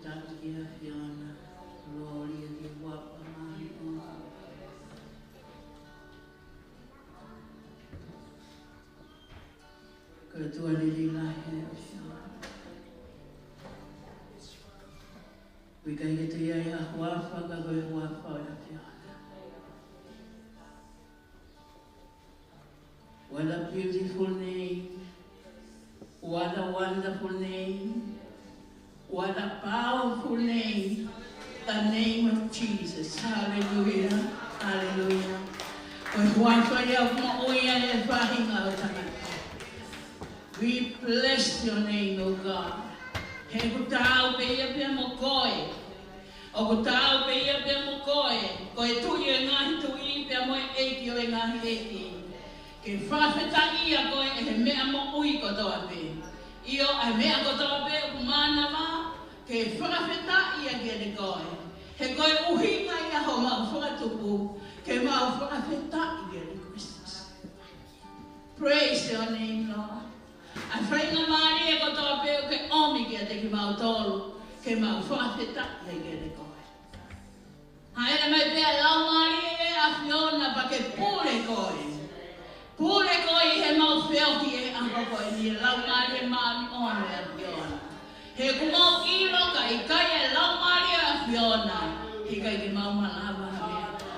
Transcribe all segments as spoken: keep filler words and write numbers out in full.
ʻAʻu ki he ʻAfiona, kolōlia ki he huafa māʻoniʻoni. Ko e ʻOtua lelei lahi ʻa e ʻAfiona. ʻOku ʻikai ke toe ʻi ai ha huafa ka ko e huafa ʻo e ʻAfiona. What a beautiful name. What a wonderful name. What a powerful name. The name of Jesus. Hallelujah. Hallelujah. Ko e huafa ia ʻoku moʻui ai e faʻahinga ʻo e tangata. We bless your name, O God. He ʻoku taau pē ia pea mo koe. ʻOku taau pē ia pea mo koe, ko e Tuʻi ʻo e ngaahi tuʻi pea mo e ʻEiki ʻo e ngaahi ʻeiki. Ke fakafetaʻia koe ʻe he meʻa moʻui kotoa pē. ʻIo, ʻa e meʻa kotoa pē ʻoku mānava, ke fakafetaʻia kiate koe. He ko e ʻuhinga ia homau fakatupu, ke mau fakafetaʻi kiate koe. Praise your name, Lord. ʻA e faingamālie kotoa pē ʻoku ke ʻomi kiate kimautolu, ke mau fakafetaʻi ai kiate koe. Hāʻele mai pē ʻa e Laumālie ʻo e ʻAfiona pea ke pule koe. Pule koe ʻi heʻemau feohi he ʻaho ko eni, Laumālie Māʻoniʻoni ʻo e ʻAfiona. He ʻoku mau ʻilo ka ʻikai ʻa e Laumālie ʻo e ʻAfiona, he ʻikai ke mau malava ha meʻa.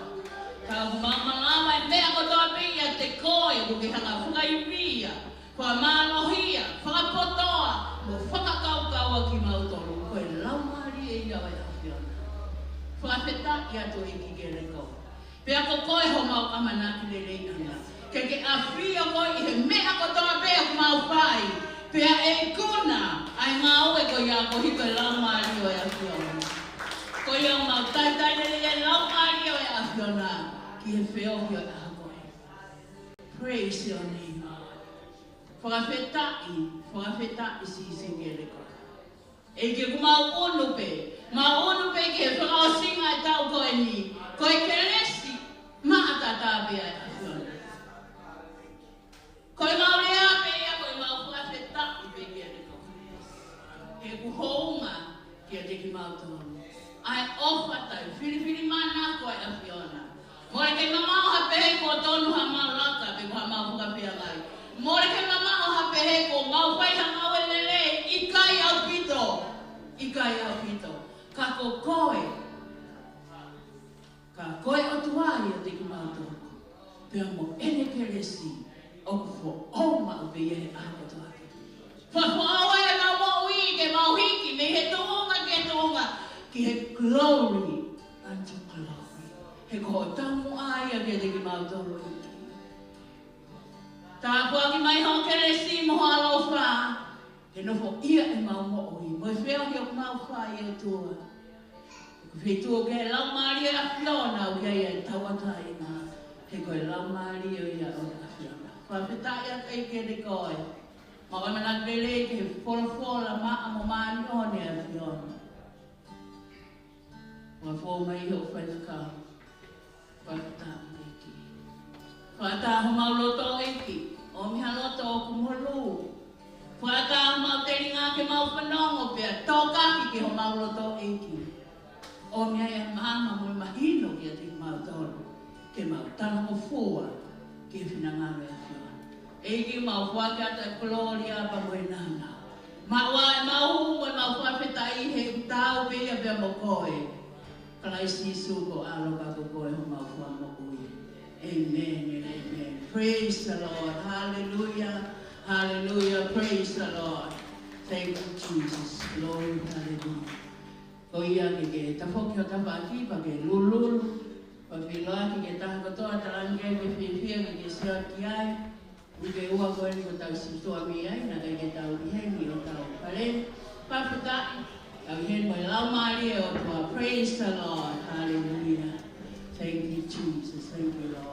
Ka ʻoku mau malava e meʻa kotoa pē ʻiate koe, ʻoku ke hanga fakaivia, fakamālohia, fakapotoa, mo fakakaukaua kimautolu, ko e Laumālie ia ʻo e ʻAfiona. Fakafetaʻi atu ʻEiki kiate koe. Pea ko koe homau ʻamanaki leleiʻanga. Ke ke ʻafio koe ʻi he meʻa kotoa pē ʻoku mau fai. Pea ʻe ikuna ʻa e ngāue ko ia koeʻuhi ko e Laumālie ʻo e ʻAfiona. Ko ia ʻoku mau talitali lelei e Laumālie ʻo e ʻAfiona ki he feohi ʻo e ʻaho ko eni. Praise your name, Lord. Fakafetaʻi, fakafetaʻi Sīsū kiate koe. ʻEiki, ʻoku mau ʻunu pē, mau ʻunu pē ki he fakaʻosinga ʻo e taʻu ko eni, ko e kelesi maʻataʻatā pē ʻa e ʻAfiona. Ko ʻemau lea pē ia, ko ʻemau fakafetaʻi pē kiate koe. He ʻoku hounga kiate kimautolu ʻa e ʻofa taʻefilifilimānako ʻa e ʻAfiona. Mole ke mamaʻo ha pehē kuo tonu hamau laka pe ko hamau fakafeangai. Mole ke mamaʻo ha pehē kuo mau fai ha ngāue lelei, ʻikai ʻaupito. ʻIkai ʻaupito. Ka ko koe. Ka ko e ʻOtua ia ʻiate kimautolu. Pea mo ʻene kelesi ʻoku foʻou maʻu pē ia he ʻaho kotoa pē. Fakafoʻou ʻemau moʻui ke mau hiki mei he tuʻunga ki he tuʻunga, ki he glory unto glory. He ko hoʻo taumuʻa ia kiate kimautolu ʻEiki. Tāpuaki mai hoʻo kelesi mo hoʻo ʻaloʻofa ke nofoʻia ʻemau moʻui mo e feohi ʻoku mau fai, ʻOtua. Ko e feituʻu ʻoku ʻi ai e Laumālie ʻo e ʻAfiona ʻoku ʻi ai e tauʻatāina, he ko e Laumālie ia ʻo e ʻAfiona. Fakafetaʻi atu ʻEiki kiate koe. Mau ʻamanaki lelei ki he folofola maʻa mo māʻoniʻoni ʻa e ʻAfiona. Mau fou mai ʻi hoʻo faingamālie. Fakataha ʻEiki. Fakataha homau loto ʻEiki. ʻOmi ha loto ʻoku molū. Fakataha homau telinga ke mau fanongo pea tokaki ki homau loto ʻEiki. ʻOmi ai ʻa e maama mo e mahino kiate kimautolu. Ke mau talangofua ki he finangalo ʻo e ʻAfiona. ʻEiki, mau foaki atu e kolōlia pea mo e nāunau. Maʻu ʻemau hū mo ʻemau fakafetaʻi he ʻoku taau pē ia pea mo koe. Kalaisi Sīsū ko e ʻAlo ka ko koe homau Fakamoʻui. Amen and amen. Praise the Lord. Hallelujah. Hallelujah. Praise the Lord. Thank you, Jesus. Glory. Hallelujah. Ko ia ke ke tafoki ho tafaʻaki pea ke lulululu. Pea feʻiloaki ki he taha kotoa talange ke fiefia ke ke sio ki ai. Uike ua ko eni kuo tau sio atu mei ai, naʻe ʻikai ke tau ʻi heni ʻo tau fale. Fakafetaʻi, tau ʻi heni mo e Laumālie ʻo e ʻOtua. Praise the Lord. Hallelujah. Thank you, Jesus. Thank you, Lord.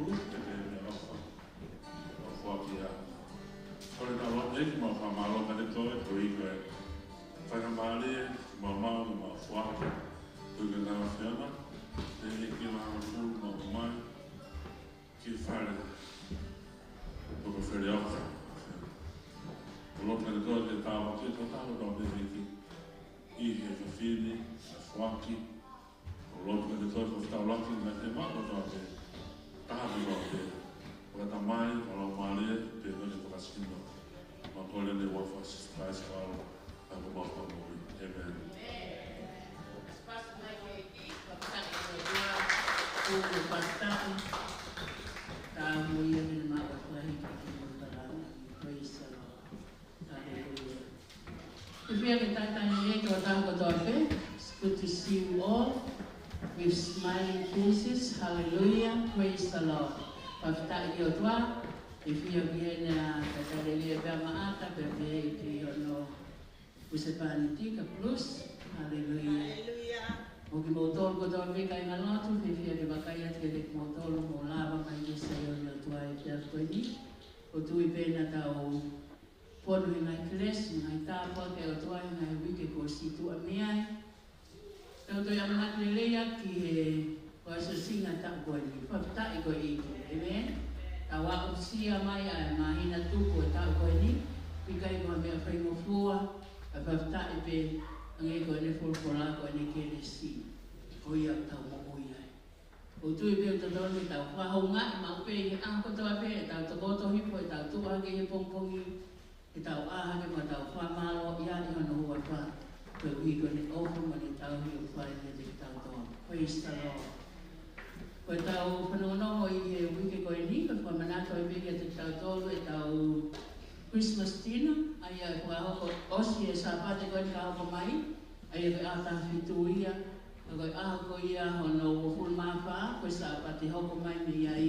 Te te mea ʻofa. ʻOfa kia. Kole tau lotu ʻEiki, mau fakamālō kiate koe, koeʻuhi ko e faingamālie, mau mau, mau foaki. Koeʻuhi ko e ngaahi ʻAfiona, te ʻEiki ʻo e Hongofulu, mau mai ki he fale. Ko e fale ʻofa. Mau lotu kiate koe ke tāpuakiʻi e tokotaha kotoa pē ʻEiki. ʻI he fafine, ʻa e foaki, ʻoku lotu kiate koe ke fetaulaki mai te mau kotoa pē. Taha kotoa pē. Fakatamai, fakalaumālie, pea mo e fakasino. Mau kole ʻi he huafa ʻo Sīsū Kalaisi ko homau ʻEiki. ʻEmeni. Praise the Lord. Hallelujah. Fiefia ke talitali ʻEiki ʻa e tokotaha kotoa pē. It's good to see you all with smiling faces. Hallelujah. Praise the Lord. Fakafetaʻi ki he ʻOtua. Fiefia ki heʻene talitali ʻEiki pea maʻata pea pehē ki hono husepāniti ka Bruce. Hallelujah. Hallelujah. Mo kimoutolu kotoa pē kāinga lotu, fiefia ke vakai atu kiate kimoutolu, mou lava mai ki he saione ʻo e ʻOtua he efiafi ko eni. ʻOku ou tui pē naʻa tau fonu he ngaahi kelesi, ngaahi tāpuaki ʻa e ʻOtua he ngaahi uike kuo ʻosi tuʻa mei ai. Tau toe ʻamanaki lelei atu ki he ʻosi ʻa e taʻu ko eni. Fakafetaʻi ko e ʻEiki. ʻĒmeni. Tau aʻusia mai ʻa e māhina tupu ʻo e taʻu ko eni. ʻIkai ko ha meʻa faingofua, ka fakafetaʻi pē hangē ko ʻene folofola ko ʻene kelesi. Ko ia ʻoku tau moʻui ai. ʻOku ou tui pē ʻoku totonu ke tau fakahoungaʻi maʻu pē ʻi he ʻaho kotoa pē, ʻetau tokoto hifo, ʻetau tuʻu hake he pongipongi, ʻetau ʻā hake mo ʻetau fakamālō ʻi hono huafa, koeʻuhi ko ʻene ʻofa mo ʻene tauhi ʻoku fai kiate kitautolu. Praise the Lord. Ko ʻetau fanongonongo ʻi he uike ko eni, ko e fakamanatu ai pē kiate kitautolu ʻetau Christmas dinner, ʻa ia ʻe fakahoko ʻosi e Sāpate ko eni ka hoko mai, ʻa ia ko e ʻaho taha fitu ia, ka ko e ʻaho ko ia hono uofulu mā fā, ko e Sāpate hoko mai mei ai,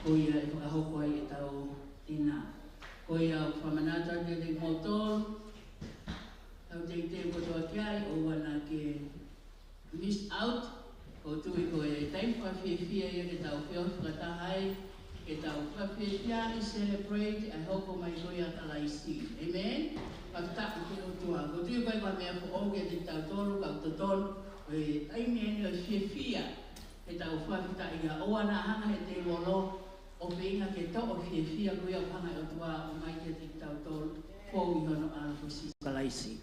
ko ia ʻe fakahoko ai ʻetau dinner. Ko ia ʻoku fakamanatu atu kiate kimoutolu, tau teuteu kotoa ki ai, ʻoua naʻa ke miss out, ʻoku ou tui ko e taimi fakafiefia ia ke tau feohi fakataha ai, ke tau fakafiefia ʻi he celebrate ʻa e hoko mai ko ia ʻa Kalaisi. ʻĒmeni? Fakafetaʻi ki he ʻOtua. ʻOku ou tui ko e meʻa foʻou kiate kitautolu, ka ʻoku totonu, ko e taimi eni ʻo e fiefia, ke tau fakafetaʻia, ʻoua naʻa hanga ʻe he tēvolo ʻo feinga ke toʻo e fiefia ko ia ʻoku hanga ʻe he ʻOtua ʻo ʻomai kiate kitautolu, fou ʻi hono ʻAlo ko Sīsū Kalaisi.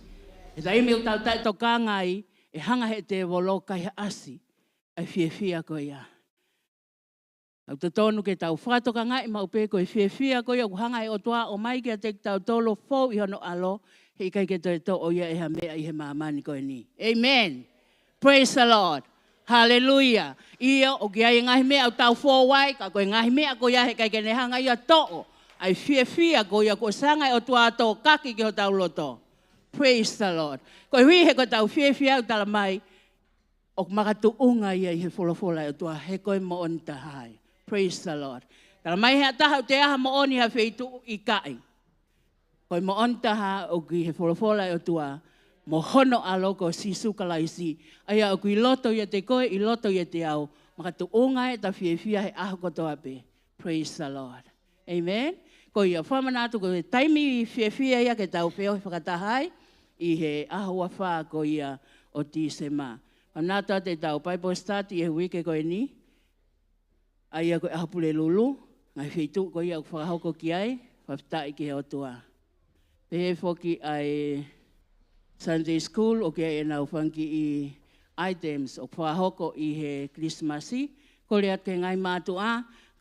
He taimi ʻoku tau taʻetokanga ai, ʻe hanga ʻe he tēvolo ʻo kaihaʻasi ʻa e fiefia ko ia. ʻOku totonu ke tau fakatokangaʻi maʻu pē ko e fiefia ko ia ʻoku hanga ʻe he ʻOtua ʻo ʻomai kiate kitautolu ʻo fou ʻi hono ʻAlo, heʻikai ke toe toʻo ia ʻe ha meʻa ʻi he māmani ko eni. ʻĒmeni. Praise the Lord. Hallelujah. ʻIo, ʻoku ʻi ai e ngaahi meʻa ʻoku tau fou ai, ka ko e ngaahi meʻa ko ia heʻikai ke ne hanga ia ʻo toʻo ʻa e fiefia ko ia kuo ʻosi hanga ʻe he ʻOtua ʻo tokaki ki hotau loto. Praise the Lord. Koeʻuhi he ko ʻetau fiefia ʻoku tala mai, ʻoku makatuʻunga ia ʻi he folofola ʻa e ʻOtua, he ko e moʻoni taha ia. Praise the Lord. Tala mai ʻe ha taha ʻoku toe ʻi ai ha moʻoni ʻi ha feituʻu, ʻikai. Ko e moʻoni taha ʻoku ʻi he folofola ʻa e ʻOtua, mo hono ʻAlo ko Sīsū Kalaisi, ʻa ia ʻoku ʻi loto ʻiate koe, ʻi loto ʻiate au, makatuʻunga ʻeta fiefia he ʻaho kotoa pē. Praise the Lord. ʻĒmeni. Ko ia, fakamanatu ko e taimi fiefia ia ke tau feohi fakataha ai, ʻi he ʻaho uofā ko ia ʻo Tīsema. Fakamanatu atu ʻetau Bible study ʻi he uike ko eni, ʻa ia ko e ʻaho Pulelulu, ngaahi feituʻu ko ia ʻoku fakahoko ki ai, fakafetaʻi ki he ʻOtua. Pehē foki ʻa e Sunday School, ʻoku ʻi ai ʻenau fanga kiʻi items ʻoku fakahoko ʻi he Kilisimasi, kole atu ki he ngaahi mātuʻa,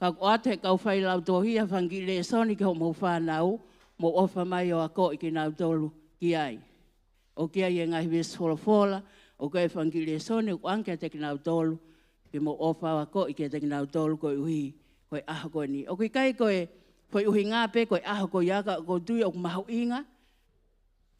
ka ʻoku ʻoatu ʻe he kau failautohi ha fanga kiʻi lēsoni ki hoʻomou fānau, mou ʻofa mai ʻo akoʻi kinautolu ki ai. ʻOku ʻi ai e ngaahi veesi folofola, ʻoku ʻi ai e fanga kiʻi lēsoni ʻoku ʻoange kiate kinautolu, ke mou ʻofa ʻo akoʻi kiate kinautolu koeʻuhi ko e ʻaho ko eni. ʻOku ʻikai ko e foʻi ʻuhinga pē ko e ʻaho ko ia, ka ʻoku ou tui ʻoku mahuʻinga,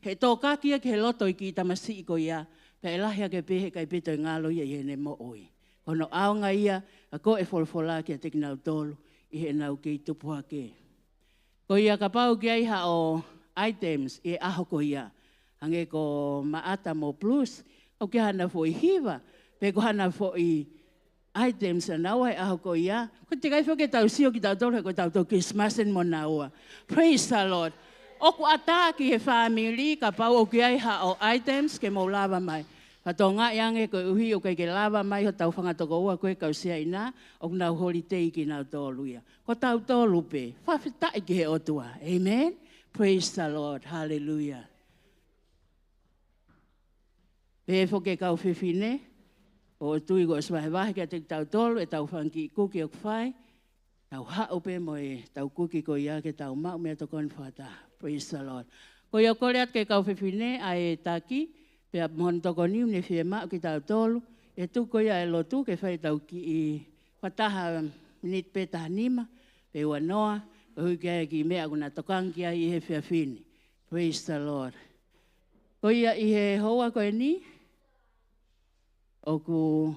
he tokaki ia ki he loto ʻo e kiʻi tamasiʻi ko ia, pea ʻe lahi hake pē heʻikai pē toe ngalo ia ʻi heʻene moʻui. Ko hono ʻaonga ia ʻo akoʻi e folofola kiate kinautolu ʻi heʻenau kei tupu hake. Ko ia kapau ʻoku ʻi ai haʻo items ʻi he ʻaho ko ia, hangē ko Maʻata mo Bruce, ʻoku ʻi ai haʻana foʻi hiva, pe ko haʻana foʻi items ʻanaua he ʻaho ko ia. Ko e teʻeki ai foki ke tau sio kitautolu he ko ʻetau Christmas eni mo naua. Praise the Lord. ʻOku ʻatā ki he fāmili kapau ʻoku ʻi ai haʻo items ke mou lava mai. Fakatokangaʻi ange koeʻuhi ʻoku ʻikai ke lava mai hotau fanga tokoua ko e kau Siaina, ʻoku nau holiday kinautolu ia. Ko tautolu pē, fakafetaʻi ki he ʻOtua. Amen. Praise the Lord. Hallelujah. Pehē foki e kau fefine, ʻoku ou tui kuo ʻosi vahevahe kiate kitautolu ʻetau fanga kiʻi kuki ʻoku fai, tau haʻu pē mo ʻetau kuki ko ia ke tau maʻu meʻatokoni fakataha. Praise the Lord. Ko ia ʻoku ou kole atu ki he kau fefine ʻa e taki, pea mo hono tokoni ʻoku ne fiemaʻu kitautolu, ʻi he tuku ko ia e lotu ke fai ʻetau kiʻi fakataha miniti pē taha nima, pe ua noa, koeʻuhi ko e kiʻi meʻa ʻoku na tokanga ki ai ʻi he efiafi ni. Praise the Lord. Ko ia ʻi he houa ko eni, ʻoku,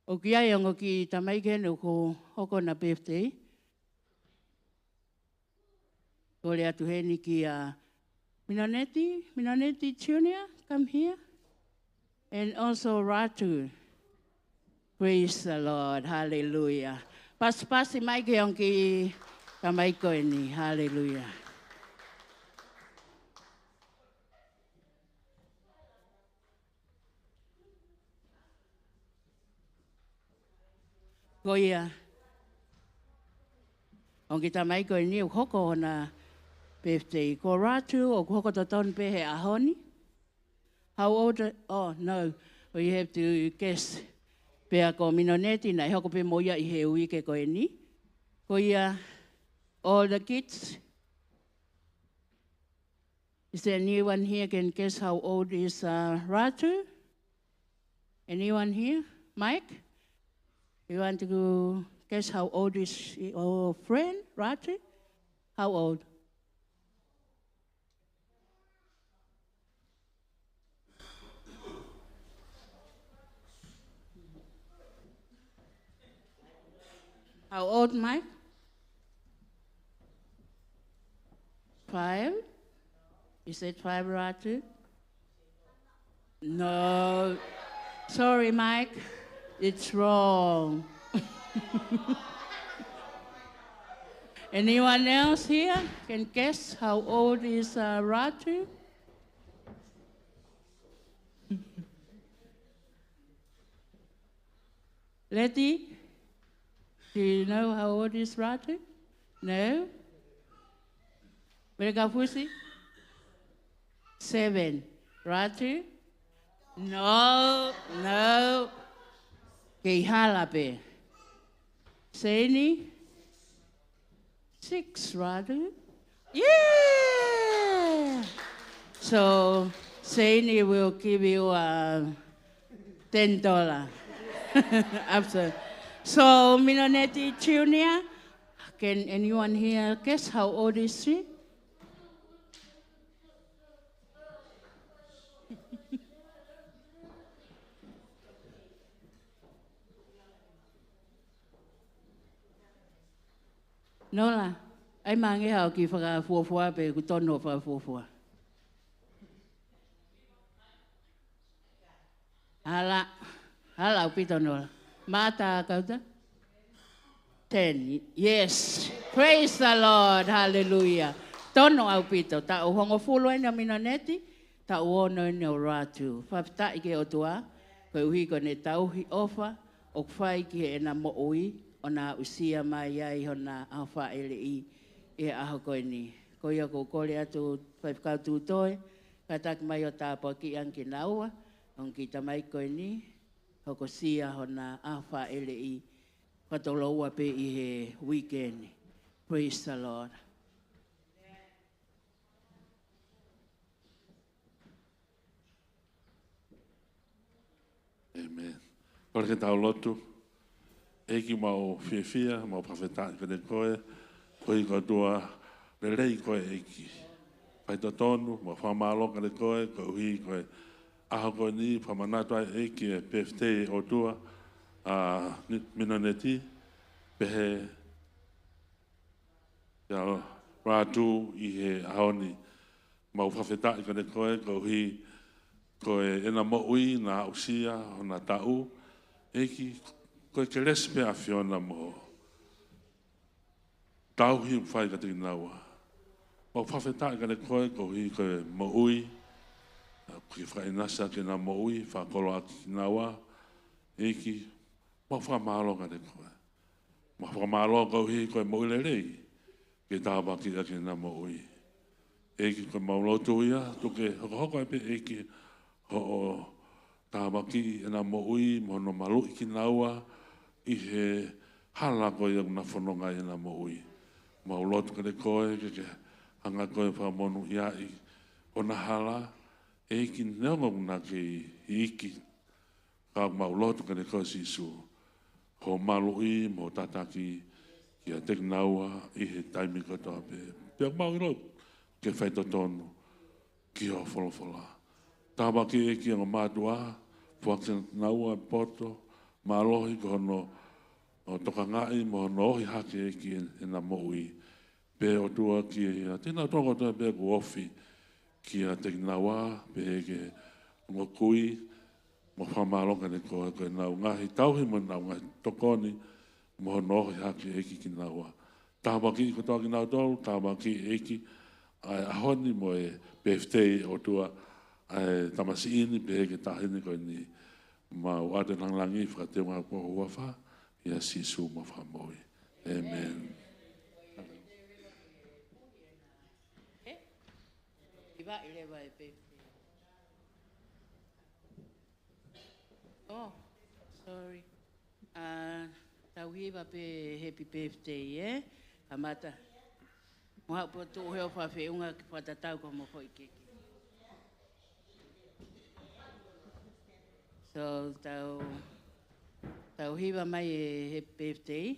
ʻoku ʻi ai e ongo kiʻi tamaiki heni ʻoku hoko hona birthday. Kole atu heni kia Minoneti, Minoneti Junior, come here. And also Ratu. Praise the Lord. Hallelujah. Pasipasi mai ki he ongo kiʻi tamaiki ko eni. Hallelujah. Ko ia. Ongo kiʻi tamaiki ko eni ʻoku hoko hona birthday. Ko Ratu ʻoku hoko totonu pē he ʻaho ni. How old? Oh, no. Oh, you have to guess. Pea ko Minoneti naʻe hoko pē mo ia ʻi he uike ko eni. Ko ia, all the kids. Is there anyone here can guess how old is, uh, Ratu? Anyone here? Mike? You want to guess how old is your friend, Ratu? How old? How old, Mike? Five? You said five, Ratu? No. Sorry, Mike. It's wrong. Anyone else here can guess how old is, uh, Ratu? Letty, do you know how old is Ratu? No? Merekafusi? Seven. Ratu? No, no. Kei hala pē. Seini? Six, Ratu. Yeah! So, Seini will give you a ten dollar. Absolutely. So, Minoneti Junior, can anyone here guess how old is she? Nola, ʻai mai ange haʻo kiʻi fakafuofua pe ʻoku tonu hoʻo fakafuofua. Hala, hala ʻaupito Nola. Mata kauta. Ten. Yes. Praise the Lord. Hallelujah. Tonu ʻaupito. Taʻu hongofulu eni ʻo Minoneti. Taʻu ono eni ʻo Ratu. Fakafetaʻi ki he ʻOtua. Koeʻuhi ko ʻene tauhi ʻofa ʻoku fai ki heʻena moʻui, ʻo na aʻusia mai ai hona ʻaho fāʻeleʻi ʻi he ʻaho ko eni. Ko ia ʻoku ou kole atu Faifekau Tūtoe, kātaki mai ʻo tāpuakiʻi ange kinaua, ongo kiʻi tamaiki ko eni, hokosia hona ʻaho fāʻeleʻi, fakatoloua pē ʻi he uike ni. Praise the Lord. Amen. Kole ke tau lotu. ʻEiki, mau fiefia, mau fakafetaʻi kiate koe, koeʻuhi ko e ʻOtua lelei koe ʻEiki. Faitotonu, mau fakamālō kiate koe, koeʻuhi ko e ʻaho ko eni, fakamanatu ai ʻEiki e birthday ʻo e ʻOtua, ʻa Ni-, Minoneti, pehē kia Ratu ʻi he ʻaho ni. Mau fakafetaʻi kiate koe, koeʻuhi ko ʻena moʻui naʻa aʻusia hona taʻu, ʻEiki, ko e kelesi pē ʻa e ʻAfiona mo e tauhi ʻoku fai kiate kinaua. Mau fakafetaʻi kiate koe koeʻuhi ko e moʻui, ʻa, ke fakaʻinasi ʻaki ʻena moʻui, fakakoloaʻaki kinaua, ʻEiki, mau fakamālō kiate koe. Mau fakamālō koeʻuhi ko e moʻui lelei, ke tāpuakiʻi ʻaki ʻena moʻui. ʻEiki, ko ʻemau lotu ia, tuku ke hokohoko ai pē ʻEiki hoʻo tāpuakiʻi ʻena moʻui, mo hono maluʻi kinaua, ʻi he hala ko ia ʻoku na fononga ai ʻena moʻui. Mau lotu kiate koe, ke, ke hanga koe ʻo fakamonūʻiaʻi ʻona hala, ʻEiki neongo ʻoku na kei iiki, ka mau lotu kiate koe Sīsū, hoʻo maluʻi mo tataki kiate kinaua ʻi he taimi kotoa pē. Pea mau ʻilo ke faitotonu ki hoʻo folofola. Tāpuakiʻi ʻEiki ʻa e ongo mātuʻa, foaki kiate kinaua ʻa e poto, mālohi ko hono, ʻo tokangaʻi mo hono ohi hake ʻEiki ʻena moʻui. Pea ʻOtua kiate kinautolu kotoa pē ʻoku ofi kiate kinaua, pehē ki he ongo kui, mau fakamālō kiate koe ko ʻenau ngaahi tauhi mo ʻenau ngaahi tokoni, mo hono ohi hake ʻEiki kinaua. Tāpuakiʻi kotoa kinautolu, tāpuakiʻi ʻEiki ʻa e ʻaho ni mo e birthday ʻOtua ʻa e tamasiʻi ni pehē ki he taʻahine ko eni. Mau ʻoatu e langilangi fakateuʻanga ko ho huafa, ʻia Sīsū homau Fakamoʻui. ʻĒmeni. Ē? Hivaʻi leva e birthday. Oh, sorry. Ah, tau hiva pē happy birthday, ē? Kamata. Mo haʻu pē ʻo tuʻu he ʻofa feʻunga ke fakatatau ki hoʻomo foʻi keke. So, tau, tau hiva mai e happy birthday.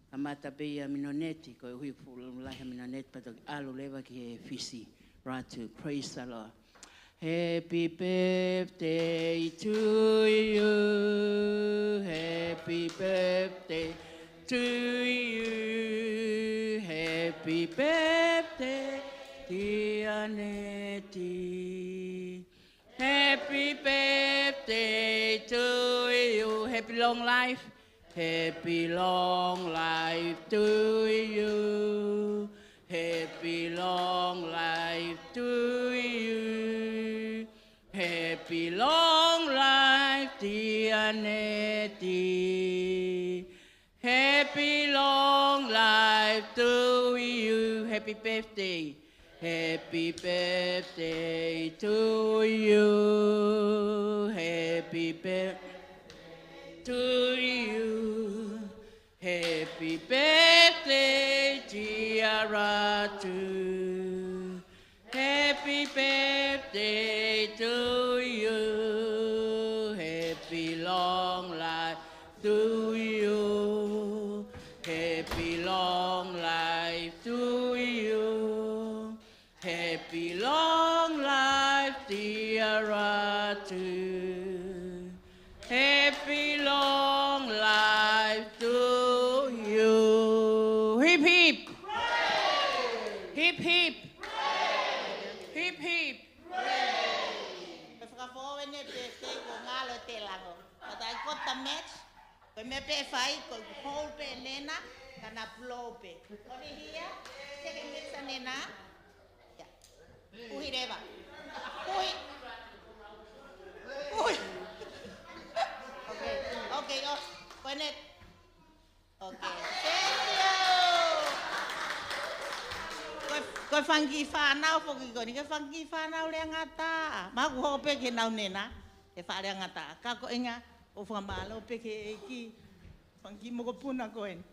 Kamata pē ʻia Minoneti, koeʻuhi ʻoku fuʻu lahi ʻa Minoneti pea toki ʻalu leva ki he Fisi. Ratu, praise the Lord. Happy birthday to you. Happy birthday to you. Happy birthday, dear Neti. Happy birthday to you. Happy long life. Happy long life to you. Happy long life to you. Happy long life, dear Neti. Happy long life to you. Happy birthday. Happy birthday to you. Happy birthday to you. Happy birthday, dear Ratu. Happy birthday to you. Happy long life to you. Happy long life to you. Happy long life, dear Ratu. Happy long life to you. Hip, hip. Hip, hip. Hip, hip. Ko e fakafoʻou eni e pēpē ko Ngalo Telango. But I got the match. Ko e meʻa pē ʻe fai, ko e hold pē ʻe Nena, ka na blow pē. Ko e hia, second mix ʻa Nena. Ia. Puhi leva. Puhi. Puhi. Okay, okay, oh, ko ʻene. Okay. Thank you. Ko e, ko e fanga kiʻi fānau foki ko eni, ko e fanga kiʻi fānau lea ngata. Mau ʻoku hoko pē ke nau Nena, ʻe faʻa lea ngata. Ka ko e ʻuhinga, ʻoku fakamālō pē ki he ʻEiki. Fanga kiʻi mokopuna ko eni.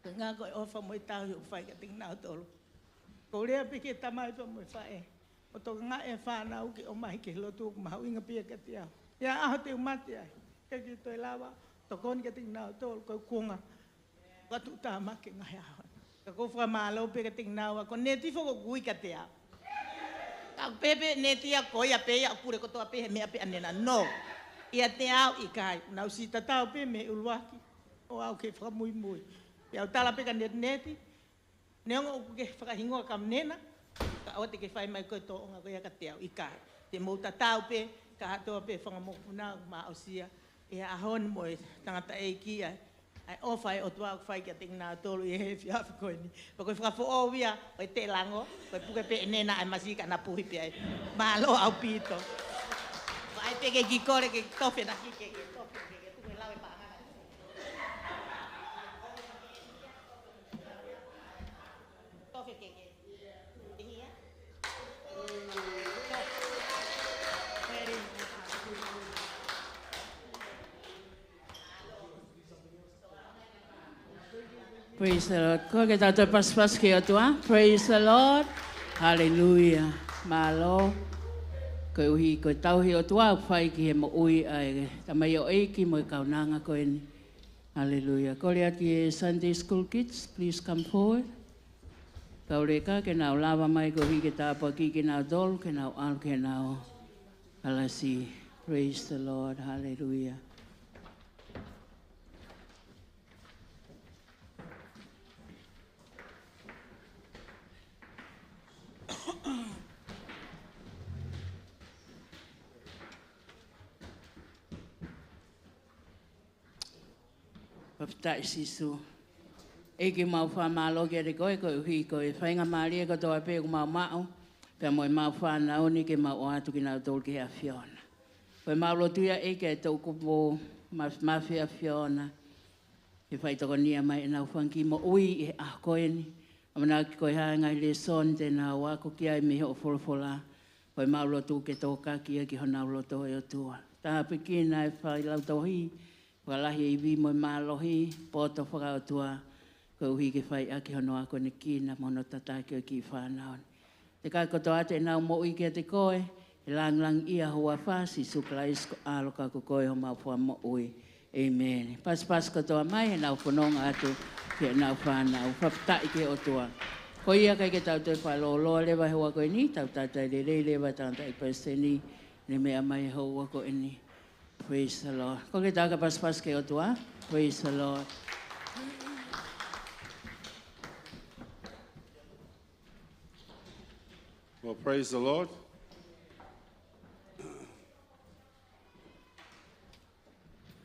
Ko e ʻuhinga ko e ʻofa mo e tauhi ʻoku fai kiate kinautolu. Ko e lea pē ki he tamai pea mo e faʻē. ʻO tokangaʻi e fānau ke ō mai ki he lotu ʻoku mahuʻinga pē ia kiate au. ʻI he ʻaho te u mate ai, ʻikai ke toe lava ʻo tokoni kiate kinautolu, ko e kuonga. Ka tuʻutāmaki e ngaahi ʻaho ni. Ka ʻoku ou fakamālō pē kiate kinaua, ko Neti foki ʻoku ui kiate au. Ka ʻoku pehē pē Neti ia ko ia pē ia ʻoku pule kotoa pē he meʻa pē ʻa Nena. No. ʻIate au ʻikai, naʻa ku siʻi tatau pē mei he ʻuluaki. ʻO aʻu ki he fakamuimui. Pea u tala pē kia Neti, Neti, neongo ʻoku ke fakahingoa kia Nena, ka ʻoua te ke fai mai koe tōʻonga ko ia kiate au, ʻikai. Te mou tatau pē, kātoa pē fanga mokopuna, ma osia, ʻi he ʻaho ni mo e tangataʻeiki ʻa e, ʻa e ʻofa ʻa e ʻOtua ʻoku fai kiate kinautolu ʻi he efiafi ko eni. Pea ko e fakafoʻou ia ʻo e telango, ko e puke pē ʻenena ʻa e masi ka na puhi pē ai. Mālō ʻaupito. Vaʻai pē ke kiʻi kole ke tofe na ki ke, ke tofe ke, ke tuku e lau e paʻanga na. Tofe ke, ke. Praise the Lord. Ko ke tatou pasipasi ki he ʻOtua. Praise the Lord. Hallelujah. Mālō. Koeʻuhi ko e tauhi ʻOtua ʻoku fai ki he moʻui ʻa e tamaioʻeiki mo e kaunanga ko eni. Hallelujah. Kole atu ki he Sunday School kids, please come forward. Kauleka ke nau lava mai koeʻuhi ke tāpuakiʻi kinautolu, ke nau ʻalu ki heʻenau kalasi. Praise the Lord. Hallelujah. Fakafetaʻi Sīsū. ʻEiki, mau fakamālō kiate koe koeʻuhi ko e faingamālie kotoa pē ʻoku mau maʻu, pea mo ʻemau fānau ni ke mau ʻoatu kinautolu ki he ʻAfiona. Ko ʻemau lotu ia ʻEiki ʻa e toʻukupu ma-, mafimafi ʻAfiona, ke faitokonia mai ʻenau fanga kiʻi moʻui ʻi he ʻaho ko eni. ʻAmanaki ko e hā e ngaahi lēsoni te nau ako ki ai mei hoʻo folofola, ko ʻemau lotu ke tokaki ia ki honau loto ʻe ʻOtua. Tāpuekina e failautohi, fakalahi e ivi mo e mālohi, poto fakaʻotua, koeʻuhi ke fai ʻaki hono akonekina mo hono tataki ʻo e kiʻi fānau ni. Te ka kotoa atu ʻenau moʻui kiate koe, ʻe langilangiʻia ho huafa, Sīsū Kalaisi ko e ʻAlo ka ko koe homau Fakamoʻui. ʻĒmeni. Pasipasi kotoa mai, ʻenau fononga atu ki heʻenau fānau. Fakafetaʻi ki he ʻOtua. Ko ia ʻikai ke tau toe fakalōloa leva he houa ko eni, tau tātai lelei leva tangataʻeiki palesiteni, ne meʻa mai he houa ko eni. Praise the Lord. Ko ke tau ka pasipasi ki he ʻOtua. Praise the Lord. Well, praise the Lord.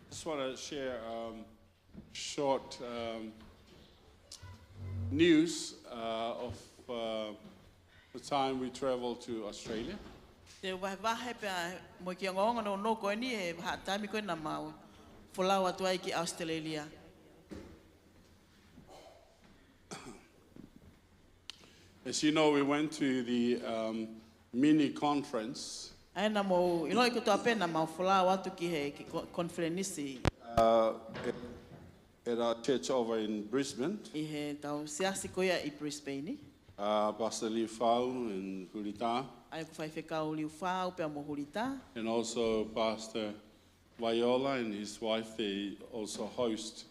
Just want to share um, short um, news uh, of uh, the time we traveled to Australia. Te u vahevahe pea mo e kiʻi ongoongo nounou ko eni he vahaʻa taimi ko ē naʻa mau folau atu ai ki ʻAositelēlia. As you know, we went to the um, mini conference. ʻA ia naʻa mou ʻiloʻi kotoa pē naʻa mau folau atu ki he kiʻi ko-, konifelenisi. Uh, at, at our church over in Brisbane. ʻI heʻetau siasi ko ia ʻi Brisbane. Uh, Pastor Liufau and Hulita. ʻA ia ko Faifekau Liufau pea mo Hulita. And also Pastor Vaiola and his wife, they also host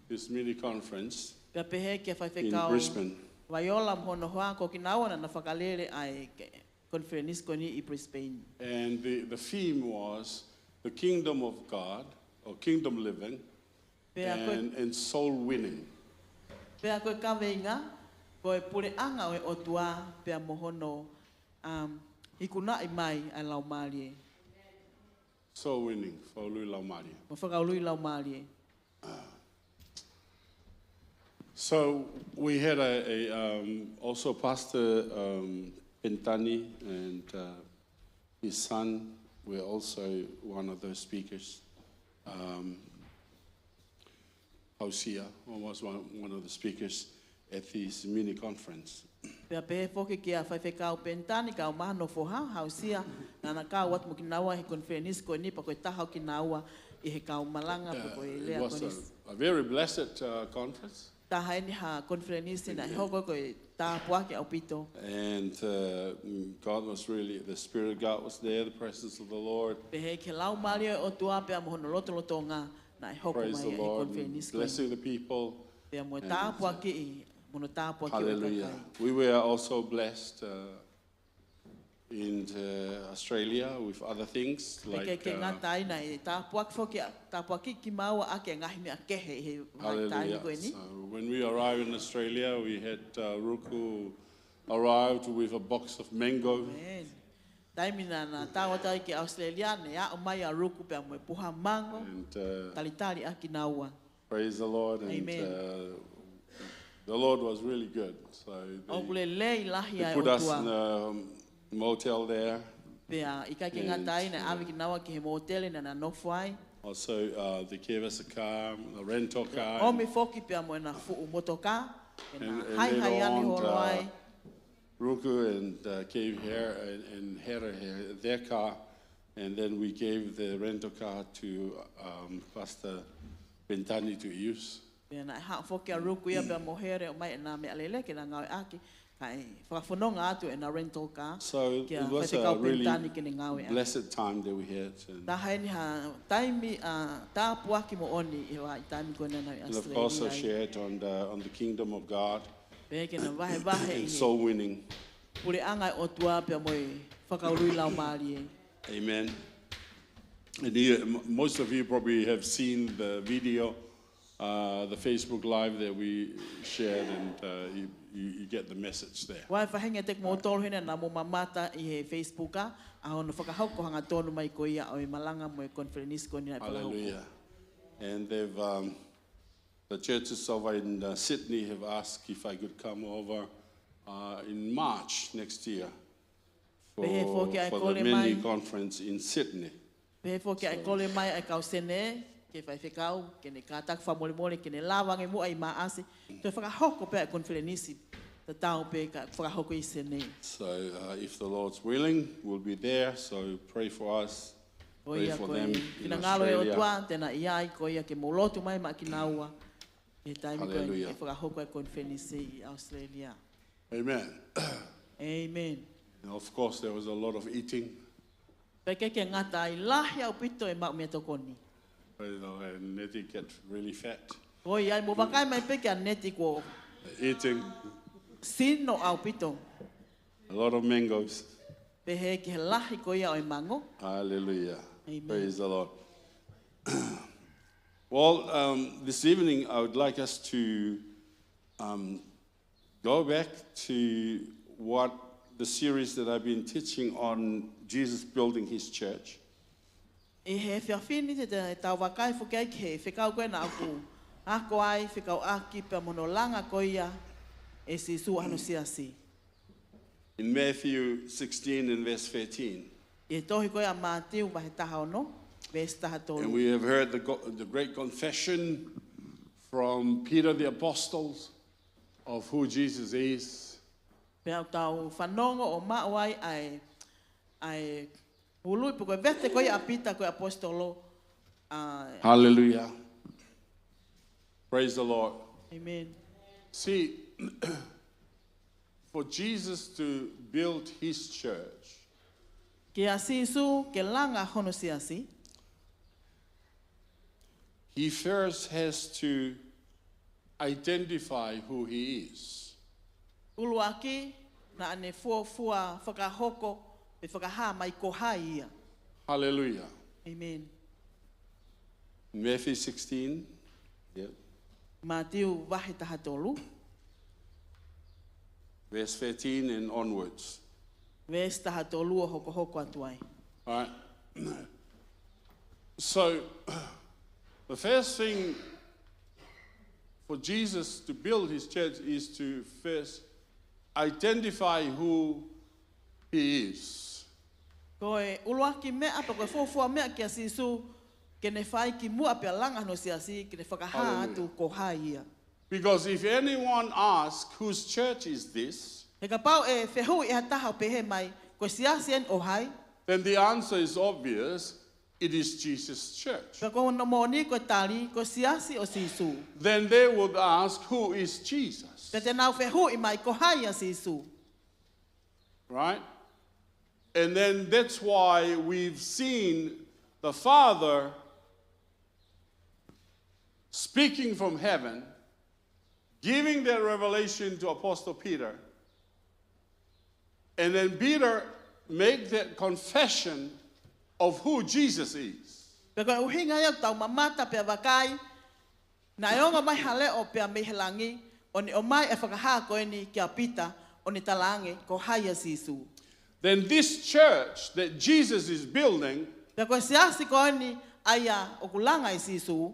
this mini conference Pea pehē kia in Faifekau Brisbane. Vaiola mo hono hoa ko kinaua naʻa na fakalele ʻa e ke-, konifelenisi ko eni ʻi Brisbane. And the, the theme was the kingdom of God, or kingdom living, Pea ko e and, and soul winning. Pea ko e kaveinga, ko e puleʻanga ʻo e ʻOtua, pea mo hono, um, ikunaʻi mai ʻa e laumālie. Soul winning, fakaului laumālie. Mo fakaului laumālie. So we had a, a um, also Pastor um, Penitani and uh, his son were also one of those speakers. Um, Hausia was one, one of the speakers at this mini conference. Pea pehē foki kia Faifekau Penitani, kau mahino foha, Hausia, naʻa na kau atu mo kinaua he konifelenisi ko eni pea ko e taha ʻo kinaua ʻi he kau malanga pe ko e lea ko eni. Uh, it was a, a very blessed uh, conference. Taha eni ha konifelenisi naʻe hoko ko e tāpuaki ʻaupito. And uh, God was really, the Spirit of God was there, the presence of the Lord. Pehē ki he laumālie ʻo e ʻOtua pea mo hono lotolotonga naʻe hoko mai ʻi he konifelenisi ko eni. Praise the Lord, blessing the people. Pea mo e tāpuakiʻi, mo hono tāpuakiʻi ʻo e kakai. Hallelujah. We were also blessed uh, in uh, Australia with other things like Pea ʻikai ke uh, ngata ai naʻe tāpuaki foki, tāpuaki kimaua ʻaki e ngaahi meʻa kehe ʻi he vahaʻa taimi ko eni. Hallelujah. So when we arrived in Australia, we had uh, Ruku arrived with a box of mango. Amen. Taimi naʻa na tau atu ai ki ʻAositelēlia, ne aʻu mai ʻa Ruku pea mo e puha mango, And uh, talitali ʻa kinaua. Praise the Lord. And Amen. Uh, the Lord was really good. So ʻOku they, lelei lahi they ʻa e put us in ʻOtua. A motel there. Pea ʻikai ke ngata ai, naʻe ʻave kinaua ki he mōtele naʻa na nofo ai. Also, uh, they gave us a car, a rental car. ʻOmi foki pea mo ʻena fuʻu motoka, ke na And, and haihai later ane on, holo uh, ai. Ruku and uh, gave her and, and Hera her, their car, and then we gave the rental car to um, Pastor Bentani to use. Pea naʻe haʻu foki ʻa Ruku ia pea mo Here ʻo ʻomai ʻena meʻalele ke na ngāueʻaki, kae fakafononga atu ʻena rental car, So kia it was a Faifekau really Bentani ke ne ngāueʻaki. Blessed time that we had. And Taha eni ha taimi ʻa tāpuaki moʻoni ʻi he vahaʻa taimi ko ena naʻe ʻi and of course, I ʻAositelēlia ai. Shared on the, on the kingdom of God Pea ke na vahevahe ʻi and he soul winning. puleʻanga ʻo e ʻOtua pea mo e fakaului laumālie. Amen. And you, m- most of you probably have seen the video, uh, the Facebook Live that we shared, and uh, you, you, you get the message there. Ua e faʻahinga te kimoutolu hena naʻa mou mamata ʻi he Facebook ʻa, ʻa hono fakahoko hangatonu mai ko ia ʻo e malanga mo e konifelenisi ko eni naʻe fakahoko. Hallelujah. And they've, um, the churches over in uh, Sydney have asked if I could come over uh, in March next year for, Pehē foki ʻa e for the kole many mai. Conference in Sydney. Pehē foki ʻa e kole mai ʻa e kau Senē ki he faifekau, ke ne kātaki fakamolemole, ke ne lava ange muʻa ʻi Maʻasi, ke fakahoko pē ʻa e konifelenisi tatau pē ka fakahoko ʻi Senē. So uh, if the Lord's willing, we'll be there. So pray for us. Ko Pray ia for ko them e in finangalo ʻo e Australia. ʻOtua, te na ʻi ai, ko ia ke mou lotu mai maʻa kinaua. He taimi ko eni Hallelujah. Ke fakahoko e konifelenisi ʻi ʻAositelēlia. Amen. Amen. And of course, there was a lot of eating. Pea ʻikai ke ngata ai, lahi ʻaupito e maʻu meʻatokoni. You know, and Nettie get really fat. Ko ia ai, mou vakai mai pē kia Nettie kuo Eating sino ʻaupito. A lot of mangoes. Pehē ki he lahi ko ia ʻo e mango. Hallelujah. Amen. Praise the Lord. Well, um, this evening I would like us to um, go back to what the series that I've been teaching on Jesus building his church. ʻI he efiafi ni te te tau vakai foki ai ki he fekau ko ena ʻoku ako ai, fekauʻaki pea mo hono langa ko ia ʻe Sīsū ʻa hono siasi. In Matthew sixteen and verse thirteen. ʻI he tohi ko ia Mātiu vahe taha ono, veesi taha tolu. And we have heard the, go- the great confession from Peter the Apostle of who Jesus is. Pea ʻoku tau fanongo ʻo maʻu ai ʻa e, ʻa e ului pe ko e vete ko ia ʻa Pita ko e ʻapositolo. ʻA, Hallelujah. Praise the Lord. Amen. See, for Jesus to build his church, Kia Sīsū ke langa hono siasi, he first has to identify who he is. ʻuluaki, naʻa ne fuofua fakahoko pe fakahā mai ko hai ia. Hallelujah. Amen. Matthew sixteen, yeah, Mātiu vahe taha tolu, verse thirteen and onwards. veesi taha tolu ʻo hokohoko atu ai. All right. So, the first thing for Jesus to build his church is to first identify who he is. Ko e ʻuluaki meʻa, pe ko e fuofua meʻa kia Sīsū, ke ne fai ki muʻa pea langa hono siasi, ke ne fakahā Hallelujah. Atu ko hai ia. Because if anyone asks, "Whose church is this?" He kapau ʻe fehuʻi ʻe ha taha ʻo pehē mai, ko e siasi eni ʻo hai? Then the answer is obvious. It is Jesus' church. Pea ko hono moʻoni ko e tali, ko e siasi ʻo Sīsū. Then they would ask, "Who is Jesus?" Pea te nau fehuʻi mai, ko hai ia Sīsū? Right? And then that's why we've seen the Father speaking from heaven, giving that revelation to Apostle Peter, and then Peter make that confession of who Jesus is. Pea ko e ʻuhinga ia ʻoku tau mamata pea vakai, naʻe ongo mai ha leʻo pea mei he langi, ʻo ne ʻomai e fakahā ko eni kia Pita, ʻo ne talaange, ko hai ia Sīsū. Then this church that Jesus is building, Pea ko e siasi ko eni ʻa ia ʻoku langa ʻe Sīsū,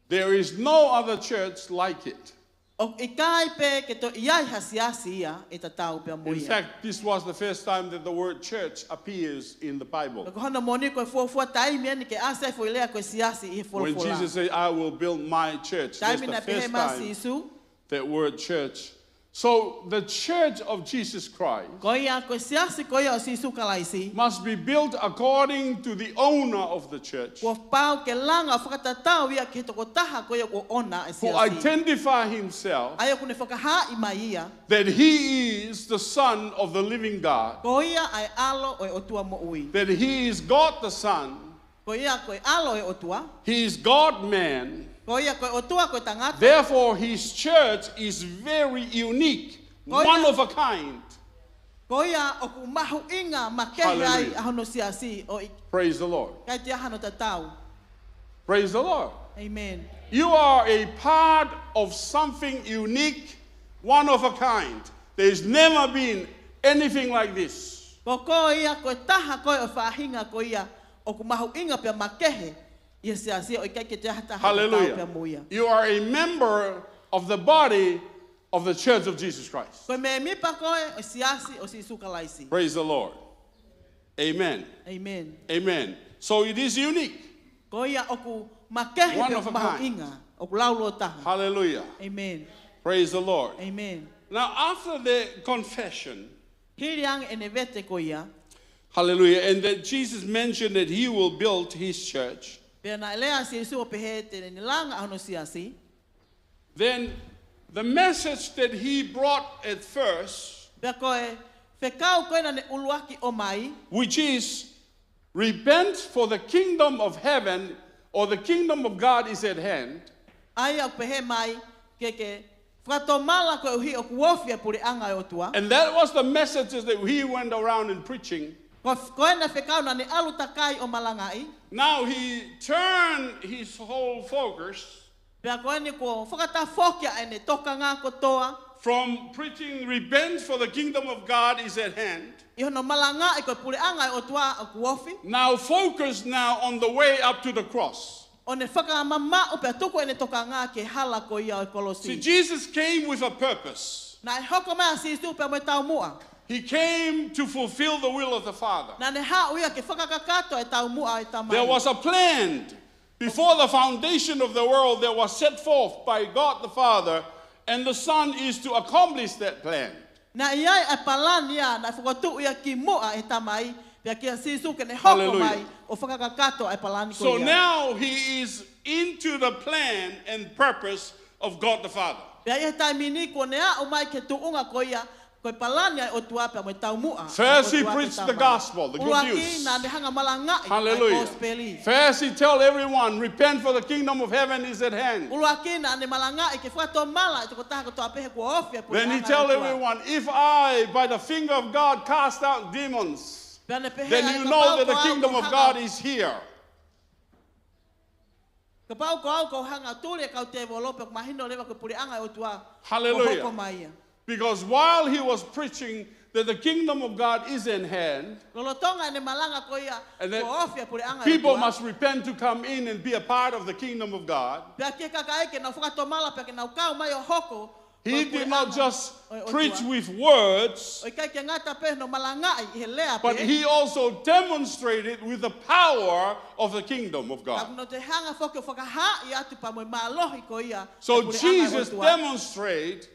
there is no other church like it. ʻOku ʻikai pē ke toe ʻi ai ha siasi ia ʻe tatau pea mo ia. In fact, this was the first time that the word church appears in the Bible. Pea ko hono moʻoni ko e fuofua taimi eni ke ʻasi ai e foʻi lea ko e siasi ʻi he folofola. When Jesus said, "I will build my church," that's the first time. Taimi naʻe pehē mai ʻe Sīsū, that word church. So the church of Jesus Christ Ko ia ko e siasi ko ia ʻo Sīsū Kalaisi must be built according to the owner of the church, kuo pau ke langa fakatatau ia ki he tokotaha ko ia ʻoku ʻoʻona e siasi. Who identify himself ʻA ia ʻoku ne fakahaaʻi mai ia that he is the Son of the living God, ko ia ʻa e ʻAlo ʻo e ʻOtua moʻui. That he is God the Son, Ko ia ko e ʻAlo ʻo e ʻOtua. He is God-man. Ko ia ko e ʻOtua ko e tangata. Therefore, his church is very unique, Ko ia one of a kind. Ko ia ʻoku mahuʻinga makehe ai Hallelujah. ʻa hono siasi ʻo ʻikai Praise the Lord. Toe ʻi ai hano tatau. Praise the Lord. Amen. You are a part of something unique, one of a kind. There's never been anything like this. Ko koe ia ko e taha koe ʻo e faʻahinga ko ia ʻoku mahuʻinga pea makehe ʻi he siasi ʻo ʻikai ke toe ʻi ai ha taha tatau pea mo ia. Hallelujah. You are a member of the body of the Church of Jesus Christ. Ko e mēmipa koe ʻo e siasi ʻo Sīsū Kalaisi. Praise the Lord. Amen. Amen. Amen. So it is unique. Ko ia ʻoku makehe One pea of a kind. mahuʻinga, ʻoku laulōtaha. Hallelujah. Amen. Praise the Lord. Amen. Now, after the confession, Hili ange ʻene vete ko ia. Hallelujah. And that Jesus mentioned that he will build his church. Pea naʻe lea ʻa Sīsū ʻo pehē te ne langa hono siasi. Then the message that he brought at first, Pea ko e fekau ko ē naʻa ne ʻuluaki ʻomai, which is, "Repent, for the kingdom of heaven or the kingdom of God is at hand." ʻA ia ʻoku pehē mai ke, ke fakatomala koeʻuhi ʻoku ofi e puleʻanga ʻo e ʻOtua. And that was the message that he went around in preaching. Ko, ko ena fekau naʻa ne ʻalu takai ʻo malangaʻi. Now he turned his whole focus Pea ko eni kuo fakatafoki ʻene tokanga kotoa from preaching, "Repent, for the kingdom of God is at hand." ʻI hono malangaʻi ko e puleʻanga ʻo e ʻOtua ʻoku ofi. Now focus now on the way up to the cross. ʻO ne fakamamaʻu pea tuku ʻene tokanga ki he hala ko ia ʻo e kolosi. See, Jesus came with a purpose. Naʻe hoko mai ʻa Sīsū pea mo e taumuʻa. He came to fulfill the will of the Father. Naʻa ne haʻu ia ke fakakakato e taumuʻa ʻo e Tamai. There was a plan before the foundation of the world that was set forth by God the Father, and the Son is to accomplish that plan. Naʻe ʻi ai e palani ia naʻe fokotuʻu ia kimuʻa ʻe he Tamai, pea kia Sīsū ke ne hoko Hallelujah. mai ʻo fakakakato e palani ko ia. So now he is into the plan and purpose of God the Father. Pea ʻi he taimi ni kuo ne aʻu mai ki he tuʻunga ko ia, ko e palani ʻa e ʻOtua pea mo e taumuʻa ʻa e ʻOtua ki he Tamai. First he preached the gospel, the good news. ʻUluaki naʻa ne hanga malangaʻi ʻa e Hallelujah. kosipeli. First he tell everyone, "Repent, for the kingdom of heaven is at hand." ʻUluaki naʻa ne malangaʻi ke fakatomala e tokotaha kotoa pea he kuo ofi e puleʻanga ʻo e ʻOtua. Then he tell everyone, "If I, by the finger of God, cast out demons, Pea ne pehē then ai you kapau know that the ko au kingdom ko e of hanga God is here." Kapau ko au ko e hanga tuli e kau tēvolo pea ʻoku mahino leva ko e puleʻanga ʻo e ʻOtua Hallelujah. kuo hoko mai ia. Because while he was preaching that the kingdom of God is in hand, Lolotonga ʻene malanga ko ia and that kuo ofi e puleʻanga ʻo e ʻOtua. people must repent to come in and be a part of the kingdom of God, Pea ki he kakai ke nau fakatomala pea ke nau kau mai ʻo hoko He did not just preach with words, ʻO ʻikai ke ngata pē hono malangaʻi ʻi he lea pē. But he also demonstrated with the power of the kingdom of God. Ka kuo ne toe hanga foki ʻo fakahaaʻi atu pea mo e mālohi ko ia ʻo e puleʻanga ʻo e ʻOtua. So Jesus demonstrate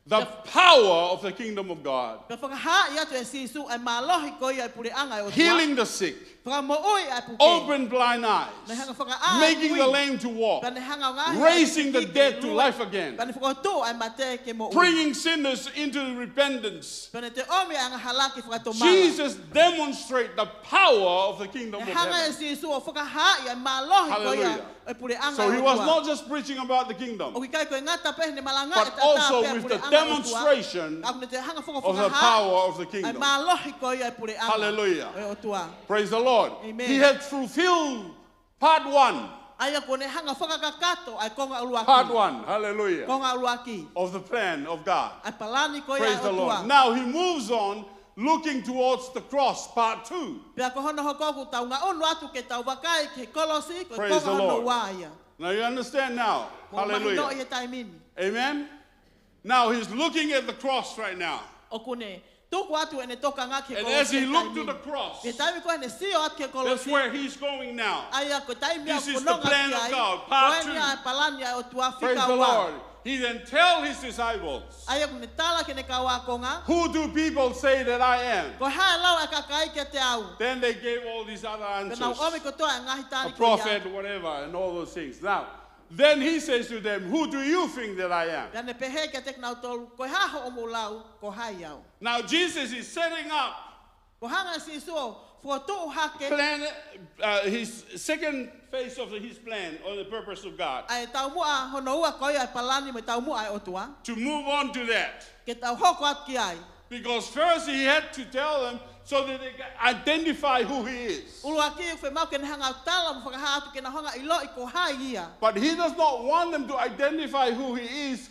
the power of the kingdom of God. Pea fakahaaʻi atu ʻe Sīsū ʻa e mālohi ko ia ʻo e puleʻanga ʻo e ʻOtua. Healing the sick. Fakamoʻui ʻa e puke. Open blind eyes. Naʻe hanga fakaʻā ui. Making the lame to walk. Pea ne hanga ngaahi Raising the dead to life again. Pea ne fokotuʻu ʻa e mate ke moʻui. Bringing sinners into repentance. Pea ne toe ʻomi ʻa e angahala ki he fakatomala. Jesus demonstrate the power of the kingdom of heaven. Naʻe hanga ʻe Sīsū ʻo fakahaaʻi ʻa e mālohi ko ia Hallelujah. ʻo e puleʻanga ʻo e ʻOtua. So he was not just preaching about the kingdom, ʻOku ʻikai ko e ngata pē heʻene malangaʻi but ʻataʻatā also pē ʻa e with the puleʻanga ʻo e ʻOtua, demonstration ka kuo ne toe hanga foki ʻo of the fakahaaʻi power of the ʻa e kingdom. mālohi ko ia ʻo e puleʻanga Hallelujah. ʻo e ʻOtua. Praise the Lord. Amen. He had fulfilled part one. ʻA ia kuo ne hanga fakakakato ʻa e konga ʻuluaki. Part one. Hallelujah. Konga ʻuluaki. Of the plan of God. ʻA e palani ko ia ʻo e ʻOtua. Praise the Lord. Now he moves on. looking towards the cross, part two. Pea ko hono hoko ʻoku tau ngaʻunu atu ke tau vakai ki he kolosi, ko e Praise the konga hono Lord. Ua ia. Now you understand now. Mou mahinoʻi Hallelujah. He taimi ni. Amen. Now he's looking at the cross right now. ʻOku ne tuku atu ʻene tokanga ki he kolosi. And as he looked to the cross, he taimi ko ē ne sio atu ki he kolosi, that's where he's going now. ʻA ia ko e taimi ia ʻoku ne nonga ki ai. This is the plan of God, part two. Ko eni ʻa e palani ʻa e ʻOtua fika ua. Praise the Lord. He then tell his disciples, ʻa ia ʻoku ne tala ki heʻene kau ākonga, "Who do people say that I am?" Ko e hā e lau ʻa e kakai kiate au? Then they gave all these other answers. Pea nau ʻomi kotoa e ngaahi tali ko ia. A prophet, whatever, and all those things. Now, then he says to them, "Who do you think that I am?" Pea ne pehē kiate kinautolu, "Ko e hā hoʻomou lau, ko hai au?" Now Jesus is setting up Ko e hanga ʻe Sīsū ʻo fokotuʻu hake plan, uh, his second phase of his plan or the purpose of God. ʻA e taumuʻa hono ua ko ia e palani mo e taumuʻa ʻa e ʻOtua. To move on to that. Ke tau hoko atu ki ai. Because first he had to tell them so that they can identify who he is. ʻUluaki ʻoku fiemaʻu ke ne hanga ʻo tala mo fakahā atu ke nau hanga ʻo ʻiloʻi ko hai ia. But he does not want them to identify who he is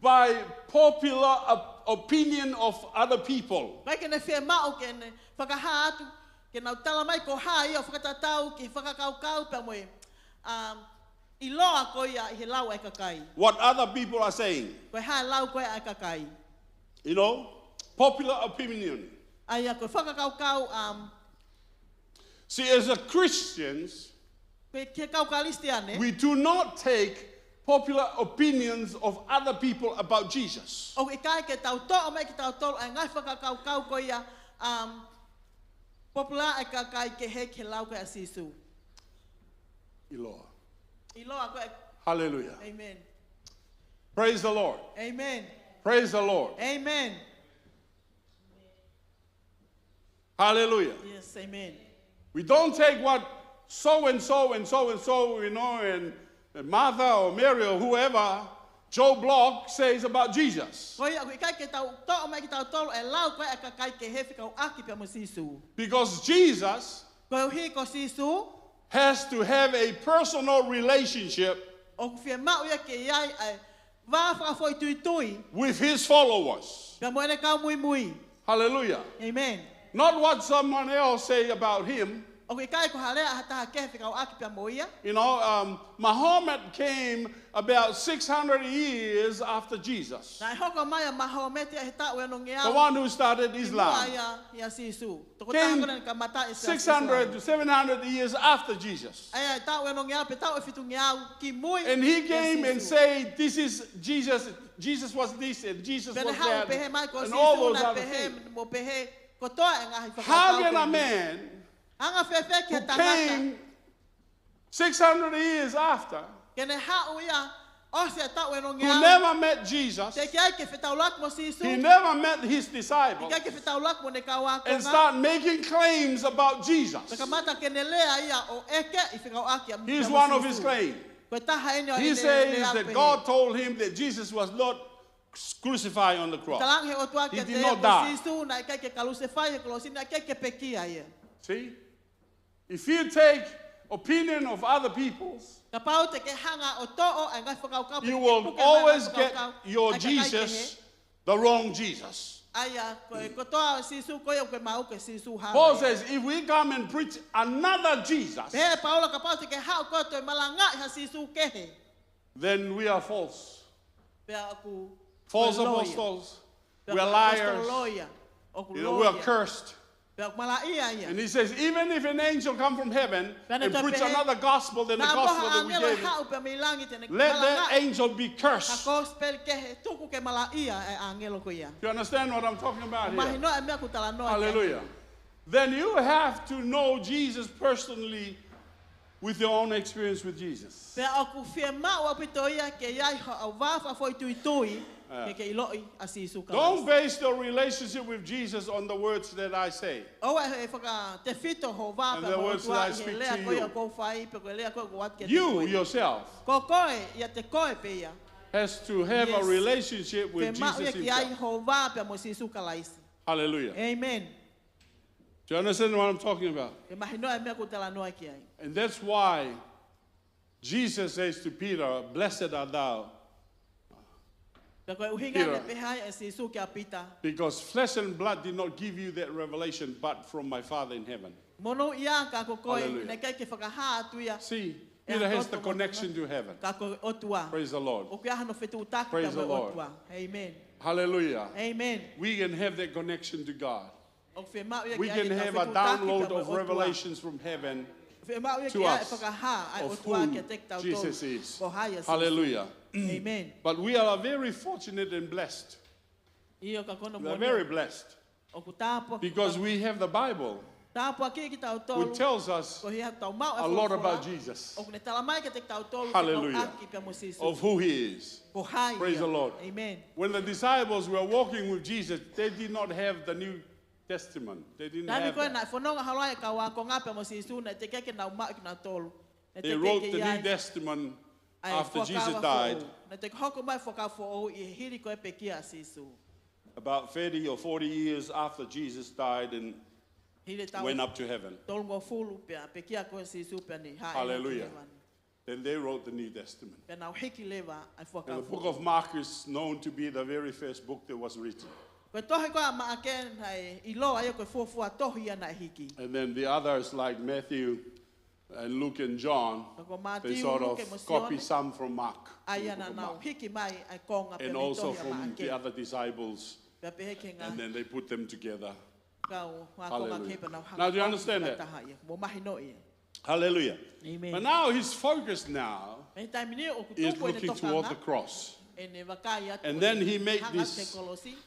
by popular op-, opinion of other people. ʻIkai ke ne fiemaʻu ke ne fakahā atu ke nau tala mai ko hai ia ʻo fakatatau ki he fakakaukau pea mo e, um, ʻiloa ko ia ʻi he lau ʻa e kakai. What other people are saying. Ko e hā e lau ko ia ʻa e kakai. You know, popular opinion. ʻA ia ko e fakakaukau, um, See, as a Christians, Ko e, ki he kau Kalisitiane, we do not take popular opinions of other people about Jesus. ʻOku ʻikai ke tau toʻo mai kitautolu ʻa e ngaahi fakakaukau ko ia, um, popular ʻa e kakai kehe ki he lau ko ia ʻa Sīsū. ʻIloa. ʻIloa ko e. Hallelujah. Amen. Praise the Lord. Amen. Praise the Lord. Amen. Hallelujah. Yes, amen. We don't take what so and so and so and so, you know, and, and Martha or Mary or whoever, Joe Block says about Jesus. Ko ia, ʻoku ʻikai ke tau toʻo mai kitautolu e lau ko ia ʻa e kakai kehe fekauʻaki pea mo Sīsū. Because Jesus Koeʻuhi ko Sīsū has to have a personal relationship ʻoku fiemaʻu ia ke ʻi ai ʻa e vā fakafoʻituitui with his followers. Pea mo ʻene kau muimui. Hallelujah. Amen. Not what someone else say about him. ʻOku ʻikai ko ha lea ʻa ha taha kehe fekauʻaki pea mo ia. You know, um, Muhammad came about six hundred years after Jesus. Naʻe hoko mai ʻa Mahometi ʻi he taʻu ʻe ono ngeau. The one who started Islam. Kimuʻa ia, ia Sīsū. Tokotaha ko ē naʻa ne kamata e Siasi Isilami. Came six hundred to seven hundred years after Jesus. ʻA ia, taʻu ʻe ono ngeau pe taʻu ʻe fitu ngeau kimui kia Sīsū. And he came and said, "This is Jesus. Jesus was this and Jesus was that," and all those other things. Pea ne haʻu ʻo pehē mai ko Sīsū naʻe pehē, mo pehē kotoa e ngaahi fakakaukau ko eni. How can a man who came six hundred years after, Hanga fēfē ki he tangata ke ne haʻu ia ʻosi e taʻu ʻe ono ngeau, who never met Jesus, teʻeki ai ke fetaulaki mo Sīsū, he never met his disciples, teʻeki ai ke fetaulaki mo ʻene kau ākonga, and start making claims about Jesus. Pea kamata ke ne lea ia ʻo ʻeke ʻi fekauʻaki ia mo Sīsū. Here's one of his claims. Ko e taha eni ʻo ʻene lea pehē. He says that God told him that Jesus was not crucified on the cross. Talaange he ʻOtua kiate ia ko Sīsū naʻe ʻikai ke kalusefai he kolosi, naʻe ʻikai ke pekia ia. He did not die. See? If you take opinion of other people's, Kapau te ke hanga ʻo toʻo ʻa e ngaahi fakakaukau pe ke puke mai e ngaahi fakakaukau. You will always get your Jesus, the wrong Jesus. ʻA ia, ko e kotoa Sīsū ko ia ʻoku ke maʻu ko e Sīsū hala ia. Paul says, "If we come and preach another Jesus," Pehē ʻe Paula kapau te ke haʻu koe ʻo toe malangaʻi ha Sīsū kehe. Then we are false. Pea ʻoku, false apostles. Pea ʻoku ʻaposetolo ia. We are liars. ʻOku loia. You know, we are cursed. Pea ʻoku malaʻia ia. And he says, "Even if an angel come from heaven and preach another gospel than the gospel that we gave him, let that angel be cursed." Pea ne toe pehē, naʻa mo ha ʻāngelo haʻu pea mei langi te ne malangaʻi ha gospel kehe, tuku ke malaʻia e ʻāngelo ko ia. You understand what I'm talking about here? Mahino e meʻa ʻoku ou talanoa ki ai. Hallelujah. Then you have to know Jesus personally with your own experience with Jesus. Pea ʻoku fiemaʻu ʻaupito ia ke ʻi ai haʻo vā fakafoʻituitui ke ke ʻiloʻi ʻa Sīsū Kalaisi. Don't base your relationship with Jesus on the words that I say. ʻOua ʻe fakatefito ho vā pea mo e ʻOtua ʻi he lea ko ia ʻoku ou fai, pe ko e lea ko ia ʻoku ou ʻoatu kiate koe. You yourself Ko koe, ʻiate koe pē ia. Has to have a relationship with Jesus himself. Yes. Fiemaʻu ia ke ʻi ai ho vā pea mo Sīsū Kalaisi. Hallelujah. Amen. Do you understand what I'm talking about? Ke mahino e meʻa ʻoku ou talanoa ki ai. And that's why Jesus says to Peter, "Blessed art thou." Pea ko e ʻuhinga ia naʻe pehē ai ʻe Sīsū kia Pita. Because flesh and blood did not give you that revelation, but from my Father in heaven. Monūʻia ka ko koe, Hallelujah. Naʻe ʻikai ke fakahā atu ia. See, Peter has the connection to heaven. Ka ko e ʻOtua. Praise the Lord. ʻOku ʻi ai hano fetuʻutaki pea mo e ʻOtua. Amen. Hallelujah. Amen. We can have that connection to God. ʻOku fiemaʻu ia ke ʻi ai e fetuʻutaki pea mo e ʻOtua. We can have a download of revelations from heaven to us of who Jesus is. Fiemaʻu ia ke ʻi ai e fakahā ʻa e ʻOtua kiate kitautolu ko hai ʻa Sīsū. Hallelujah. Amen. But we are very fortunate and blessed. ʻIo ka ko hono moʻoni. We are very blessed. ʻOku tāpuaki. Because we have the Bible, tāpuaki kitautolu. Which tells us a lot about Jesus. Ko e ʻuhinga ʻoku tau maʻu ʻa e fetuʻutaki ʻoku ne talamai kiate kitautolu ʻa e fetuʻutaki pea mo Hallelujah. Sīsū. Ko hai ia. Of who he is. Amen. When the disciples were walking with Jesus, they did not have the New Testament. They didn't have that. Taimi ko ē naʻe fononga holo ai e kau ākonga pea mo Sīsū, naʻe teʻeki ke nau maʻu ʻe kinautolu. Naʻe teʻeki ke ʻi ai ʻa e Fuakava Foʻou. They wrote the New Testament after Jesus died. Naʻe teʻeki hoko mai e Fuakava Foʻou ʻi he hili ko ē pekia ʻa Sīsū. About thirty or forty years after Jesus died and went up to heaven. Hili e taʻu tolungofulu pea pekia ko ē ʻa Sīsū pea ne hāʻele ki hēvani. Hallelujah. Then they wrote the New Testament. Pea nau hiki leva ʻa e Fuakava Foʻou. And the book of Mark is known to be the very first book that was written. Ko e tohi ko ē ʻa Maʻake naʻe ʻiloa ia ko e fuofua tohi ia naʻe hiki. And then the others like Matthew and Luke and John, they sort of copy some from Mark, the book of Mark. Ka ko Mātiu, Luke mo Sione, ʻa ia naʻa nau hiki mai ʻa e konga pea mo e tohi ʻa Maʻake. And also from the other disciples. Pea pehē ki he ngaahi kau ākonga kehe pea nau hanga ʻo fakataha ia. Hallelujah. Now, do you understand that? Mou mahino ia. Hallelujah. Amen. But now his focus now is looking toward the cross. Pea he taimi ni ʻoku tupu ʻene tokanga, ʻene vakai atu, ʻene hanga atu ki he kolosi. And then he make this,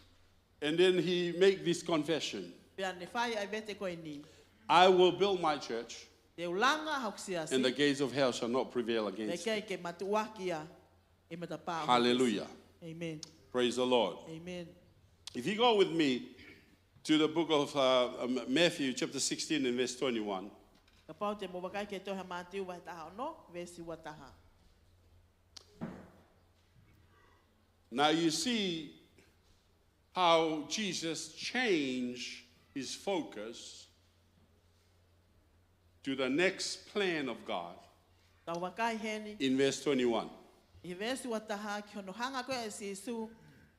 and then he make this confession. Pea ne fai ʻa e vete ko eni. I will build my church, Te u langa hoku siasi. And the gates of hell shall not prevail against it. Pea ʻe ʻikai ke matuʻuaki ia ʻe he matapā ʻo e hēvani. Hallelujah. Amen. Praise the Lord. Amen. If you go with me to the book of, uh, um, Matthew chapter sixteen and verse twenty-one. Kapau te mou vakai ki he tohi ʻa Mātiu vahe taha ono, veesi ua taha. Now you see how Jesus changed his focus to the next plan of God. Tau vakai heni. In verse twenty-one. ʻI he veesi ua taha ki hono hanga ko ē ʻa Sīsū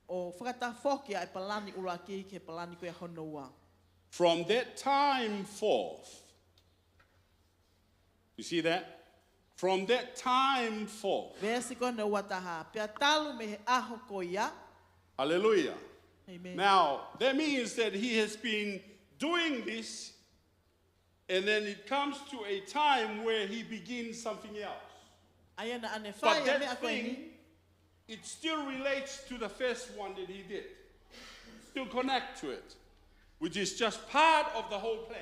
ʻo fakatafoki ʻa e palani ʻuluaki ki he palani ko ē hono ua. From that time forth, you see that? From that time forth. Veesi ko ē hono ua taha. Pea talu mei he ʻaho ko ia. Hallelujah. Amen. Now, that means that he has been doing this, and then it comes to a time where he begins something else. ʻA ia naʻa ne fai ʻa e meʻa ko eni. But that thing, it still relates to the first one that he did. Still connect to it, which is just part of the whole plan.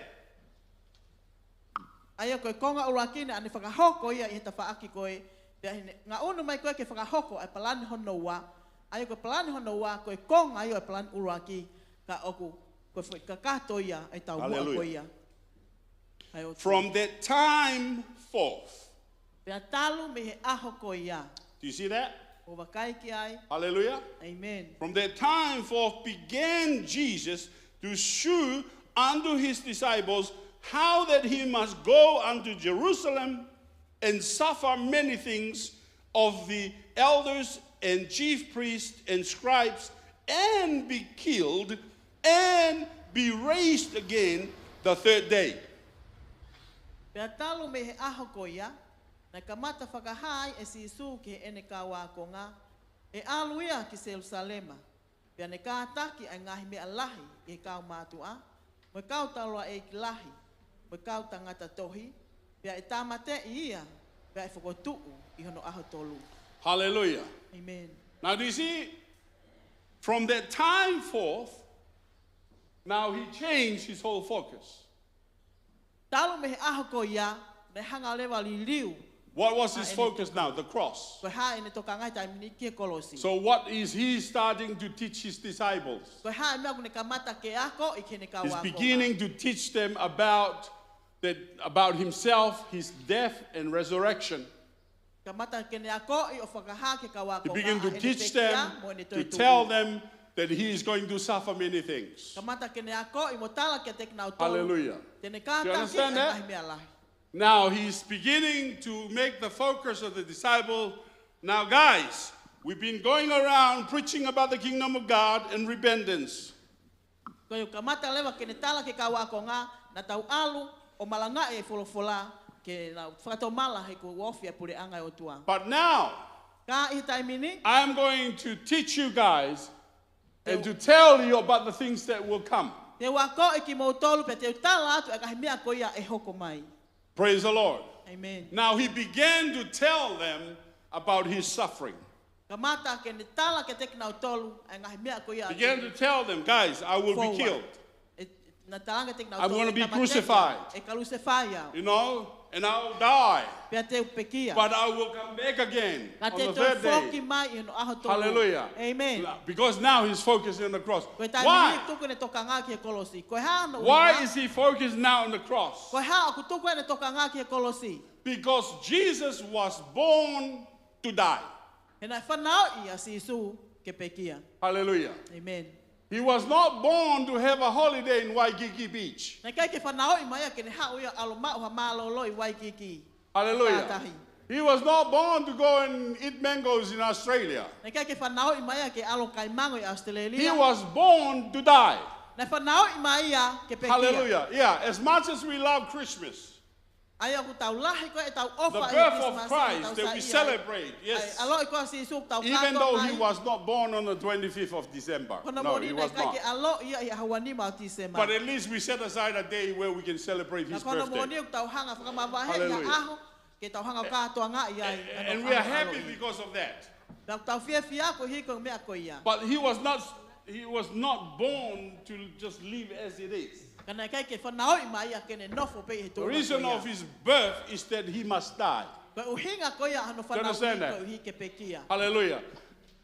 ʻA ia ko e konga ʻuluaki naʻa ne fakahoko ia ʻi he tafaʻaki ko ē, pea ne ngaʻunu mai ko ē ke fakahoko ʻa e palani hono ua. ʻA ia ko e palani hono ua ko e konga ia ʻo e palani ʻuluaki, ka ʻoku, ko e foʻi kakato ia ʻa e taumuʻa ko ia. Hallelujah. ʻA ia ʻo From that time forth, Pea talu mei he ʻaho ko ia. Do you see that? Mou vakai ki ai. Hallelujah. Amen. From that time forth began Jesus to shew unto his disciples how that he must go unto Jerusalem and suffer many things of the elders and chief priests and scribes and be killed and be raised again the third day. Pea talu mei he ʻaho ko ia, naʻe kamata fakahā ai ʻe Sīsū ki heʻene kau ākonga, ʻe ʻalu ia ki Selusalema, pea ne kātaki ʻa e ngaahi meʻa lahi ʻi he kau mātuʻa, mo e kau taulaʻeiki lahi, mo e kau tangata tohi, pea ʻe tāmateʻi ia, pea ʻe fokotuʻu ʻi hono ʻaho tolu. Hallelujah. Amen. Now, do you see, from that time forth, now he changed his whole focus. Talu mei he ʻaho ko ia, naʻe hanga leva ʻo liliu. What was his focus now? The cross. Ko e hā ʻene tokanga he taimi ni? Ki he kolosi. So what is he starting to teach his disciples? Ko e hā e meʻa ʻoku ne kamata ke akoʻi ki heʻene kau ākonga? He's beginning to teach them about the, about himself, his death and resurrection. Kamata ke ne akoʻi ʻo fakahā ki he kau ākonga ʻa ʻene pekia mo ʻene toetuʻu. He began to teach them, to tell them that he is going to suffer many things. Kamata ke ne akoʻi mo tala kiate kinautolu. Hallelujah. Te ne kātaki ʻa e ngaahi meʻa lahi. Do you understand that? Now he's beginning to make the focus of the disciple, "Now, guys, We've been going around preaching about the kingdom of God and repentance. Ko e kamata leva ke ne tala ki he kau ākonga, naʻa tau ʻalu ʻo malangaʻi e folofola ke nau fakatomala he kuo ofi e puleʻanga ʻo e ʻOtua. But now, Ka ʻi he taimi ni, I'm going to teach you guys and to tell you about the things that will come. te u akoʻi kimoutolu pea te u tala atu e ngaahi meʻa ko ia ʻe hoko mai. Praise the Lord. Amen. Now he began to tell them about his suffering. Kamata ke ne tala kiate kinautolu e ngaahi meʻa ko ia. Began to tell them, "Guys, I will be Forward. Killed. ʻE, naʻa tala kiate kinautolu, I'm gonna be "Tamateʻi, crucified. ʻE kalusefai au." You know, and I'll die. Pea te u pekia. But I will come back again Ka on te the toe third day." foki mai ʻi hono ʻaho tolu. Hallelujah. Amen. Because now he's focusing on the cross. Ko e taimi Why? Ni tuku ʻene tokanga ki he kolosi. Ko e hā hono Why ʻuhinga? Is he focused now on the cross? Ko e hā ʻoku tuku ʻene tokanga ki he kolosi? Because Jesus was born to die. He naʻe fanauʻi ʻa Sīsū ke pekia. Hallelujah. Amen. He was not born to have a holiday in Waikiki Beach. Naʻe ʻikai ke fanauʻi mai ia ke ne haʻu ia ʻo ʻalu ʻo maʻu ha mālōlō ʻi Waikiki. Hallelujah. Kātahi. He was not born to go and eat mangoes in Australia. Naʻe ʻikai ke fanauʻi mai ia ke ʻalu ʻo kai mango ʻi ʻAositelēlia. He was born to die. Naʻe fanauʻi mai ia ke pekia. Hallelujah. Yeah, as much as we love Christmas, ʻA ia ʻoku tau lahi ko ē ʻetau ʻofa the ʻi he birth of Christmas, Christ tau that we saiʻia. Celebrate, yes. ʻA e ʻaloʻi ko ē ʻa Sīsū ʻoku tau Even though kātoanga he ai. Was not born on the twenty-fifth of December. Ko hono No, moʻoni he naʻe was ʻikai ke not. ʻaloʻi ia ʻi he ʻaho ua nima ʻo Tīsema. But at least we set aside a day where we can celebrate his birthday. Ka ko hono moʻoni ʻoku tau hanga ʻo fakamavaheʻi ʻa e ʻaho, ke tau hanga ʻo kātoangaʻi ai. And we are happy because of that. Pea ʻoku tau fiefia koeʻuhi ko e meʻa ko ia. But he was not, he was not born to just live as it is. Ka naʻe ʻikai ke fanauʻi mai ia ke ne nofo pē ʻi he tuʻunga ko ia. The reason of his birth is that he must die. Ko e ʻuhinga ko ia hono fanauʻi koeʻuhi ke pekia. Hallelujah.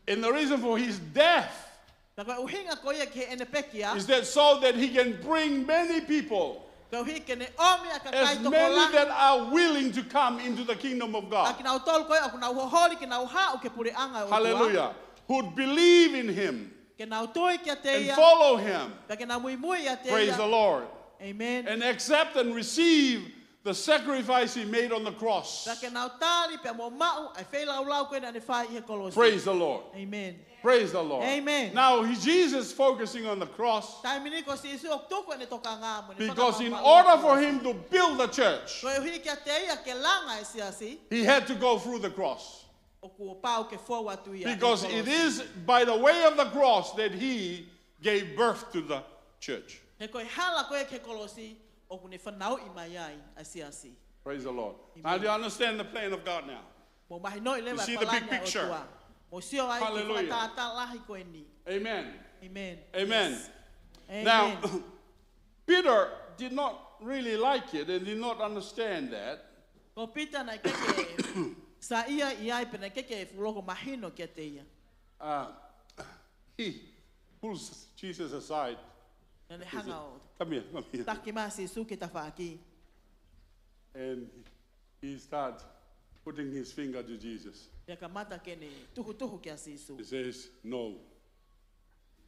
And the reason for his death Ka ko e ʻuhinga ko ia ki heʻene pekia, is that so that he can bring many people, koeʻuhi ke ne ʻomi ʻa e kakai tokolahi, as many that are willing to come into the kingdom of God. ʻA kinautolu ko ē ʻoku nau hoholi ke nau haʻu ki he puleʻanga ʻo e ʻOtua. Hallelujah. Who believe in him Ke nau tui kiate and ia, follow him. Pea ke nau muimui ʻiate ia. Praise the Lord. Amen. And accept and receive the sacrifice he made on the cross. Pea ke nau tali pea mo maʻu ʻa e feilaulau ko ē naʻa ne fai ʻi he kolosi. Praise the Lord. Amen. Praise the Lord. Amen. Now, he, Jesus focusing on the cross Taimi ni ko Sīsū ʻoku tuku ʻene tokanga mo ʻene because in fakamaʻu order ʻo e for kolosi. Him to build the church, Koeʻuhi kiate ia ke langa e siasi, he had to go through the cross. ʻoku pau ke fou atu ia ʻi he Because it kolosi. Is by the way of the cross that he gave birth to the church. He ko e hala ko ē ki he kolosi ʻoku ne fanauʻi mai ai ʻa e siasi. Praise the Lord. Amen. Now, do you understand the plan of God now? Mou mahinoʻi leva You see e the palani big ʻa e picture? ʻOtua. Mou sio ai ki he Hallelujah. Fakatātā lahi ko eni. Amen. Amen. Amen. Yes. Now, Amen. Peter did not really like it and did not understand that. Ko Pita naʻe ʻikai ke saiʻia ʻi ai pea naʻe ʻikai ke fuʻu loko mahino kiate ia. Uh, he pulls Jesus aside. Naʻa ne hanga ʻo Come here, come here. taki mai ʻa Sīsū ki he tafaʻaki. And he starts putting his finger to Jesus. Pea kamata ke ne tuhutuhu kia Sīsū. He says, "No,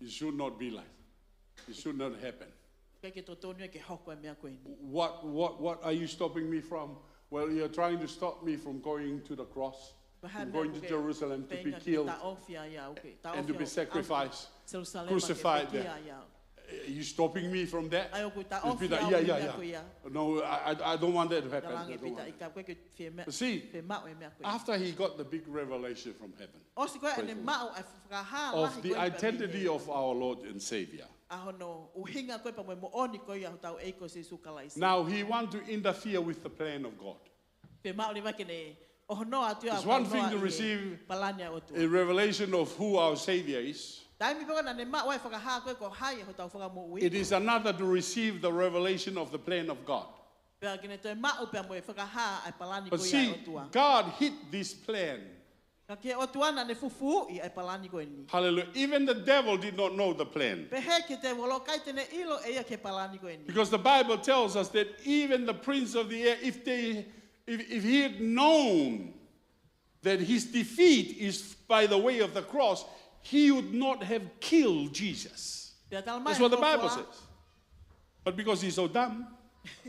it should not be like, it should not happen. ʻIkai ke totonu ia ke hoko e meʻa ko eni. What, what, what are you stopping me from? Well, you're trying to stop me from going to the cross, Ko e hā e from meʻa going ʻoku to ke Jerusalem to be feinga ke killed, taʻofi ai au, ke taʻofi and to be au, sacrificed, Selusalema ke crucified pekia there. ai au. Are you stopping me from that?" ʻAi ʻoku And taʻofi Peter, au "Yeah, ki he yeah, meʻa yeah. ko ia. No, I, I, I don't want that to happen. Tala I ange don't Pita, want that." ʻikai, ʻikai ke fiemaʻu, But see, fiemaʻu e meʻa ko ia. After he got the big revelation from heaven, ʻOsi ko ē ʻene praise the Lord, maʻu ʻa e fakahā of lahi the ko ē pea identity mei of our Lord and Savior, ʻa hono ʻuhinga ko ē pea mo e moʻoni ko ia ʻo hotau ʻEiki ko Sīsū Kalaisi. now he want to interfere with the plan of God. Fiemaʻu leva ke ne ʻohonoa atu ia It's one thing ʻohonoa to ʻi he receive palani ʻa e ʻOtua. A revelation of who our Savior is. Taimi pē ko ē naʻa ne maʻu ai e fakahā ko ē ko hai hotau Fakamoʻui. It is another to receive the revelation of the plan of God. Pea ke ne toe maʻu pea mo e fakahā ʻa e palani ko But ia see, ʻa e ʻOtua. God hid this plan. Ka ko e ʻOtua naʻa ne fufuuʻi ʻa e palani ko eni. Hallelujah. Even the devil did not know the plan. Pehē ki he tēvolo ʻikai te ne ʻilo ʻe ia ki he palani ko eni. Because the Bible tells us that even the prince of the air, if they, if, if he had known that his defeat is by the way of the cross, he would not have killed Jesus. Pea tala mai That's what the he Bible folofola, says. But because he's so dumb,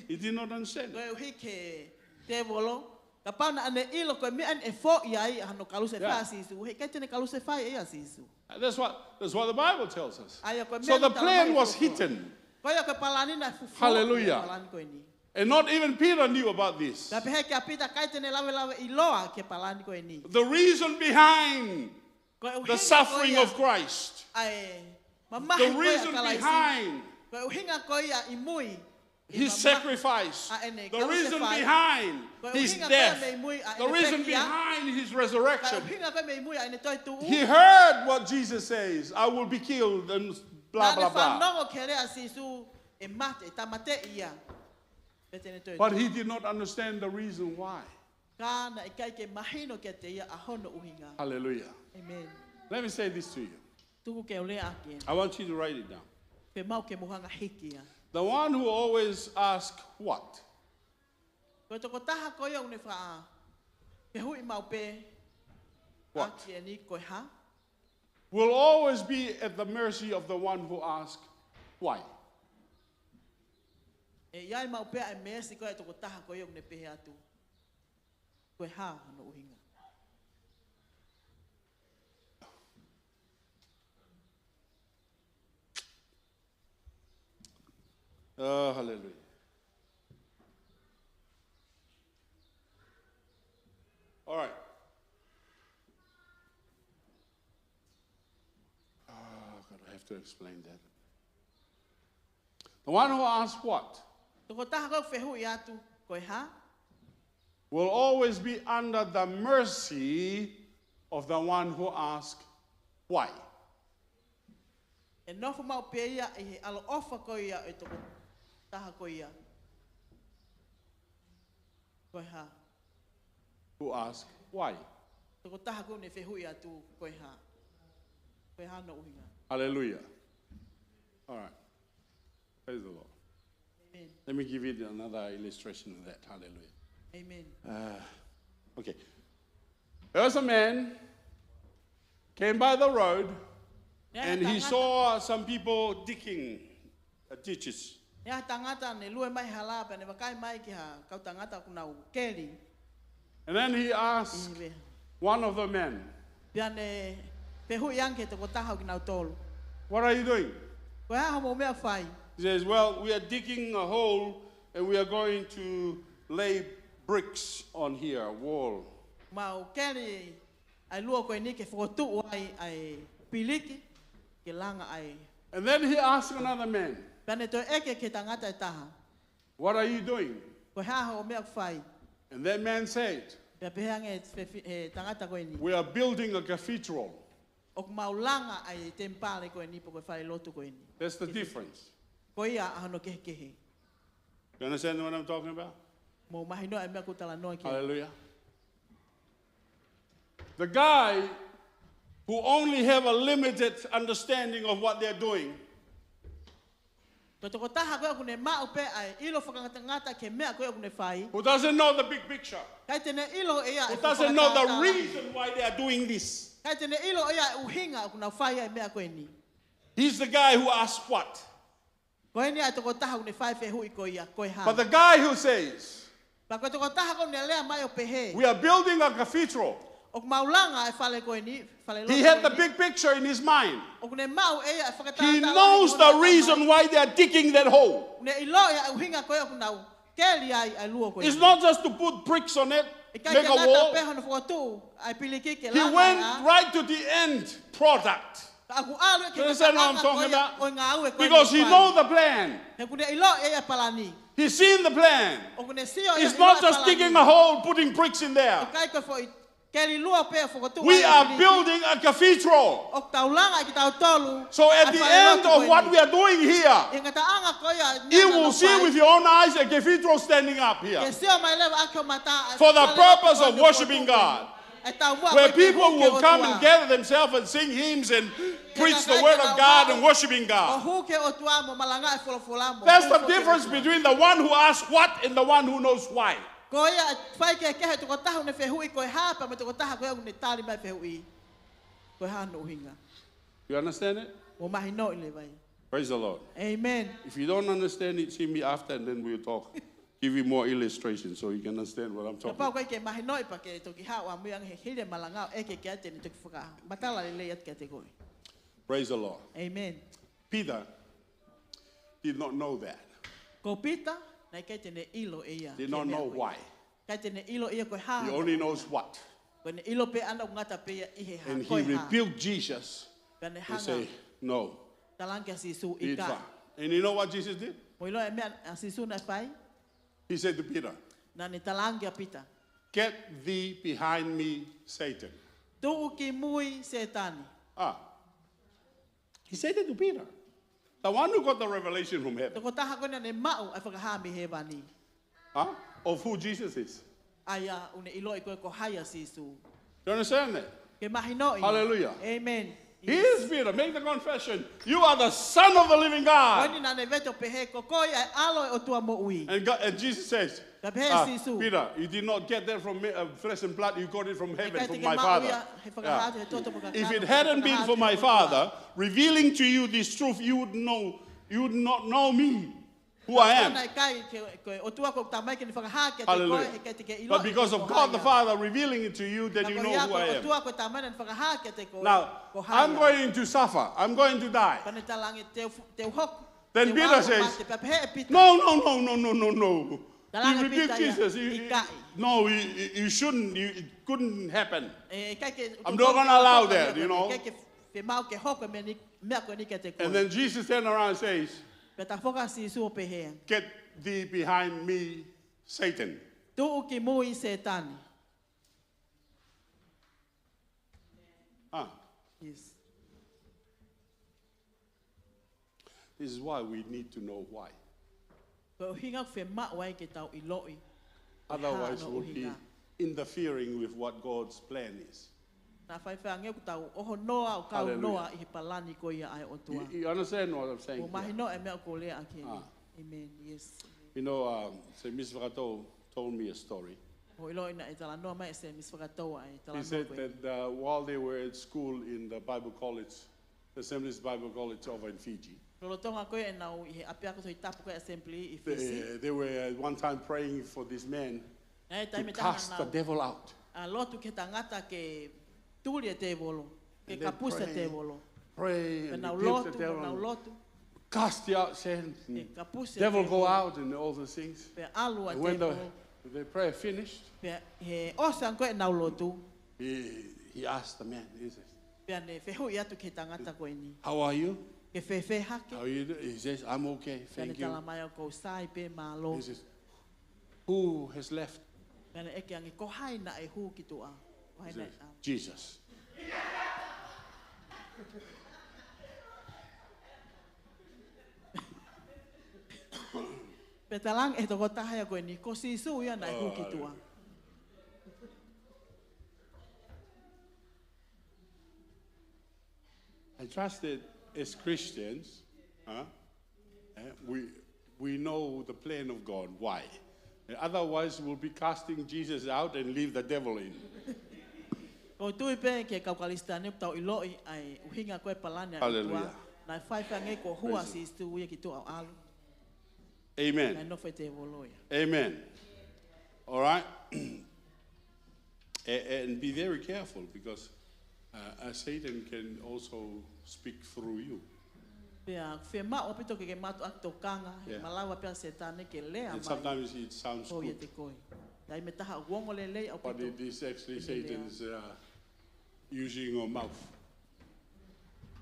he did not understand. Koeʻuhi ko e tēvolo, Kapau naʻa ne ʻilo ko e meʻa ʻeni ʻe foʻi ai ʻa hono kalusefai ʻa Sīsū, heʻikai te ne kalusefai ʻe ia ʻa Sīsū. And that's what, that's what the Bible tells us. ʻA ia ko e meʻa ni talamai ʻe he fuofua. So the plan was hidden. Ko ia ko e palani naʻe fufū ʻi he palani ko eni. Hallelujah. And not even Peter knew about this. Pea pehē kia Pita ʻikai te ne lavelave ʻiloa ki he palani ko eni. The reason behind the suffering of Christ. The reason behind ʻa e mamahi ko ia ʻa Kalaisi. Ko e ʻuhinga ko ia ʻi mui. His sacrifice. The reason behind his death. The reason behind his resurrection. He heard what Jesus says, "I will be killed and blah, blah, blah." Naʻa ne fanongo ki he lea ʻa Sīsū, ʻe mate, ʻe tāmateʻi ia. Pea te ne toetuʻu. But he did not understand the reason why. Ka naʻe ʻikai ke mahino kiate ia ʻa hono ʻuhinga. Hallelujah. Amen. Let me say this to you. Tuku ke u lea ʻaki eni. I want you to write it down. Pea maʻu ke mou hanga hiki ia. The one who always ask what? Ko e tokotaha ko ia ʻoku ne faʻa fehuʻi maʻu pē ʻaki eni ko e hā? Will always be at the mercy of the one who ask why. ʻE ʻi ai maʻu pē ʻa e meesi ko ia ʻa e tokotaha ko ia ʻoku ne pehē atu, ko e hā hono ʻuhinga? Oh, hallelujah. All right. Oh, God, I have to explain that. The one who asks what? Tokotaha ko ē ʻoku fehuʻi atu, ko e hā? Will always be under the mercy of the one who asks why. ʻE nofo maʻu pē ia ʻi he ʻaloʻofa ko ia ʻo e tokotaha ko ia. Ko e hā? Who ask why? Tokotaha ko ē ʻoku ne fehuʻi atu ko e hā? Ko e hā hono ʻuhinga? Hallelujah. All right. Praise the Lord. Amen. Let me give you another illustration of that. Hallelujah. Amen. Uh, okay. There was a man came by the road and he saw some people digging uh, ditches. Naʻe ʻi ai ha tangata naʻe lue mai he hala pea ne vakai mai ki ha kau tangata ʻoku nau keli. And then he asked one of the men, pea ne fehuʻi ange ki he tokotaha ʻo kinautolu, "What are you doing?" "Ko e hā hoʻomou meʻa fai?" He says, "Well, we are digging a hole and we are going to lay bricks on here, wall." "Mau keli ʻa e luo ko eni ke fokotuʻu ai ʻa e piliki ke langa ai." And then he asked another man, pea ne toe ʻeke ki he tangata ʻe taha, "What are you doing?" "Ko e hā hoʻo meʻa ʻoku fai?" And that man said, pea pehē ange he fe-, he tangata ko eni, "We are building a cathedral." "ʻOku mau langa ʻa e temipale ko eni pe ko e falelotu ko eni." That's the difference. Ko ia ʻa hono kehekehe. You understand what I'm talking about? Mou mahinoʻi ʻa e meʻa ʻoku ou talanoa ki ai? Hallelujah. The guy who only have a limited understanding of what they're doing, ko e tokotaha ko ē ʻoku ne maʻu pē ʻa e ʻilo fakangatangata ki he meʻa ko ē ʻoku ne fai, who doesn't know the big picture, ʻikai te ne ʻilo ʻe ia ʻa e fuʻu fakatātā lahi, who doesn't know the reason why they are doing this, ʻikai te ne ʻilo ʻe ia ʻa e ʻuhinga ʻoku nau fai ai ʻa e meʻa ko eni. He's the guy who asks what. Ko eni ʻa e tokotaha ʻoku ne fai fehuʻi ko ia, ko e hā? But the guy who says, pea ko e tokotaha ko ē ʻoku ne lea mai ʻo pehē, "We are building a cathedral." "ʻOku mau langa ʻa e fale ko eni, falelotu ko eni." He had the big picture in his mind. ʻOku ne maʻu ʻe ia ʻa e fakatātā lahi. He knows the reason why they are digging that hole. ʻOku ne ʻilo ʻa e ʻuhinga ko ē ʻoku nau keli ai ʻa e luo ko eni. It's not just to put bricks on it, make a wall. ʻIkai ke ngata pē hono fokotuʻu ʻa e piliki ke langa ai. He went right to the end product. Ka ʻoku ʻalu ia ki he ngataʻanga ko ia ʻo e ngāue ko ē ʻoku fai. You understand what I'm talking about? Because he know the plan. He ʻoku ne ʻilo ʻe ia ʻa e palani. He's seen the plan. ʻOku ne sio ia ʻi he palani. It's not just digging a hole, putting bricks in there. ʻIkai ko e foʻi keli luo pē ʻo fokotuʻu ai ʻa e piliki. We are building a cathedral. ʻOku tau langa ʻe kitautolu ʻa e falelotu ko eni. So at the end of what we are doing here, ʻI he ngataʻanga ko ia ʻo e meʻa ʻoku nau fai, you will see with your own eyes a cathedral standing up here. Ke sio mai leva ʻaki ho mata ʻa e falelotu ko eni. For the purpose of worshiping God. ʻA e taumuʻa ko ē ke hū ki he ʻOtua. Where people will come and gather themselves and sing hymns and preach the word of God and worshiping God. Ke kakai ke nau ō ʻo hū ki he ʻOtua mo malangaʻi e folofola mo hū ki he ʻOtua. That's the difference between the one who asks what and the one who knows why. Ko ia ʻa e faikehekehe ʻo e tokotaha ʻoku ne fehuʻi ko e hā pea mo e tokotaha ko ē ʻoku ne tali mai e fehuʻi, ko e hā hono ʻuhinga. You understand it? Mou mahinoʻi leva ia? Praise the Lord. Amen. If you don't understand it, see me after and then we'll talk. give you more illustration so you can understand what I'm talking about. Kapau ko e ke mahinoʻi pea ke toki haʻu ʻo ʻamuiange he hili e malanga ʻo ʻeke kiate au te ne toki fakamatala lelei atu kiate koe. Praise the Lord. Amen. Peter did not know that. Ko Pita, naʻe ʻikai te ne ʻilo ʻe ia. Did not know why. ʻIkai te ne ʻilo ʻe ia ko e hā. He only knows what. Ko ʻene ʻilo pē ʻaʻana ʻoku ngata pē ia ʻi he hā. And he rebuked Jesus and say, "No." Talaange kia Sīsū, ʻIkai. And you know what Jesus did? Mou ʻilo e meʻa ʻa Sīsū naʻe fai? He said to Peter, Naʻa ne talaange kia Pita, "Get thee behind me, Satan." Tuʻu ki mui, Sētane. Ah. He said it to Peter, the one who got the revelation from heaven. Tokotaha ko ē naʻa ne maʻu ʻa e fakahā mei hēvani. Huh? Of who Jesus is. ʻA ia ʻoku ne ʻiloʻi ko ē ko hai ʻa Sīsū. You understand that? Ke mahinoʻi. Hallelujah. Amen. He is Peter. Make the confession. "You are the Son of the living God." Ko eni naʻa ne veto pehē ko koe ʻa e ʻAlo ʻo e ʻOtua moʻui. And God, and Jesus says, Ka pehē ʻe Sīsū, "Peter, you did not get that from me, uh, flesh and blood. You got it from heaven, from my Father." ʻIkai te ke maʻu ia he fakahā atu he toto mo e kakano, he fakahā atu he ʻOtua. "If it hadn't been for my Father revealing to you this truth, you would know, you would not know me, who I am." Naʻe ʻikai ke, ko e ʻOtua ko e talamai ke ne fakahā kiate koe, he ʻikai te ke ʻilo. Hallelujah. But because of God the Father revealing it to you, then you know who I am. Ka ko ia ko e ʻOtua ko e talamai naʻa ne fakahā kiate koe ko hai au. Now, I'm going to suffer. I'm going to die. Pea ne talaange te u fu-, te u hoko. Then Peter says, "No, no, no, no, no, no, no." He rebuked Jesus. He, he, no, he, he, you shouldn't. You, it couldn't happen. I'm not gonna allow that, you know. And then Jesus turned around and says, "Get thee behind me, Satan." Tuʻu ki mui, Sētane. Ah. Yes. This is why we need to know why. Ko e ʻuhinga ʻoku fiemaʻu ai ke tau ʻiloʻi. Otherwise, we'll be interfering with what God's plan is. Naʻa faifai ange ʻoku tau ʻoho noa, ʻo kau noa ʻi he palani ko ia ʻa e ʻOtua. You, you understand what I'm saying here? Mou mahinoʻi e meʻa ʻoku ou lea ʻaki eni. Ah. Amen. Yes. You know, um, Semisi Fakatou told me a story. Mou ʻilo naʻe talanoa mai ʻe Semisi Fakatou ʻa e talanoa ko eni. He said that, uh, while they were at school in the Bible college, Assemblies Bible College over in Fiji, Lolotonga ko ē ʻenau ʻi he ʻapiako Tohi Tapu ko ē Assembly ʻi Fisi. They, they were at one time praying for this man to cast the devil out. Naʻe taimi ʻe taha naʻa nau lotu ki he tangata ke tuli e tēvolo, ke kapusi e tēvolo. And they pray, pray and rebuke the devil. Pea nau lotu, pea nau lotu. Cast you out, Satan. Ke kapusi e tēvolo. Devil go out and all those things. Pea ʻalu ʻa e tēvolo. And when the, the prayer finished, pea he ʻosi ange ko ē ʻenau lotu, he, he asked the man, he says, pea ne fehuʻi atu ki he tangata ko eni, "How are you? Ke fēfē hake?" "How are you doing?" He says, "I'm okay, thank you." Pea ne talamai, "ʻOku ou sai pē, mālō." He says, "Who has left?" Pea ne ʻeke ange, "Ko hai naʻe hū ki tuʻa? Ko hai naʻe ʻalu?" He says, "Jesus." Pea talaange ʻe he tokotaha ia ko eni, "Ko Sīsū ia naʻe hū ki tuʻa." I trust that as Christians, huh, eh, we, we know the plan of God. Why? Eh, otherwise, we'll be casting Jesus out and leave the devil in. ʻOku ou tui pē ki he kau Kalisitiane ʻoku tau ʻiloʻi ʻa e ʻuhinga ko ē palani ʻa e ʻOtua. Hallelujah. Naʻe faifai ange kuo hū ʻa Sīsū ia ki tuʻa ʻo ʻalu. Amen. Naʻe nofo e tēvolo ia. Amen. All right. A-, and be very careful because, uh, uh, Satan can also speak through you. Pea fiemaʻu ʻaupito ke ke mātuʻaki tokanga, he malava pē ʻa Sētane ke lea mai. And sometimes it sounds good. Ko ia te koe. Taimi ʻe taha ʻoku ongo lelei ʻaupito. But it is actually Satan's, uh, using your mouth.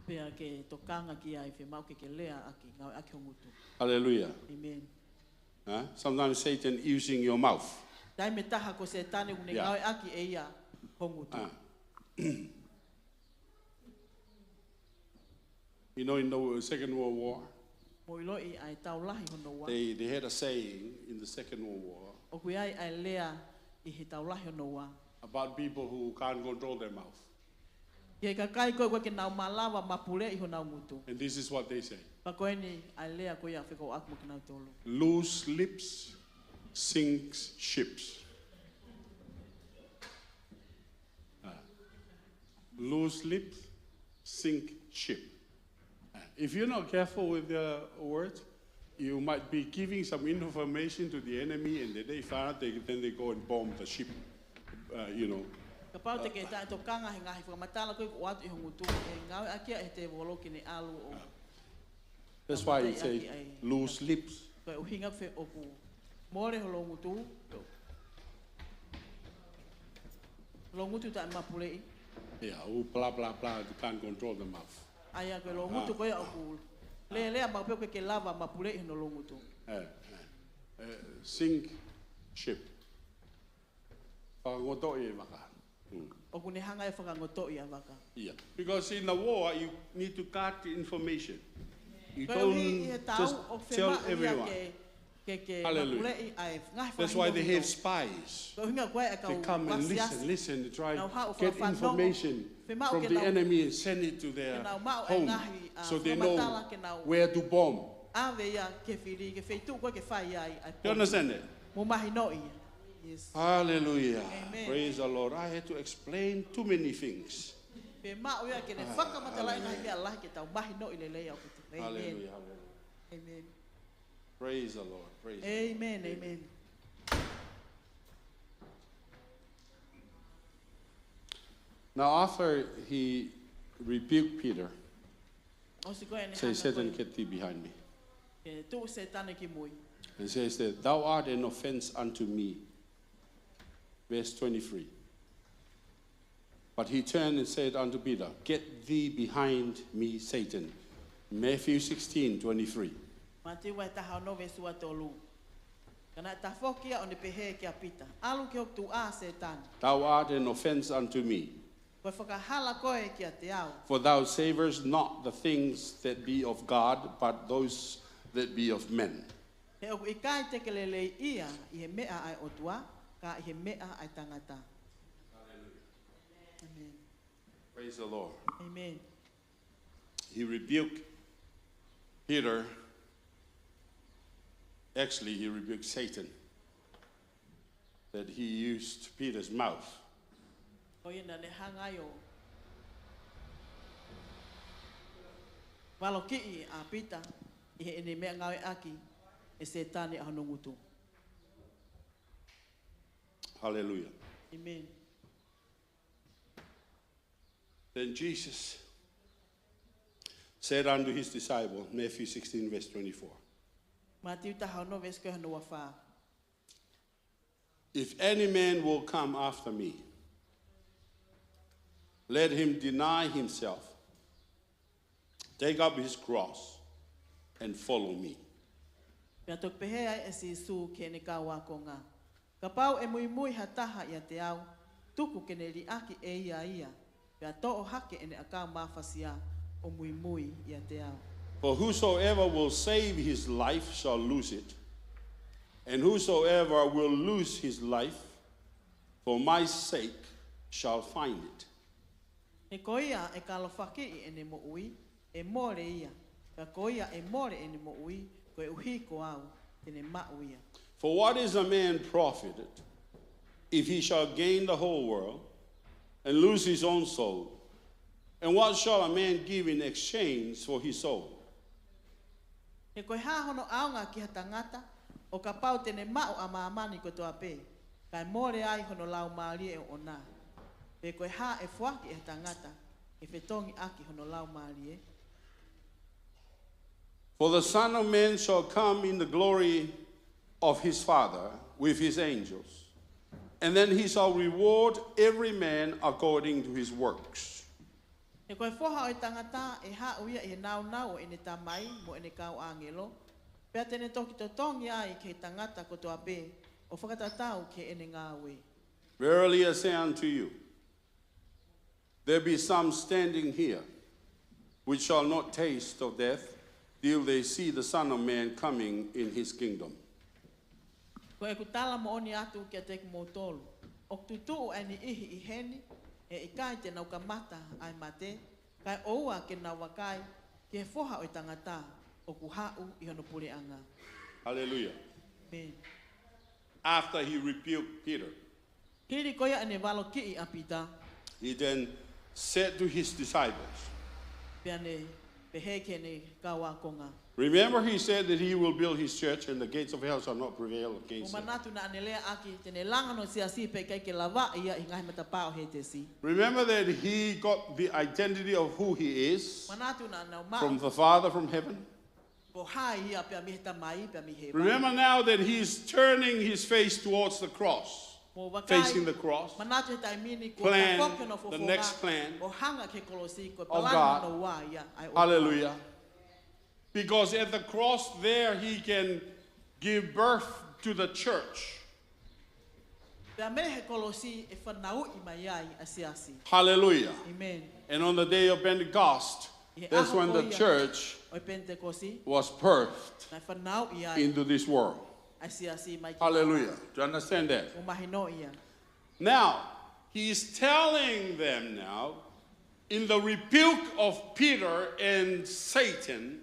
Pea ke tokanga ki ai, fiemaʻu ke ke lea ʻaki, ngāueʻaki ho ngutu. Hallelujah. Amen. Huh? Sometimes Satan using your mouth. Taimi ʻe taha ko Sētane ʻoku ne ngāueʻaki ʻe ia ho ngutu. Ah. You know, in the Second World War, Mou ʻiloʻi ʻa e Tau Lahi hono Ua. They, they had a saying in the Second World War ʻOku ʻi ai ʻa e lea ʻi he Tau Lahi hono Ua about people who can't control their mouth. Ki he kakai ko ē ʻoku ʻikai ke nau malava mapuleʻi honau ngutu. And this is what they say. Pea ko eni ʻa e lea ko ia fekauʻaki mo kinautolu. Loose lips sinks ships. Ah. Loose lips sink ship. Ah, if you're not careful with the words, You might be giving some information to the enemy, and then they find out, they, then they go and bomb the ship. Uh, you know. Kapau te ke taʻetokanga he ngaahi fakamatala ko ē ʻoku ʻoatu ʻi ho ngutu, ʻe ngāueʻaki ia ʻe he tēvolo ke ne ʻalu ʻo. That's why it say lose lips. Ko e ʻuhinga ko ē ʻoku mole ho loungutu. Loungutu taʻemapuleʻi. Yeah, oh, blah, blah, blah, you can't control the mouth. ʻA ia ko e loungutu ko ia ʻoku lelea maʻu pē ʻoku ʻikai ke lava mapuleʻi hono loungutu. Eh, eh, eh, sink ship. Fakangotoʻi e vaka. Mm. ʻOku ne hanga ʻe fakangotoʻi ʻa e vaka. Yeah. Because in the war, you need to guard the information. You Ko e ʻuhi ʻi he don't tau just ʻoku tell fiemaʻu ia everyone. ke, ke, ke Hallelujah. mapuleʻi ʻa e ngaahi That's why they have faʻahinga. Spies. Ko e ʻuhinga ko ē ʻa e kau They come and vasiasi. listen, listen, they try Nau haʻu to get fakafanongo. Information Fiemaʻu from ke the nau, enemy and send it to their ke nau maʻu e home ngaahi, uh, so they know fakamatala ke nau where to bomb. ʻAve ia ke fili, ke feituʻu ko ē ke fai ai ʻa e You bomu. Understand that? Mo mahinoʻi ia. Yes. Hallelujah. Amen. Praise the Lord. I had to explain too many things. Fiemaʻu ia ke ne Ah, fakamatalaʻi hallelujah. Meʻa lahi ke tau mahinoʻi lelei ʻaupito. Amen. Hallelujah. Hallelujah. Amen. Praise the Lord. Praise the Amen. Lord. Amen. Now, after he rebuked Peter, ʻOsi ko ē ʻene say, hanga "Satan, ko ē get thee behind me." Ke tuʻu Sētane ki mui. And says that, "Thou art an offense unto me." Verse twenty-three. But he turned and said unto Peter, "Get thee behind me, Satan." Matthew sixteen twenty-three. Mātiu vahe taha ono veesi ua tolu. Ka naʻe tafoki ia ʻo ne pehē kia Pita, "ʻAlu ki hoku tuʻa, Sētane. "Thou art an offense unto me. Ko e fakahala koe kiate au. For thou savorest not the things that be of God, but those that be of men." He ʻoku ʻikai te ke leleiʻia ʻi he meʻa ʻa e ʻOtua, ka ʻi he meʻa ʻa e tangata." Amen. Praise the Lord. Amen. He rebuked Peter. Actually, he rebuked Satan, that he used Peter's mouth. Ko ia naʻa ne hanga ai ʻo valokiʻi ʻa Pita ʻi heʻene meʻa ngāueʻaki ʻe Sētane ʻa hono ngutu. Hallelujah. Amen. Then Jesus said unto his disciple, Matthew sixteen, verse twenty-four. Mātiu taha ono veesi ko ē hono ua fā. "If any man will come after me, let him deny himself, take up his cross, and follow me." Pea toki pehē ai ʻe Sīsū ki heʻene kau ākonga, "Kapau ʻe muimui ha taha ʻiate au, tuku ke ne liʻaki ʻe ia ia, pea toʻo hake ʻene ʻakau mafasia ʻo muimui ʻiate au." "For whosoever will save his life shall lose it, and whosoever will lose his life for my sake shall find it." He ko ia ʻe kalofakiʻi ʻene moʻui, ʻe mole ia, ka ko ia ʻe mole ʻene moʻui, koeʻuhi ko au, te ne maʻu ia. "For what is a man profited if he shall gain the whole world and lose his own soul? And what shall a man give in exchange for his soul?" He ko e hā hono ʻaonga ki ha tangata, ʻo kapau te ne maʻu ʻa māmani kotoa pē, kae mole ai hono laumālie ʻoʻona? Pe ko e hā ʻe foaki ʻe ha tangata, ke fetongi ʻaki hono laumālie? "For the Son of Man shall come in the glory of his Father with his angels, and then he shall reward every man according to his works." He ko e Foha ʻo e Tangata ʻe haʻu ia ʻi he nāunau ʻo ʻene Tamai mo ʻene kau ʻāngelo, pea te ne toki totongi ai ki he tangata kotoa pē, ʻo fakatatau ki heʻene ngāue. "Verily I say unto you, there be some standing here which shall not taste of death till they see the Son of Man coming in his kingdom." Ko ʻeku tala moʻoni atu kiate kimoutolu, ʻoku tutuʻu ʻa e niʻihi ʻi heni, ʻe ʻikai te nau kamata ʻa e mate, kae ʻoua ke nau vakai ki he Foha ʻo e Tangata ʻoku haʻu ʻi hono puleʻanga. Hallelujah. Amen. After he rebuked Peter, Hili ko ia ʻene valokiʻi ʻa Pita, he then said to his disciples, pea ne Pehē ki heʻene kau ākonga. Remember, he said that he will build his church and the gates of hell shall not prevail Mou against it. manatu naʻa ne lea ʻaki te ne langa hono siasi pea ʻikai ke lavaʻi ia ʻi he ngaahi matapā ʻo Hētesi. Remember that he got the identity of who he is Manatu naʻa ne maʻu from the Father from heaven. Ko hai ia pea mei he Tamai pea mei hēvani. Remember now that he's turning his face towards the cross, Mou vakai, facing the cross. Manatu he taimi ni ko Plan, ka foki hono the fofonga next plan ʻo hanga ki he kolosi ko e of palani God. Hono ua ia ʻa e ʻOtua. Hallelujah. Because at the cross there, he can give birth to the church. Pea mei he kolosi ʻe fanauʻi mai ai ʻa e siasi. Hallelujah. Amen. And on the day of Pentecost, ʻI he that's ʻaho when ko the ia church ʻo e Pentekosi, was birthed naʻe fanauʻi ai into this world. ʻA e siasi mai ki Hallelujah. Do you understand that? Mou mahino ia. Now, he's telling them now, in the rebuke of Peter and Satan,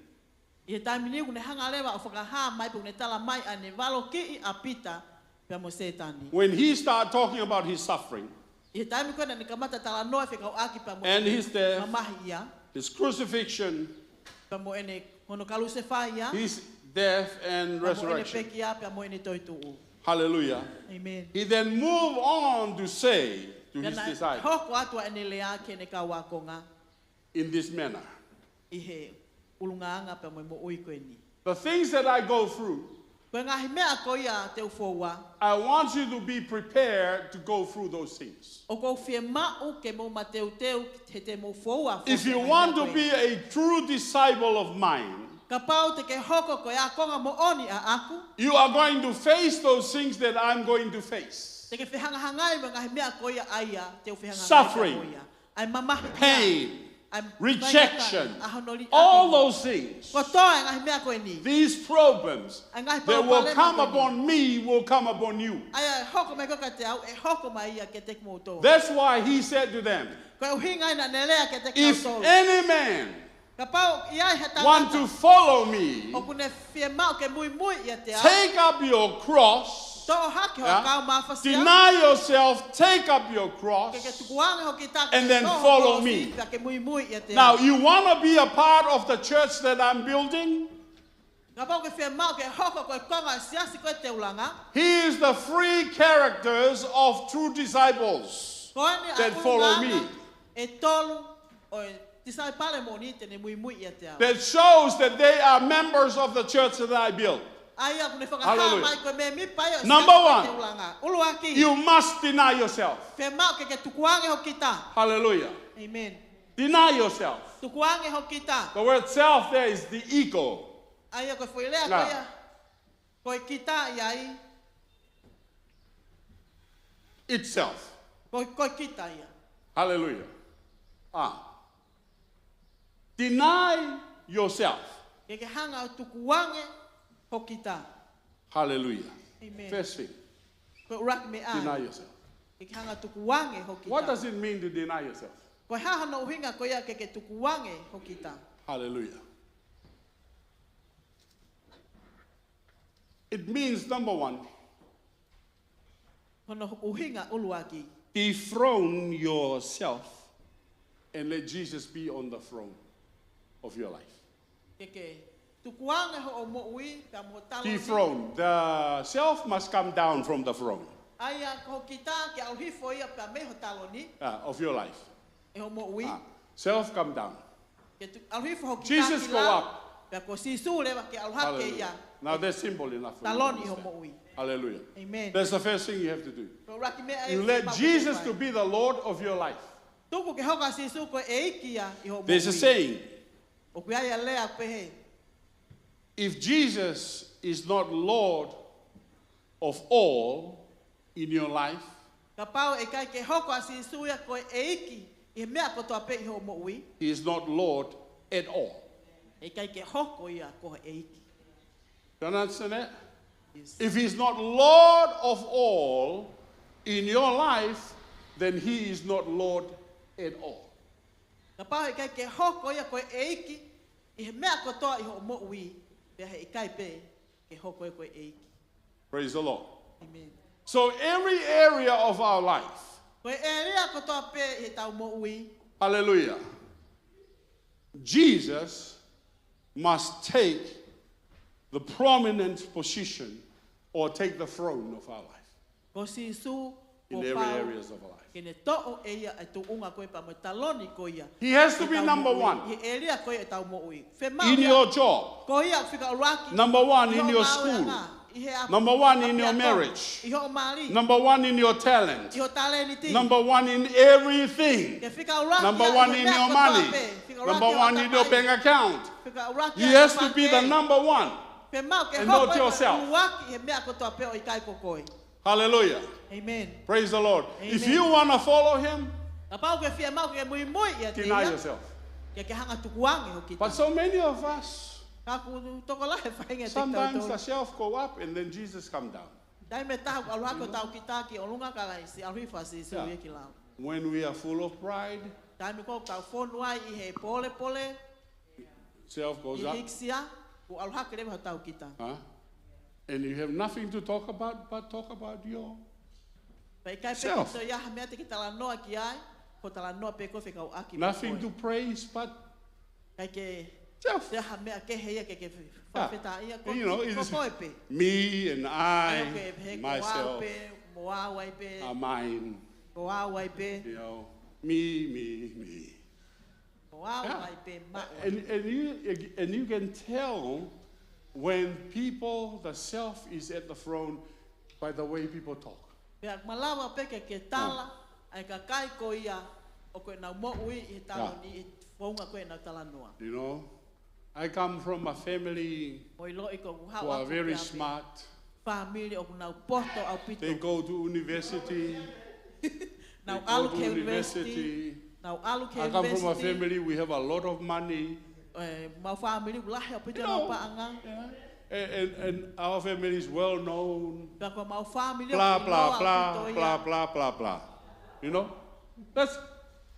ʻI he taimi ni ʻoku ne hanga leva ʻo fakahā mai pe ʻoku ne tala mai ʻa ʻene valokiʻi ʻa Pita pea mo Sētani. when he started talking about his suffering ʻI he taimi ko ē naʻa ne kamata talanoa fekauʻaki pea mo And ʻene his death. Mamahi ia, his crucifixion, pea mo ʻene hono kalusefai ia, his death and pea mo ʻene resurrection. Pekia pea mo ʻene toetuʻu. Hallelujah. Amen. He then moved on to say to Pea his naʻe disciples, hoko atu ʻa ʻene lea ki heʻene kau ākonga in this manner, ʻi he ʻulungaanga pea mo e moʻui ko eni. the things that I go through, Ko e ngaahi meʻa ko ia te u foua, I want you to be prepared to go through those things. ʻOku ou fiemaʻu ke mou mateuteu he te mou foua foki If you e ngaahi want meʻa to ko be eni. A true disciple of mine, Kapau te ke hoko ko e ākonga moʻoni ʻaʻaku, you are going to face those things that I'm going to face. Te ke fehangahangai mo e ngaahi meʻa ko ia ʻa ia te u fehangahangai Suffering, mo ia. ʻA e mamahi ia, pain, ʻa e rejection, faingataʻa, ʻa hono liʻaki. all those things, Kotoa e ngaahi meʻa ko eni. These problems ʻA e ngaahi that will palopalema come ko eni. Upon me will come upon you. ʻA ia ʻe hoko mai ko ia kiate au, ʻe hoko mai ia kiate kimoutolu. That's why he said to them, Ko e ʻuhinga ia naʻa ne lea kiate if kinautolu. Any man Kapau ʻi ai ha tangata want to follow me, ʻoku ne fiemaʻu ke muimui ʻiate au, take up your cross, toʻo hake ho yeah, kau mafasia, deny yourself, take up your cross, ke ke tukuange ho kita, and ke then toʻo ho follow kolosi, me. Pea ke muimui ʻiate Now, au. You want to be a part of the church that I'm building? Kapau ʻoku ke fiemaʻu ke hoko ko e konga ʻo e siasi ko ē te u langa. Here is the three characters of true disciples Ko eni ʻa e that follow ʻulungaanga me. ʻe tolu ʻo e tisaipale moʻoni te ne muimui ʻiate au. That shows that they are members of the church that I build. ʻA ia ʻoku ne fakahā Hallelujah. Mai ko e mēmipa ia ʻo e Number siasi ko ē one, te u langa. ʻUluaki, You must deny yourself. Fiemaʻu ke ke tukuange ho kita. Hallelujah. Amen. Deny yourself. Tukuange ho kita. The word self there is the ego. ʻA ia ko e foʻi lea ko Now. Ia, ko e kita ia ai. Itself. Ko, ko e kita ia. Hallelujah. Ah. Deny yourself. Ke ke hanga ʻo tukuange ho kita. Hallelujah. Amen. First thing, Ko e ʻuluaki meʻa. Deny yourself. Ke ke hanga ʻo tukuange ho kita. What does it mean to deny yourself? Ko e hā hono ʻuhinga ko ia ke ke tukuange ho kita. Hallelujah. It means, number one, Hono ʻuhinga ʻuluaki. Dethrone yourself and let Jesus be on the throne of your life. Ke ke tukuange hoʻo moʻui pea mo ho taloni. Dethrone. The self must come down from the throne. ʻA ia ko ho kita ke ʻalu hifo ia pea mei ho taloni. Ah, of your life. ʻE ho moʻui. Ah, self come down. Ke tu-, ʻalu hifo ho kita Jesus ki go lalo. up. Pea ko Sīsū leva ke ʻalu hake ia. Hallelujah. Now that's simple enough for you to Taloni ho understand. Moʻui. Hallelujah. Amen. That's the first thing you have to do. Ko e ʻuluaki meʻa ʻe You ke let maʻu Jesus ke to fai. Be the Lord of your life. Tuku ke hoko ʻa Sīsū ko e ʻEiki ia ʻi ho moʻui. There's a saying, ʻOku ʻi ai ʻa e lea pehē. If Jesus is not Lord of all in your life, Kapau ʻe ʻikai ke hoko ʻa Sīsū ia ko e ʻEiki ʻi he meʻa kotoa pē ʻi ho moʻui. He is not Lord at all. ʻE ʻikai ke hoko ia ko e ʻEiki. You understand that? Yes. If He's not Lord of all in your life, then He is not Lord at all. Kapau ʻe ʻikai ke hoko ia ko e ʻEiki ʻi he meʻa kotoa ʻi ho moʻui, pea heʻikai pē ke hoko ia ko e ʻEiki. Praise the Lord. Amen. So every area of our life, Ko e ʻēlia kotoa pē ʻi heʻetau moʻui. Hallelujah. Jesus must take the prominent position or take the throne of our life. Ko Sīsū, in every areas of our life. Ke ne toʻo ʻe ia e tuʻunga ko ia pea mo e taloni ko ia. He has to be number one. ʻI he ʻēlia ko ia ʻetau moʻui. Fiemaʻu ia. In your job. Ko ia ʻoku fika ʻuluaki. Number one in your school. Number one in your marriage. ʻI hoʻo mali. Number one in your talent. ʻI hoʻo talēniti. Number one in everything. Ke fika ʻuluaki. Number one in your money. Number one in your bank account. He has to be the number one. Fiemaʻu ke hoko ia ko e ʻuluaki he meʻa kotoa pē ʻo ʻikai ko koe. Hallelujah. Amen. Praise the Lord. If you want to follow him, kapau ʻoku ke fiemaʻu ke muimui ʻiate ia, deny yourself. Ke ke hanga tukuange ho kita. But so many of us, ka ʻoku tokolahi e faʻahinga ʻiate kitautolu. Sometimes the shelf go up and then Jesus come down. Taimi ʻe taha ʻoku ʻalu hake hotau kita ki ʻolunga ka ʻalu hifo ʻa Sīsū ia ki lalo. When we are full of pride, taimi ko ē ʻoku tau fonu ai ʻi he pōlepole, shelf goes up. ʻI he hīkisia, ʻoku ʻalu hake leva hotau kita. Huh? And you have nothing to talk about but talk about your self. Pea ʻikai pē ke toe ʻi ai ha meʻa te ke talanoa ki ai, ko e talanoa pē ko ē fekauʻaki mo koe. Nothing to praise but self. ʻIkai ke toe ʻi ai ha meʻa kehe ia ke ke fakafetaʻi ai, ko koe pē. You know, it is me and I, myself, ko au pē, mo au ai pē. Are mine. Ko au ai pē. You know, me, me, me. Ko au ai pē, maʻu ai. And, and you, and you can tell when people, the self is at the throne by the way people talk. Pea malava pē ke ke tala ʻa e kakai ko ia ʻoku ʻenau moʻui ʻi he taloni, ʻi he founga ko ē ʻenau talanoa. You know, I come from a family who are very smart. Mo ʻiloʻi ko ʻeku haʻu atu pē mei he fāmili ʻoku nau poto ʻaupito. They go to university. Nau ʻalu ki he university. Nau ʻalu ki he university. I come from a family, we have a lot of money. ʻE, mau fāmili ʻoku lahi ʻaupito ʻenau paʻanga. And, and, and our family is well known. Pea ko mau fāmili ʻoku ʻiloa ʻaupito ia. Blah, blah, blah, blah, blah, blah. You know? That's,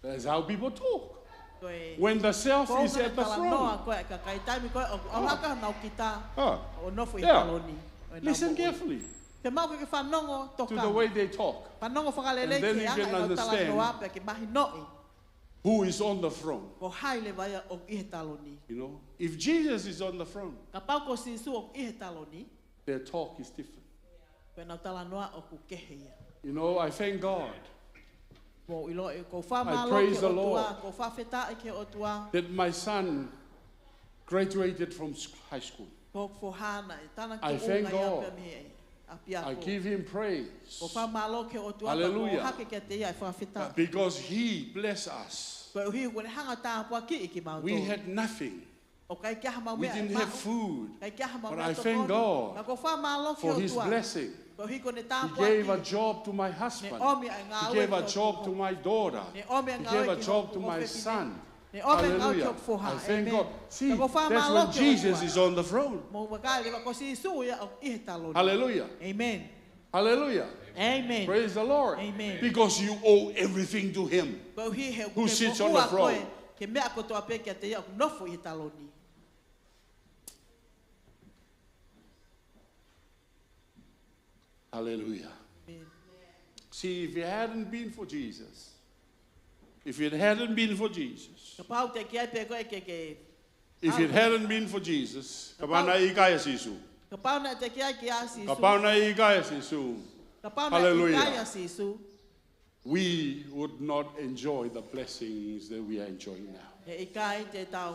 that's how people talk. When the self is at the front. Ko e founga talanoa ko ē ʻa e kakai taimi ko ē ʻoku ʻalu hake honau kita ʻo nofo ʻi he taloni. Listen carefully. Fiemaʻu ke ke fanongo tokanga. To the way they talk. Fanongo fakalelei ki he anga ʻenau talanoa pea ke mahinoʻi who is on the throne. Ko hai leva ia ʻoku ʻi he taloni. You know, if Jesus is on the throne, kapau ko Sīsū ʻoku ʻi he taloni, their talk is different. Ko ʻenau talanoa ʻoku kehe ia. You know, I thank God. Mo ʻiloʻi, ʻoku ou fakamālō ki he ʻOtua, ʻoku ou fakafetaʻi ki he ʻOtua. I thank God that my son graduated from s-, high school. Ko hoku foha naʻe tānaki tuʻunga ia pea mei he ʻapiako. I thank God. I give him praise. ʻOku ou fakamālō ki he ʻOtua pea ʻoku ou hake kiate ia e fakafetaʻi. Hallelujah. But because he blessed us, koeʻuhi kuo ne hanga ʻo tāpuakiʻi kimautolu. We had nothing. ʻOku ʻikai ke ʻi ai hamau meʻa ʻe maʻu. We didn't have food. ʻIkai ke ʻi ai hamau meʻa tokoni. But I thank God for his blessing. Ka ʻoku ou fakamālō ki he ʻOtua. Koeʻuhi kuo ne tāpuakiʻi. He gave a job to my husband. Ne ʻomi ʻa e ngāue ki hoku. He gave a job to my daughter. Ne ʻomi ʻa e ngāue ki hoku ʻofefine. He gave a job to my son. Ne ʻomi ʻa e ngāue ki hoku foha. Hallelujah. I thank God. See, that's when Jesus is on the throne. Amen. Ka ʻoku ou fakamālō ki he ʻOtua. Mou vakai leva ko Sīsū ia ʻoku ʻi he taloni. Hallelujah. Amen. Hallelujah. Amen. Praise the Lord. Amen. Because you owe everything to him who sits on the throne. Koeʻuhi he ʻoku ke moʻua koe ki he meʻa kotoa pē kiate ia ʻoku nofo ʻi he taloni. Hallelujah. Amen. See, if it hadn't been for Jesus, if it hadn't been for Jesus, kapau teʻeki ai pē ko e ke, ke If it hadn't been for Jesus, kapau naʻe ʻikai ʻa Sīsū. Kapau naʻe teʻeki ai ke ʻi ai ʻa Sīsū. Kapau naʻe ʻikai ʻa Sīsū. Kapau naʻe ʻikai ʻa Sīsū. Hallelujah. We would not enjoy the blessings that we are enjoying now. He ʻikai te tau,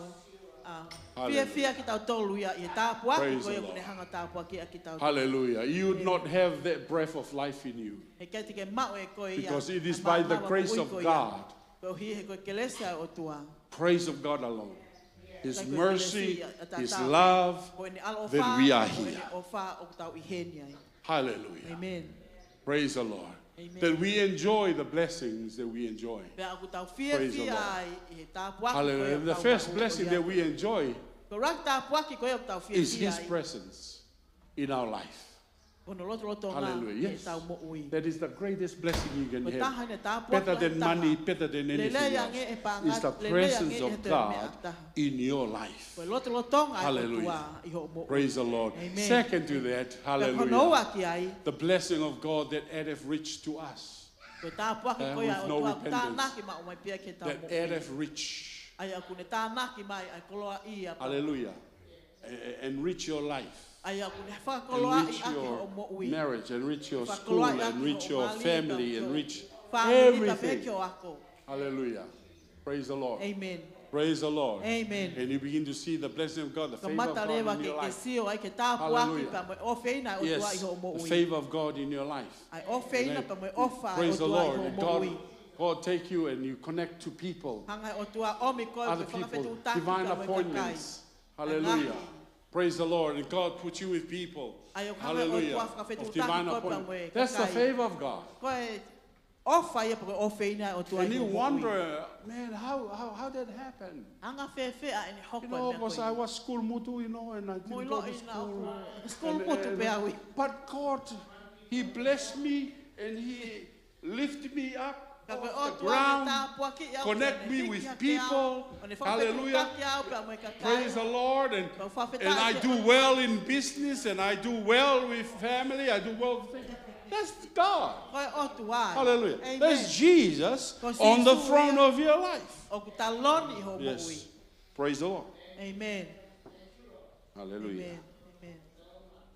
ʻa, fiefia kitautolu ia ʻi he tāpuaki ko ia ʻoku ne hanga ʻo tāpuakiʻi kitautolu. Hallelujah. Praise the Lord. Amen. You would not have that breath of life in you. He ʻikai te ke maʻu ʻe koe ia ʻa e mānava moʻui ko ia. Because it is by the grace of God. Koeʻuhi he ko e kelesi ʻa e ʻOtua. Praise of God alone. His mercy, His love, that we are here. Ko ʻene ʻaloʻofa, ko ʻene ʻofa ʻoku tau ʻi heni ai. Hallelujah. Amen. Praise the Lord. Amen. That we enjoy the blessings that we enjoy. Pea ʻoku tau fiefia ai ʻi he tāpuaki ko ia ʻoku tau maʻu ko ia. Praise the Lord. Hallelujah. The first blessing that we enjoy is His presence in our life. Ko e ʻuluaki tāpuaki ko ia ʻoku tau fiefia ai. Ko hono lotolotonga ʻi heʻetau moʻui. Hallelujah. Yes. That is the greatest blessing you can have. Ko e taha eni e tāpuaki lahi taha. Better than money, better than anything else. Lelei ange ʻi he paʻanga, lelei ange ʻi he toe meʻa ʻe taha. Is the presence of God in your life. Ko e lotolotonga ʻa e ʻOtua ʻi hoʻo moʻui. Hallelujah. Praise the Lord. Amen. Second to that, hallelujah. Pea ko hono ua ki ai. The blessing of God that addeth rich to us. Ko e tāpuaki ko ia ʻa e ʻOtua ʻoku tānaki maʻu mai pē ia ki heʻetau moʻui. And with no repentance, that addeth rich. ʻA ia ʻoku ne tānaki mai ʻa e koloaʻia pea mo e. Hallelujah. and, and reach your life, ʻa ia ʻoku ne fakakoloaʻi ʻaki hoʻo moʻui, marriage, and reach your school, and reach your family, and reach everything. Hallelujah. Praise the Lord. Amen. Praise the Lord. Amen. And you begin to see the blessing of God, the favor of God in your life. Kamata leva ke, ke sio ai ke tāpuaki pea mo e ʻofeina ʻa e ʻOtua ʻi hoʻo moʻui. Yes, the favor of God in your life. ʻA e ʻofeina pea mo e ʻofa ʻa e ʻOtua ʻi hoʻo moʻui. Amen. Praise the Lord. And God, God take you and you connect to people, other people, divine appointments. Hanga ʻe he ʻOtua ʻo ʻomi koe ke fakafetuʻutaki pea mo e kakai. Hallelujah. Praise the Lord. And God puts you with people. ʻA ia ʻoku hanga ʻe he ʻOtua ʻo fakafetuʻutaki koe pea mo e kakai. Hallelujah. Of divine appointment. That's the favor of God. Ko e ʻofa ia pe ko e ʻofeina ʻa e ʻOtua ʻi hoʻo moʻui. And you wonder, "Man, how, how, how that happened?" Anga fēfē ʻa ʻene hoko e meʻa ko eni? You know, 'cause I was school mutu, you know, and I didn't go to school. Mou ʻiloʻi naʻa ku school mutu pē au ia. And, and, but God, He blessed me and He lifted me up off the ground, connect me with people. Ka ko e ʻOtua ne tāpuakiʻi au pea ne hiki hake au, ʻo ne fakafetuʻutaki au pea mo e kakai. Hallelujah. Praise the Lord. And, and I do well in business, and I do well with family, I do well with things. That's God. Ko e ʻOtua ia. Hallelujah. Amen. That's Jesus on the throne of your life. Ko Sīsū ia ʻoku taloni ʻi hoʻo moʻui. Yes. Praise the Lord. Amen. Hallelujah. Amen. Amen.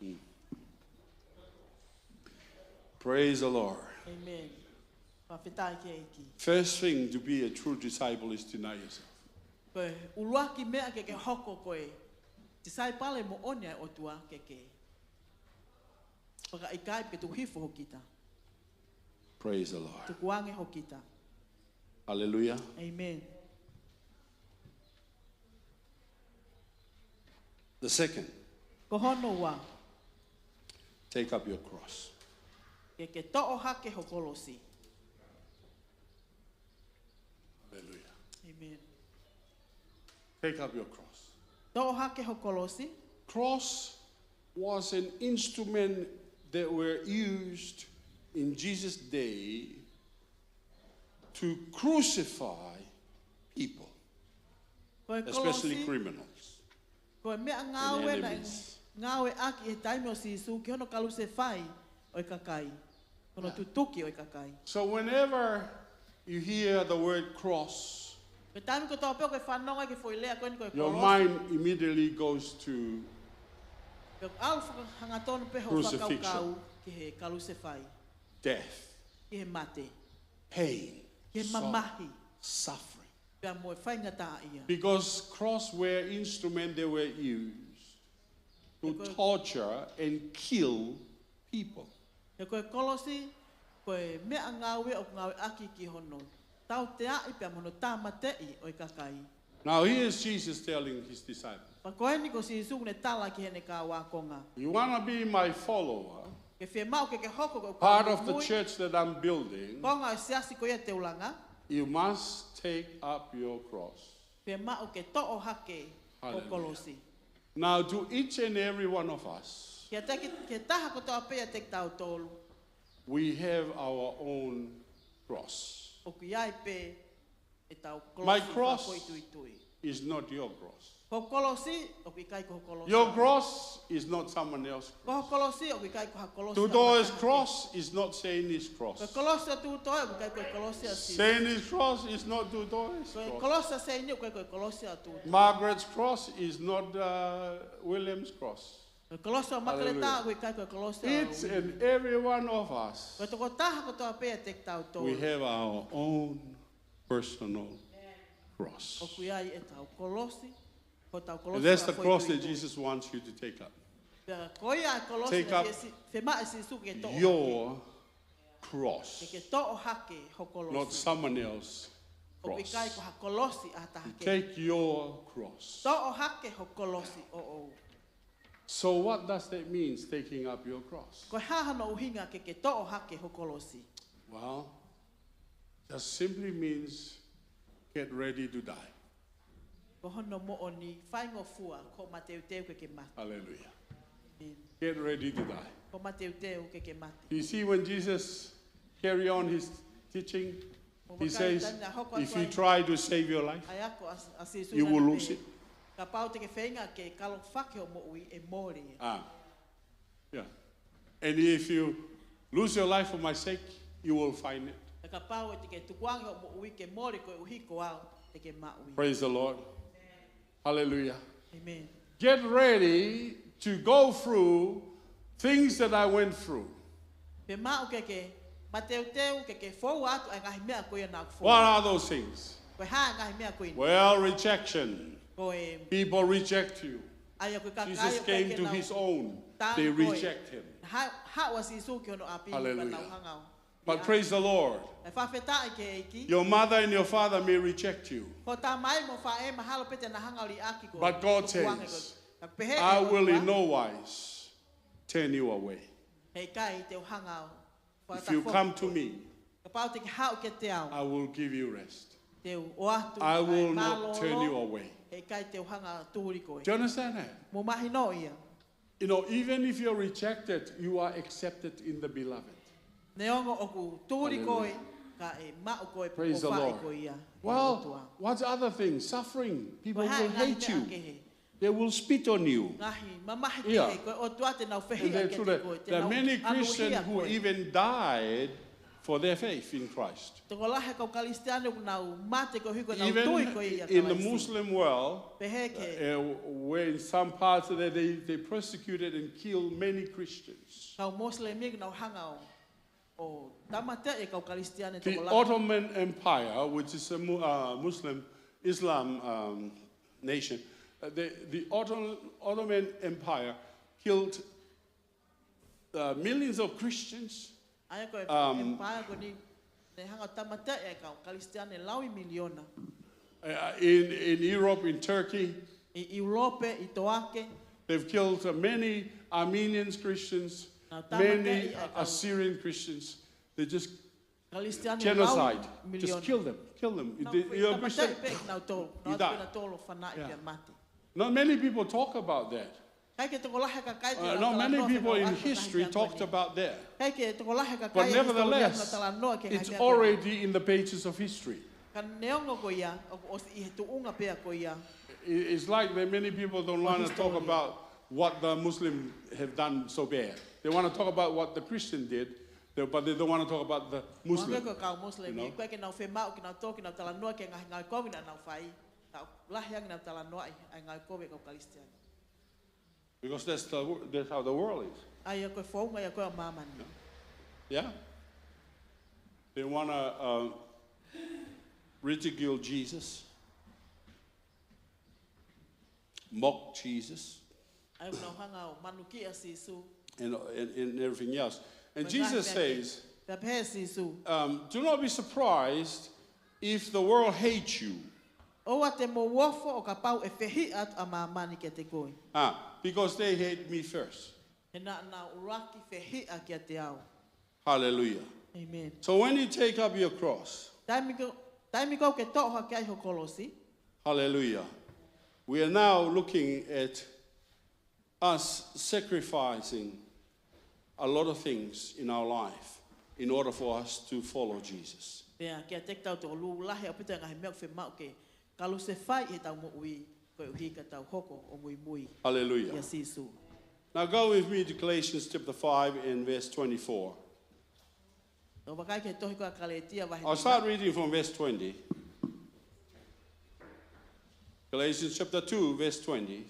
Mm. Praise the Lord. Amen. Fakafetaʻi ki he ʻEiki. First thing to be a true disciple is deny yourself. Ko e ʻuluaki meʻa ke ke hoko ko e tisaipale moʻoni ʻa e ʻOtua, ke ke fakaʻikaiʻi pe tuku hifo ho kita. Praise the Lord. Tukuange ho kita. Hallelujah. Amen. The second, ko hono ua, take up your cross. Ke ke toʻo hake ho kolosi. Hallelujah. Amen. Take up your cross. Toʻo hake ho kolosi. Cross was an instrument that were used in Jesus' day to crucify people, especially criminals and enemies. Ko e kolosi ko e meʻangāue naʻe ngāueʻaki ʻi he taimi ʻo Sīsū ki hono kalusefai ʻo e kakai, hono tutuki ʻo e kakai. Yeah. So whenever you hear the word cross, ko e taimi kotoa pē ʻoku ke fanongo ai ki he foʻi lea ko eni ko e kolosi, your mind immediately goes to crucifixion. Pea ʻoku ʻalu fakahangatonu pē hoʻo fakakaukau ki he kalusefai. Death. Ki he mate. Pain. Ki he mamahi. Sorrow. Suffering. Pea mo e faingataʻaʻia. Because cross were instrument they were used to torture and kill people. He ko e kolosi, ko e meʻangāue ʻoku ngāueʻaki ki hono tauteaʻi pea mo hono tāmateʻi ʻo e kakai. Now here is Jesus telling his disciples, pea ko eni ko Sīsū ʻoku ne tala ki heʻene kau ākonga. You wanna be my follower, ke fiemaʻu ke ke hoko ko e kau muimui, part of the church that I'm building, konga ʻo e siasi ko ia te u langa, you must take up your cross. Fiemaʻu ke toʻo hake ho kolosi. Hallelujah. Now, to each and every one of us, kiate ki-, ki he taha kotoa pē ʻiate kitautolu, we have our own cross. ʻOku ʻi ai pē ʻetau kolosi fakafoʻituitui. My cross is not your cross. Ho kolosi ʻoku ʻikai ko ho kolosi. Your cross is not someone else's cross. Ko ho kolosi ʻoku ʻikai ko ha kolosi ʻa ha taha kehe. Tutoe's cross is not Seni's cross. Ko e kolosi ʻo Tutoe ʻoku ʻikai ko e kolosi ʻa Seni's. Seni's cross is not Tutoe's cross. Ko e kolosi ʻa Seni ʻoku ʻikai ko e kolosi ʻa Tutoe. Margaret's cross is not, uh, William's cross. Ko e kolosi ʻo Makeleta ʻoku ʻikai ko e kolosi ʻa William. Hallelujah. Each and every one of us, ko e tokotaha kotoa pē ʻiate kitautolu, we have our own personal cross. ʻOku ʻi ai ʻetau kolosi, ko ʻetau kolosi fakafoʻituitui. And that's the cross that Jesus wants you to take up. Pea ko ia e kolosi naʻe fie-, fiemaʻu ʻe Sīsū ke toʻo hake. Take up your cross. Ke ke toʻo hake ho kolosi. Not someone else's cross. ʻOku ʻikai ko ha kolosi ʻa ha taha kehe. You take your cross. Toʻo hake ho kolosi ʻoʻou. So what does that mean, taking up your cross? Ko e hā hono ʻuhinga ke ke toʻo hake ho kolosi? Well, just simply means get ready to die. Ko hono moʻoni, faingofua, ko e mateuteu ke ke mate. Hallelujah. Amen. Get ready to die. Ko e mateuteu ke ke mate. You see, when Jesus carry on his teaching, he says, "If you try to save your life, you will lose it." Mou vakai taimi naʻe hoko atu ai ʻa e ako ʻa Sīsū naʻe pehē, kapau te ke feinga ke kalofaki ho moʻui, ʻe mole ia. Ah. Yeah. And if you lose your life for my sake, you will find it. Pea kapau te ke tukuange ho moʻui ke mole koeʻuhi ko au, te ke maʻu ia. Praise the Lord. Hallelujah. Amen. Get ready to go through things that I went through. Pe maʻu ke ke mateuteu ke ke fou atu ʻa e ngaahi meʻa ko ia naʻa ku fou. What are those things? Ko e hā e ngaahi meʻa ko ia? Well, rejection. Ko e People reject you. ʻA ia ko e kakai Jesus ʻoku ʻikai came ke to nau his own. Tangata They ko e reject him. Ha-, haʻu ʻa Sīsū ki hono ʻapi Hallelujah. Ka nau hanga ʻo But liʻaki. Praise the Lord. ʻE fakafetaʻi ki he ʻEiki. Your mother and your father may reject you. Ko e tamai mo e faʻē mahalo pē te na hanga ʻo liʻaki koe. But God Ko e kuange says, koe. Ka pehē ʻe he ʻOtua, I will in no wise turn you away. He ʻikai te u hanga ʻo If you fakatafoki come to koe. Me Kapau te ke haʻu kiate au. I will give you rest. Te u ʻoatu I ʻa e will not mālōlō. Turn you away. He ʻikai te u hanga ʻo tuli koe. Do you understand that? Mou mahino ia. You know, even if you're rejected, you are accepted in the beloved. Neongo ʻoku tuli Hallelujah. Koe, ka ʻe maʻu koe Praise the Lord. Ko ia. Well, ʻOtua. What's other things? Suffering. People Ko e hā e will ngaahi hate meʻa you. Kehe? They will spit on you. Ngaahi mamahi Yeah. Kehe, ko e ʻOtua te nau fehiʻa kiate koe, te nau ʻalu hia koe. And there are true, there are many Christians who even died for their faith in Christ. Tokolahi e kau Kalisitiane ʻoku nau mate koeʻuhi ko ʻenau tui ko ia Kalaisi. Even in the Muslim world, Pehē ki he uh, where in some parts they, they, they persecuted and killed many Christians. Kau Muslim ʻoku nau hanga ʻo ʻo tāmateʻi e kau Kalisitiane tokolahi. The Ottoman Empire, which is a Mu-, uh, Muslim Islam um, nation, uh, the, the Ottoman, Ottoman Empire killed uh, millions of Christians. ʻA ia ko e um, empire ko eni, ne hanga ʻo tāmateʻi e kau Kalisitiane laui miliona. Uh, in, in Europe, in Turkey, ʻI ʻIulope, ʻi Toake. They've killed uh, many Armenians, Christians, Nau tāmateʻi many e uh, kau Assyrian Christians. They just Kalisitiane genocide. Laui miliona. Just kill them, kill them. Nau They, fai you know, tāmateʻi pē kinautolu, nau You die. Fai kinautolu fanaʻi Yeah. Pea mate. Not many people talk about that. ʻIkai ke tokolahi e kakai te Uh, nau not many talanoa ki he people in ngaahi history meʻa ko eni. Talked about that. ʻIkai ke tokolahi e kakai But ʻi he hisitōlia nevertheless, nau talanoa ki he ngaahi it's meʻa ko eni. Already in the pages of history. Ka neongo ko ia, ʻoku ʻosi ʻi he tuʻunga pē ko ia. I-, it's like that many people don't wanna talk Ko hisitōlia. About what the Muslim have done so bad. They wanna talk about what the Christian did, they, but they don't wanna talk about the Muslim, Hangē ko e kau Muslim, you know? ʻIkai ke nau fiemaʻu ke nau tō ke nau talanoa ki he ngaahi, ngaahi kovi naʻa nau fai. Ka lahi ange nau talanoaʻi ʻa e ngaahi kovi e kau Kalisitiane. Because that's the wo-, that's how the world is. ʻA ia ko e founga ia ko ē ʻa māmani. Yeah? They wanna uh, ridicule Jesus, mock Jesus, ʻA ia ʻoku nau hanga ʻo manukiʻi ʻa Sīsū. And, and, and everything else. And Mo e ngaahi Jesus meʻa kehe. Says, Pea pehē ʻe Sīsū, um, do not be surprised if the world hates you. ʻOua te mou ofo ʻo kapau ʻe fehiʻa atu ʻa māmani kiate koe. Ah, because they hate me first. He naʻa nau ʻuluaki fehiʻa kiate au. Hallelujah. Amen. So when you take up your cross, Taimi ko, taimi ko ē ʻoku ke toʻo hake ai ho kolosi. Hallelujah. We are now looking at us sacrificing a lot of things in our life in order for us to follow Jesus. Pea kiate kitautolu ʻoku lahi ʻaupito e ngaahi meʻa ʻoku fiemaʻu ke kalusefai ʻi heʻetau moʻui koeʻuhi ka tau hoko ʻo muimui Hallelujah. ʻIa Sīsū. Now go with me to Galatians chapter five and verse twenty-four. Tau vakai ki he tohi ko ia ʻa Kalētia vahe I'll nima. Start reading from verse twenty. Galatians chapter two, verse twenty.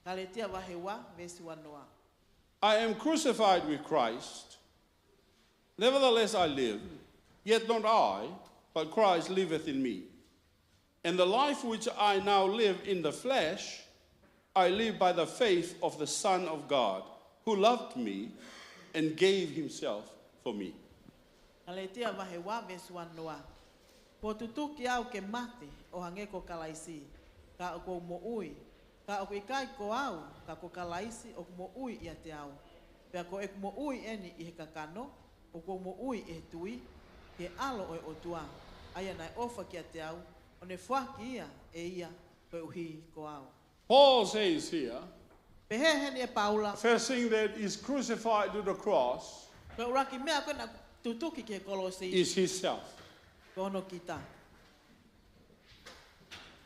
Kalētia vahe ua, veesi ua noa. I am crucified with Christ. Nevertheless I live, yet not I, but Christ liveth in me. And the life which I now live in the flesh, I live by the faith of the Son of God, who loved me and gave himself for me. Kalētia vahe ua veesi ua noa. Kuo tutuki au ke mate ʻo hangē ko Kalaisi, ka ʻoku ou moʻui, ka ʻoku ʻikai ko au, ka ko Kalaisi ʻoku moʻui ʻiate au. Pea ko ʻeku moʻui eni ʻi he kakano, ʻoku ou moʻui ʻi he tui ki he ʻAlo ʻo e ʻOtua, ʻa ia naʻe ʻofa kiate au, ʻo ne foaki ia ʻe ia koeʻuhi ko au. Paul says here, Pehē heni ʻe Paula, first thing that is crucified to the cross ko e ʻuluaki meʻa ko ē naʻe tutuki ki he kolosi is himself. Ko hono kita.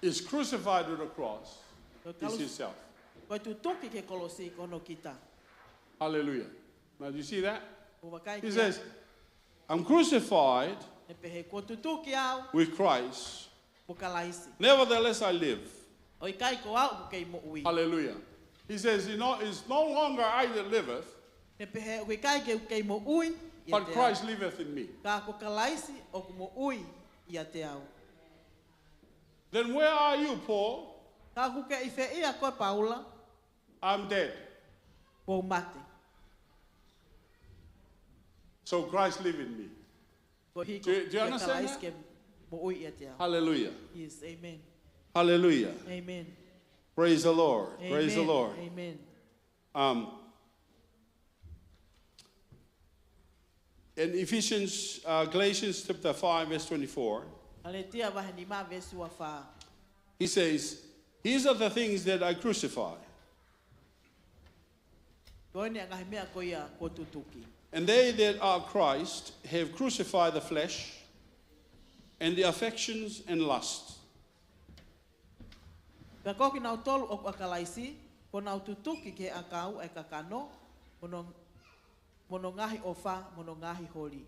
Is crucified to the cross Ko e is kalu-, himself. Ko e tutuki ki he kolosi ko hono kita. Hallelujah. Now, do you see that? Mou vakai He ki ai. Says, I'm crucified Ne pehē kuo tutuki au with Christ. Mo Kalaisi. Nevertheless, I live. ʻOku ʻikai ko au ʻoku kei moʻui. Hallelujah. He says, you know, it's no longer I that liveth, Pea pehē ʻoku ʻikai ke u kei moʻui ʻiate au. But Christ liveth in me. Ka ko Kalaisi ʻoku moʻui ʻiate au. Then where are you, Paul? Ka ʻoku ke ʻi fē ia koe Paula? I'm dead. Kuo u mate. So Christ live in me. Ko e hiko Do you, do you ʻia understand Kalaisi that? Ke moʻui ʻiate au. Hallelujah. Yes, amen. Hallelujah. Amen. Praise the Lord. Praise the Amen. Lord. Amen. Um, in Ephesians, uh, Galatians chapter five, verse twenty-four, Kalētia vahe nima veesi ua fā. He says, these are the things that I crucify. Ko eni ʻa e ngaahi meʻa ko ia kuo tutuki. And they that are Christ have crucified the flesh and the affections and lusts. Pea ko kinautolu ʻoku ʻa Kalaisi, kuo nau tutuki ki he ʻakau ʻa e kakano, mo hono, mo hono ngaahi ʻofa, mo hono ngaahi holi.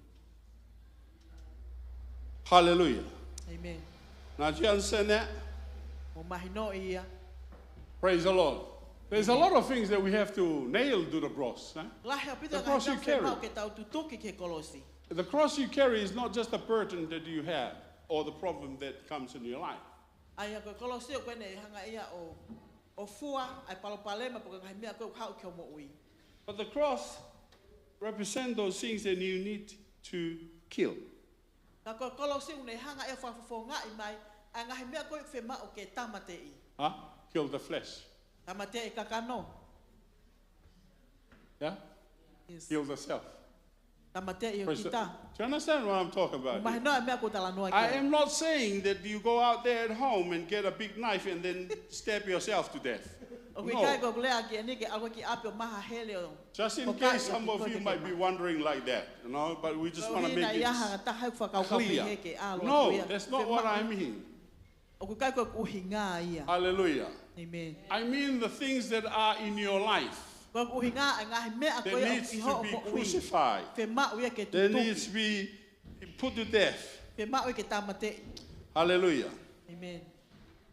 Hallelujah. Amen. Now, do you understand that? Mou mahinoʻi ia. Praise the Lord. There's a lot of things that we have to nail to the cross, eh? Lahi ʻaupito e ngaahi meʻa ʻoku fiemaʻu ke tau tutuki ki he kolosi. The cross you carry is not just a burden that you have or the problem that comes in your life. ʻA ia ko e kolosi ʻoku ne hanga ia ʻo, ʻo fua ʻa e palopalema pe ko e ngaahi meʻa ko ē ʻoku haʻu ki hoʻo moʻui. But the cross represent those things that you need to kill. Ka ko e kolosi ʻoku ne hanga ia ʻo fakafofongaʻi mai ʻa e ngaahi meʻa ko ē ʻoku fiemaʻu ke tāmateʻi. Huh? Kill the flesh. Tāmateʻi e kakano. Yeah? Yes. Kill the self. Tāmateʻi ʻo kita. Do you understand what I'm talking about here? Mou mahinoʻi e meʻa ʻoku ou talanoa ki ai. I am not saying that you go out there at home and get a big knife and then stab yourself to death. ʻOku ʻikai ko ʻeku lea ki ai ni ke ʻalu ki ʻapi ʻo maʻu ha hele ʻo hokaʻi ʻa e kiʻi koe ke kema. Just in case some of you might be wondering like that, you know, but we just wanna make it clear. Ko e ʻuhinga ia ha taha ʻoku fakakaukau pehē ke ʻalu atu ia. No, that's not what I mean. ʻOku ʻikai ko ʻeku ʻuhinga ia. Hallelujah. Amen. I mean the things that are in your life Ko ʻeku ʻuhinga ʻa e ngaahi meʻa ko ia ʻoku ʻi hoʻo moʻui. That needs to be crucified. Fiemaʻu ia ke tutuki. That needs to be put to death. Fiemaʻu ia ke tāmateʻi. Hallelujah. Amen.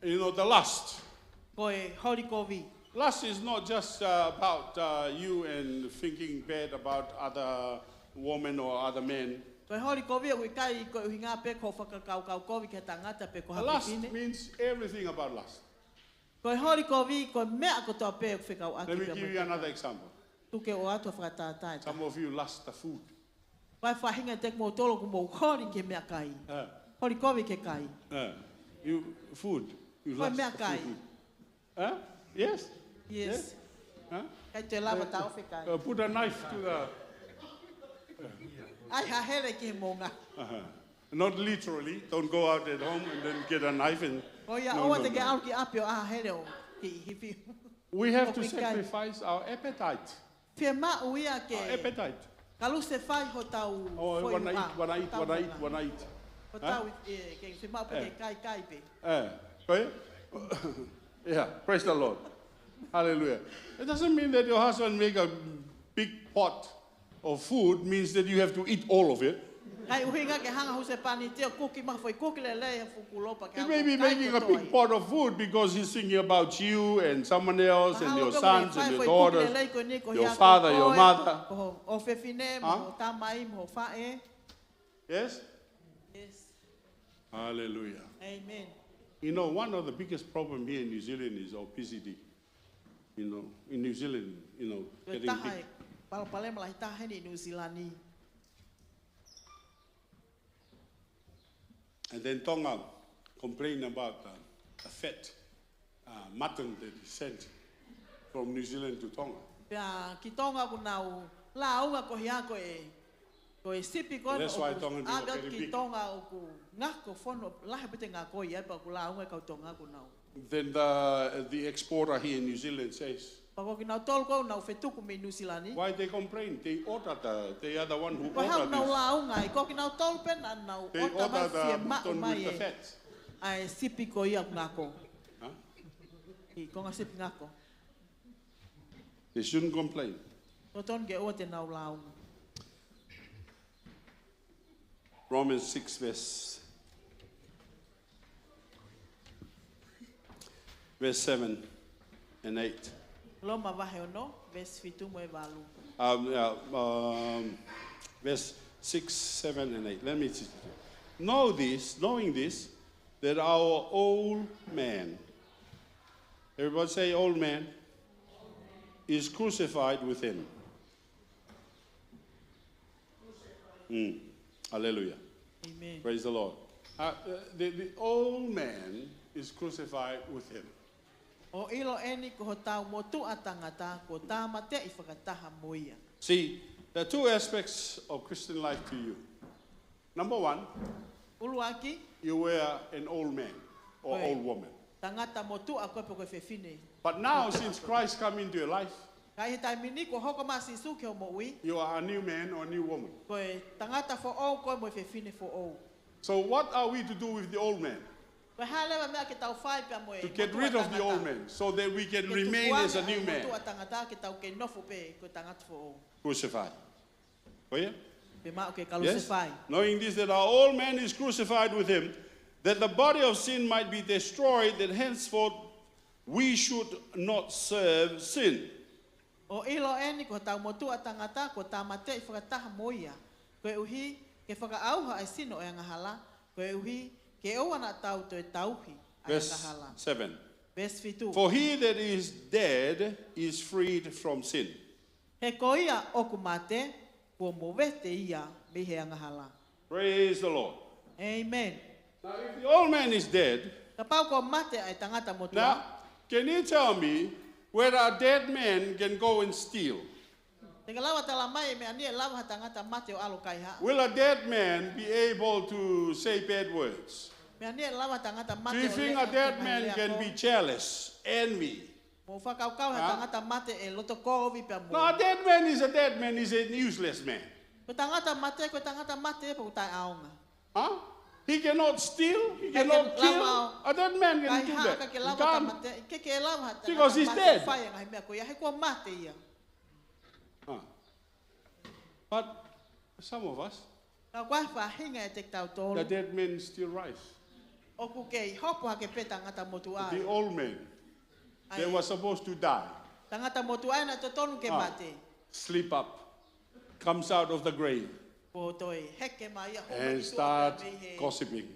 You know, the lust. Ko e holi kovi. Lust is not just, uh, about, uh, you and thinking bad about other women or other men. Ko e holi kovi ʻoku ʻikai ko e ʻuhinga pē ko e fakakaukau kovi ki he tangata pe ko ha fefine. Lust means everything about lust. Ko e holi kovi, ko e meʻa kotoa pē ʻoku fekauʻaki pea mo e. Let me give you another example. Tuku ke u ʻoatu ha fakatātā ʻe taha. Some of you lust the food. Ko e faʻahinga ʻiate kimoutolu ʻoku mou holi ki he meʻakai. Eh. Holi kovi ki he kai. Eh. You, food. You lust the food. Ko e meʻakai. Huh? Yes? Yes. Yes? Huh? ʻIkai toe lava taʻofi e kai. Uh, put a knife to the ʻAi ha hele ki he moʻunga. Uh-huh. Not literally. Don't go out at home and then get a knife and, no, no, no. ʻOua te ke ʻalu ki ʻapi ʻo ʻai ha hele ʻo kiʻi hifi. We have to sacrifice our appetite. ʻOku ʻikai. Fiemaʻu ia ke. Our appetite. Kalusefai hotau foʻi moʻunga. Oh, wanna eat, wanna eat, wanna eat, wanna eat. Huh? Hotau, eh, ke fiemaʻu pē ke kaikai pē. Eh, ko ia? Yeah, praise the Lord. Hallelujah. It doesn't mean that your husband make a big pot of food means that you have to eat all of it. ʻIkai ʻuhinga ke hanga ʻe he husepāniti ʻo kuki mai ha foʻi kuki lelei he fuku lopa ke ʻalu ʻo kai kotoa ia. He may be making a big pot of food because he's thinking about you and someone else and your sons and your daughters, your father, your mother. Mahalo ʻoku ne fai e foʻi kuki lelei ko eni koeʻuhi ko hoʻo ʻofefine, mo hoʻo tamai, mo hoʻo faʻē. Huh? Yes? Yes. Hallelujah. Amen. You know, one of the biggest problem here in New Zealand is obesity. You know, in New Zealand, you know, getting big. Ko e taha e palopalema lahi taha heni ʻi Nuʻu Sila ni. And then Tonga complain about the, the fat, uh, mutton that is sent from New Zealand to Tonga. Pea ki Tonga ʻoku nau lāunga koeʻuhi ko e, ko e sipi ko ē ʻoku ʻave ki Tonga ʻoku ngako fono, lahi ʻaupito e ngako ia pea ʻoku lāunga e kau Tonga ʻoku nau. Then the, the exporter here in New Zealand says, Pea ko kinautolu ʻoku nau fetuku mei Nuʻu Sila ni. Why they complain? They order the, they are the one who order this. Ko e hā ʻoku nau lāunga ai, ko kinautolu pē naʻa nau order mai, fiemaʻu mai e. They order the mutton with the fat. ʻA e sipi ko ia ʻoku ngako. Huh? ʻI he konga sipi ngako. They shouldn't complain. Totonu ke ʻoua te nau lāunga. Romans six, verse, verse seven and eight. Loma vahe ono, veesi fitu mo e valu. Um, yeah, um, verse six, seven, and eight. Let me see. Know this, knowing this, that our old man, everybody say, "Old man," is crucified with him. Mm. Hallelujah. Amen. Praise the Lord. Uh, uh, the, the old man is crucified with him. ʻO ʻilo eni ko hotau motuʻa tangata kuo tāmateʻi fakataha mo ia. See, there are two aspects of Christian life to you. Number one, ʻUluaki, you were an old man or Ko e. old woman. Tangata motuʻa koe pe ko e fefine. But now, since Christ come into your life, Ka ʻi he taimi ni kuo hoko mai ʻa Sīsū ki hoʻo moʻui, you are a new man or a new woman. Ko e tangata foʻou koe mo e fefine foʻou. So what are we to do with the old man? Ko e hā leva e meʻa ke tau fai pea mo e To get motuʻa rid of the tangata? old man so that we can Ke remain tukuange as a ʻa e new man. motuʻa tangata ke tau kei nofo pē ko e tangata foʻou. Crucified. Oh, yeah? Pea maʻu ke Yes? kalusefai. Knowing this, that our old man is crucified with him, that the body of sin might be destroyed, that henceforth we should not serve sin. ʻO ʻilo eni ko hotau motuʻa tangata kuo tāmateʻi fakataha mo ia, koeʻuhi ke fakaʻauha ʻa e sino ʻo e angahala, koeʻuhi ke ʻoua naʻa tau toe tauhi ʻa e Verse angahala. seven. Veesi fitu. For he that is dead is freed from sin. He ko ia ʻoku mate, kuo movete ia mei he angahala. Praise the Lord. Amen. Now, if the old man is dead, Kapau kuo mate ʻa e tangata motuʻa, now, can you tell me whether a dead man can go and steal? Te ke lava tala mai e meʻa ni ʻe lava ha tangata mate ʻo ʻalu ʻo kaihaʻa? Will a dead man be able to say bad words? Meʻa ni ʻe lava ha tangata mate Do you ʻo think a leʻa dead man can be jealous, envy? Mou fakakaukau he Huh? tangata mate ʻe loto kovi pea mo. No, a dead man is a dead man, is a useless man. Ko e tangata mate, ko e tangata mate, pea ʻoku taʻeʻaonga. Huh? He cannot steal, he Ka ke cannot kill. lava A dead man can do kaihaʻa, that. ka ke He lava can't. tangata mate, ke ke lava ha tangata Because he's mate dead. fai e ngaahi meʻa ko ia, he kuo mate ia. Huh? But some of us, Ka ko e faʻahinga ʻiate kitautolu. the dead men still rise. ʻOku kei hopo hake pē tangata motuʻa. The old men, ʻAi. they were supposed to die. Tangata motuʻa ʻena totonu ke Ah, mate. sleep up, comes out of the grave Ko toe heke mai ia ho and mei start tuʻa mei he gossiping,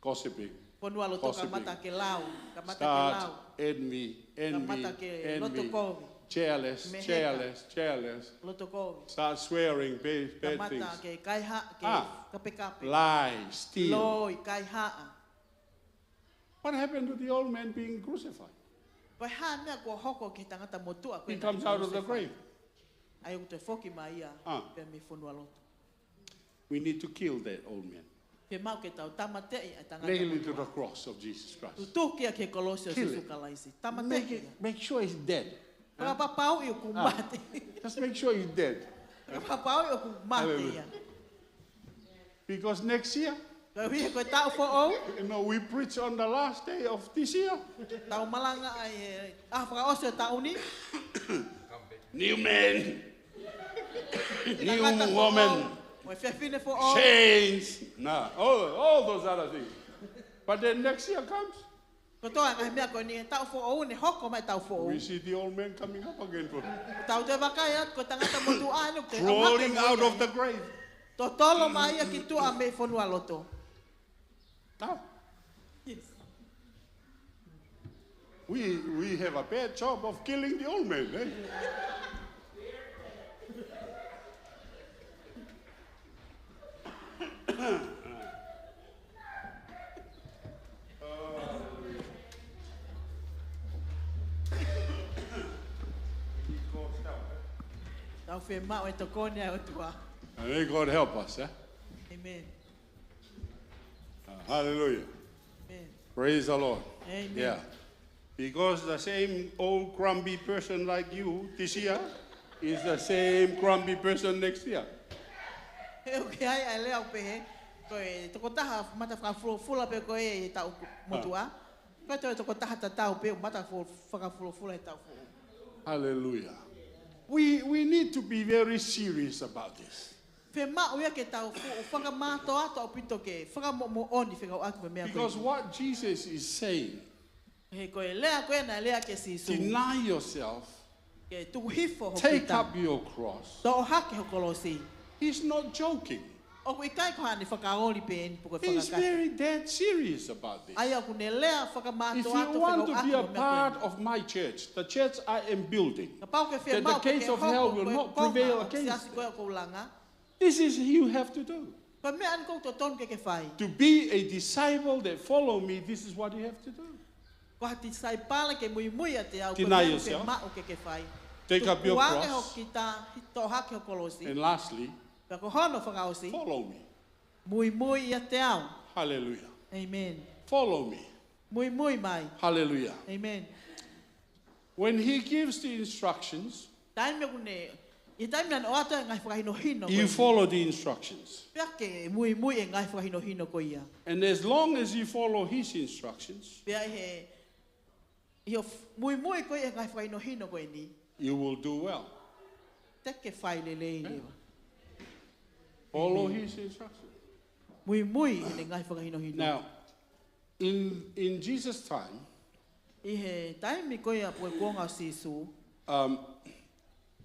gossiping, fonua loto gossiping. kamata ke lau, kamata ke Start lau. envy, envy, Kamata ke envy. loto kovi. Jealous, Meheka. jealous, jealous. Loto kovi. Start swearing bad, bad Kamata things. ke kaihaʻa, ke Ah. kapekape. Lie, steal. Loi, kaihaʻa. What happened to the old man being crucified? Ko e hā e meʻa kuo hoko ki he tangata motuʻa ko He ena comes out of the kalusefai? grave. ʻAi ʻoku toe foki mai ia Ah. pea mei fonua loto. We need to kill that old man. Ke maʻu ke tau tāmateʻi ʻa e tangata Nail it to motuʻa. the cross of Jesus Christ. Tutuki ia ki he kolosi ʻo Kill Sīsū it. Kalaisi. Tāmateʻi Make it, ia. make sure he's dead. Huh? Fakapapauʻi ʻoku Ah. mate. Just make sure he's dead. Fakapapauʻi ʻoku mate Hallelujah. ia. Because next year, Koeʻuhi he ko e taʻu foʻou, you know, we preach on the last day of this year. tau malanga ai he ʻaho fakaʻosi ʻo e taʻu ni. New man. New Tangata woman. foʻou, mo e fefine foʻou. Change. Nah, all, all those other things. But then next year comes. Kotoa e ngaahi meʻa ko eni he taʻu foʻou, ne hoko mai taʻu foʻou. We see the old man coming up again for Tau toe vakai atu ko e tangata motuʻa ʻeni ʻoku toe ʻalu hake Crawling mo out ia. of the grave. Totolo mai ia ki tuʻa mei fonua loto. Ah. Yes. We, we have a bad job of killing the old man, eh? Tau fiemaʻu e tokoni ʻa e ʻOtua. And may God help us, eh? Amen. Uh, hallelujah. Amen. Praise the Lord. Amen. Yeah. Because the same old grumpy person like you this year is the same grumpy person next year. He ʻoku ʻi ai ʻa e lea ʻoku pehē, ko e tokotaha mata fakafulofula pē ko ē ʻi he taʻu motuʻa. Ko e toe tokotaha tatau pē ʻoku mata fo-, fakafulofula he taʻu foʻou. Hallelujah. We, we need to be very serious about this. Fiemaʻu ia ke tau fuʻu fakamātoato ʻaupito ke fakamoʻomoʻoni fekauʻaki mo e meʻa ko ē. Because what Jesus is saying, He ko e lea ko ē naʻe lea ki ai ʻa Sīsū. Deny yourself. Ke tuku hifo ho Take kita. Up your cross. Toʻo hake ho kolosi. He's not joking. ʻOku ʻikai ko haʻane fakaoli pē eni pe ko e He's fakakata. Very dead serious about this. ʻA ia ʻoku ne lea fakamātoato If you want to be a fekauʻaki mo e meʻa ko eni. Part of my church, the church I am building, Kapau ʻoku ke fie that the maʻu ke gates ke of hell hoko will ko e not konga prevail ʻo e against siasi ko ē ʻoku ou langa. This is you have to do. Ko e meʻa eni ʻoku totonu ke ke fai. To be a disciple that follow me, this is what you have to do. Ko ha tisaipale ke muimui ʻiate au, ko e Deny meʻa ʻoku yourself. Fiemaʻu ke ke fai. Take up your cross. Tuku ange ho kita, toʻo hake ho kolosi. And lastly, Pea ko hono fakaʻosi, follow me. Muimui ʻiate au. Hallelujah. Amen. Follow me. Muimui mai. Hallelujah. Amen. When he gives the instructions, Taimi ʻoku ne, ʻi he taimi naʻa ne ʻoatu e ngaahi fakahinohino ko ē, you follow the instructions. Pea ke muimui e ngaahi fakahinohino ko ia. And as long as you follow his instructions, Pea ʻi he, ʻi hoʻo f-, muimui ko ē e ngaahi fakahinohino ko eni, you will do well. Te ke fai lelei leva. Follow his instructions. Muimui heʻene ngaahi fakahinohino. Now, in, in Jesus' time, ʻI he taimi ko ia pe ko e kuonga ʻo Sīsū, um,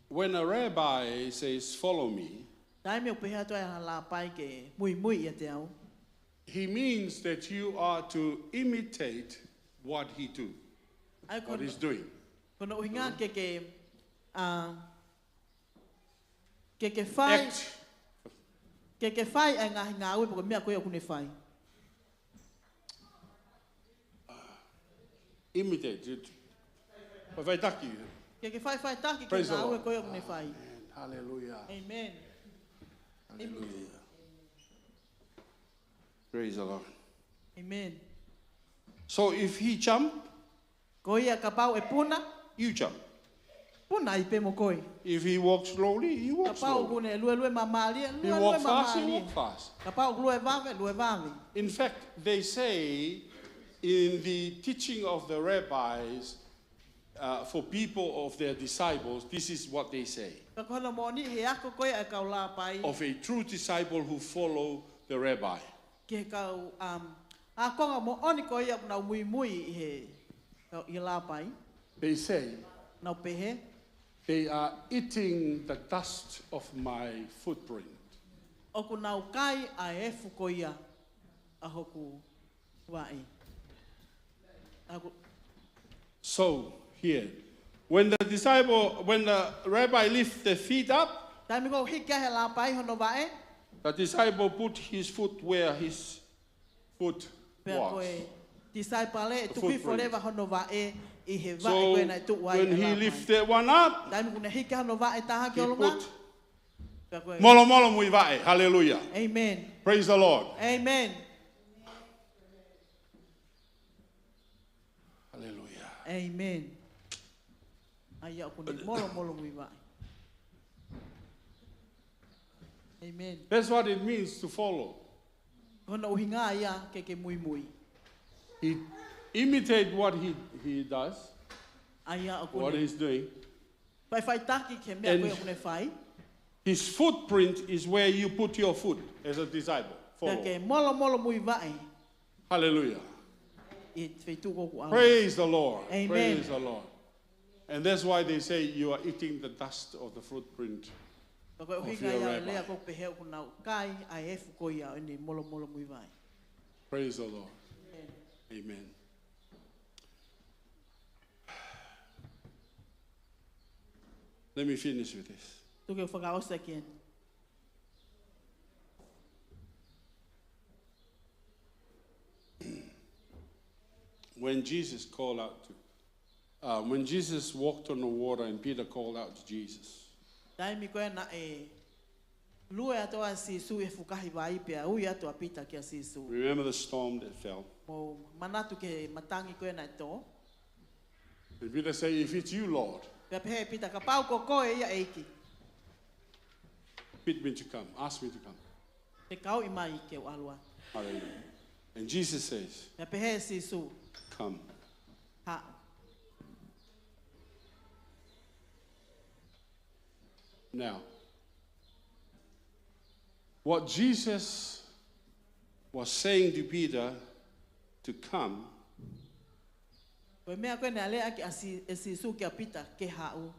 when a rabbi says, "Follow me," taimi ʻoku pehē atu ai ʻe ha lāpai ke muimui ʻiate au, he means that you are to imitate what he do, ʻa ia ko hono, what he's doing. Ko hono ʻuhinga ke ke, ʻa, ke ke fai, Act. Ke ke fai ʻa e ngaahi ngāue pe ko e meʻa ko ia ʻoku ne fai. Imitate it. Fai, faitaki. Ke ke fai, faitaki ki he ngāue ko ia ʻoku ne fai. Praise the Lord. Amen. Hallelujah. Amen. Hallelujah. Praise the Lord. Amen. So if he jump, Ko ia kapau ʻe puna, you jump. Puna ai pē mo koe. If he walks slowly, you walk slowly. Kapau ʻoku ne luelue māmālie, luelue māmālie. He walk fast, you walk fast. Kapau ʻoku lue vave, lue vave. In fact, they say in the teaching of the rabbis, uh, for people of their disciples, this is what they say. Ka ko hono moʻoni he ako ko ia ʻa e kau lāpai. Of a true disciple who follow the rabbi. Ki he kau, um, ākonga moʻoni ko ia ʻoku nau muimui ʻi he, ʻi he lāpai. They say, Nau pehē, "They are eating the dust of my footprint." ʻOku nau kai ʻa e efu ko ia ʻa hoku vaʻe. ʻA hoku So, here, when the disciple, when the rabbi lift the feet up, Taimi ko ē ʻoku hiki ai ʻe he lāpai hono vaʻe, the disciple put his foot where his foot was. Pea ko e tisaipale ʻe tuku hifo leva hono vaʻe ʻi he vaʻe ko ē naʻe tuʻu ai ʻe he lāpai. So, when he lift that one up, Taimi ʻoku ne hiki hono vaʻe taha ki ʻolunga, he put, pea ko e Molomolomuivaʻe. Hallelujah. Amen. Praise the Lord. Amen. Hallelujah. Amen. ʻA ia ʻoku ne Molomolomuivaʻe. Amen. That's what it means to follow. Ko hono ʻuhinga ia ke ke muimui. He imitate what he, he does, ʻA ia ʻoku ne what he's doing. Fai, faitaki ki he meʻa ko ē ʻoku ne fai. And his footprint is where you put your foot as a disciple, follower. Pea ke molomolomuivaʻe. Hallelujah. ʻI he feituʻu ʻoku ʻalu. Praise the Lord. Amen. Praise the Lord. And that's why they say you are eating the dust of the footprint of your rabbi. Ka ko e ʻuhinga ia ʻa e lea ʻoku pehē ʻoku nau kai ʻa e efu ko ia ʻo ʻene molomolomuivaʻe. Praise the Lord. Amen. Amen. Let me finish with this. Tuku ke u fakaʻosi ʻaki eni. When Jesus called out to, uh, when Jesus walked on the water and Peter called out to Jesus. Taimi ko ē naʻe lue atu ʻa Sīsū ʻi he fukahi vai pea ui atu ʻa Pita kia Sīsū. Remember the storm that fell. Mou manatu ki he matangi ko ē naʻe tō. And Peter say, "If it's you, Lord, Pea pehē ʻe Pita, kapau ko koe ia ʻEiki, bid me to come, ask me to come." Fekauʻi mai ke u ʻalu atu. Hallelujah. And Jesus says, Pea pehē ʻe Sīsū, "Come." Haʻu. Now, what Jesus was saying to Peter to come, Ko e meʻa ko ē naʻe lea ʻaki ʻa Sī-, ʻe Sīsū kia Pita ke haʻu,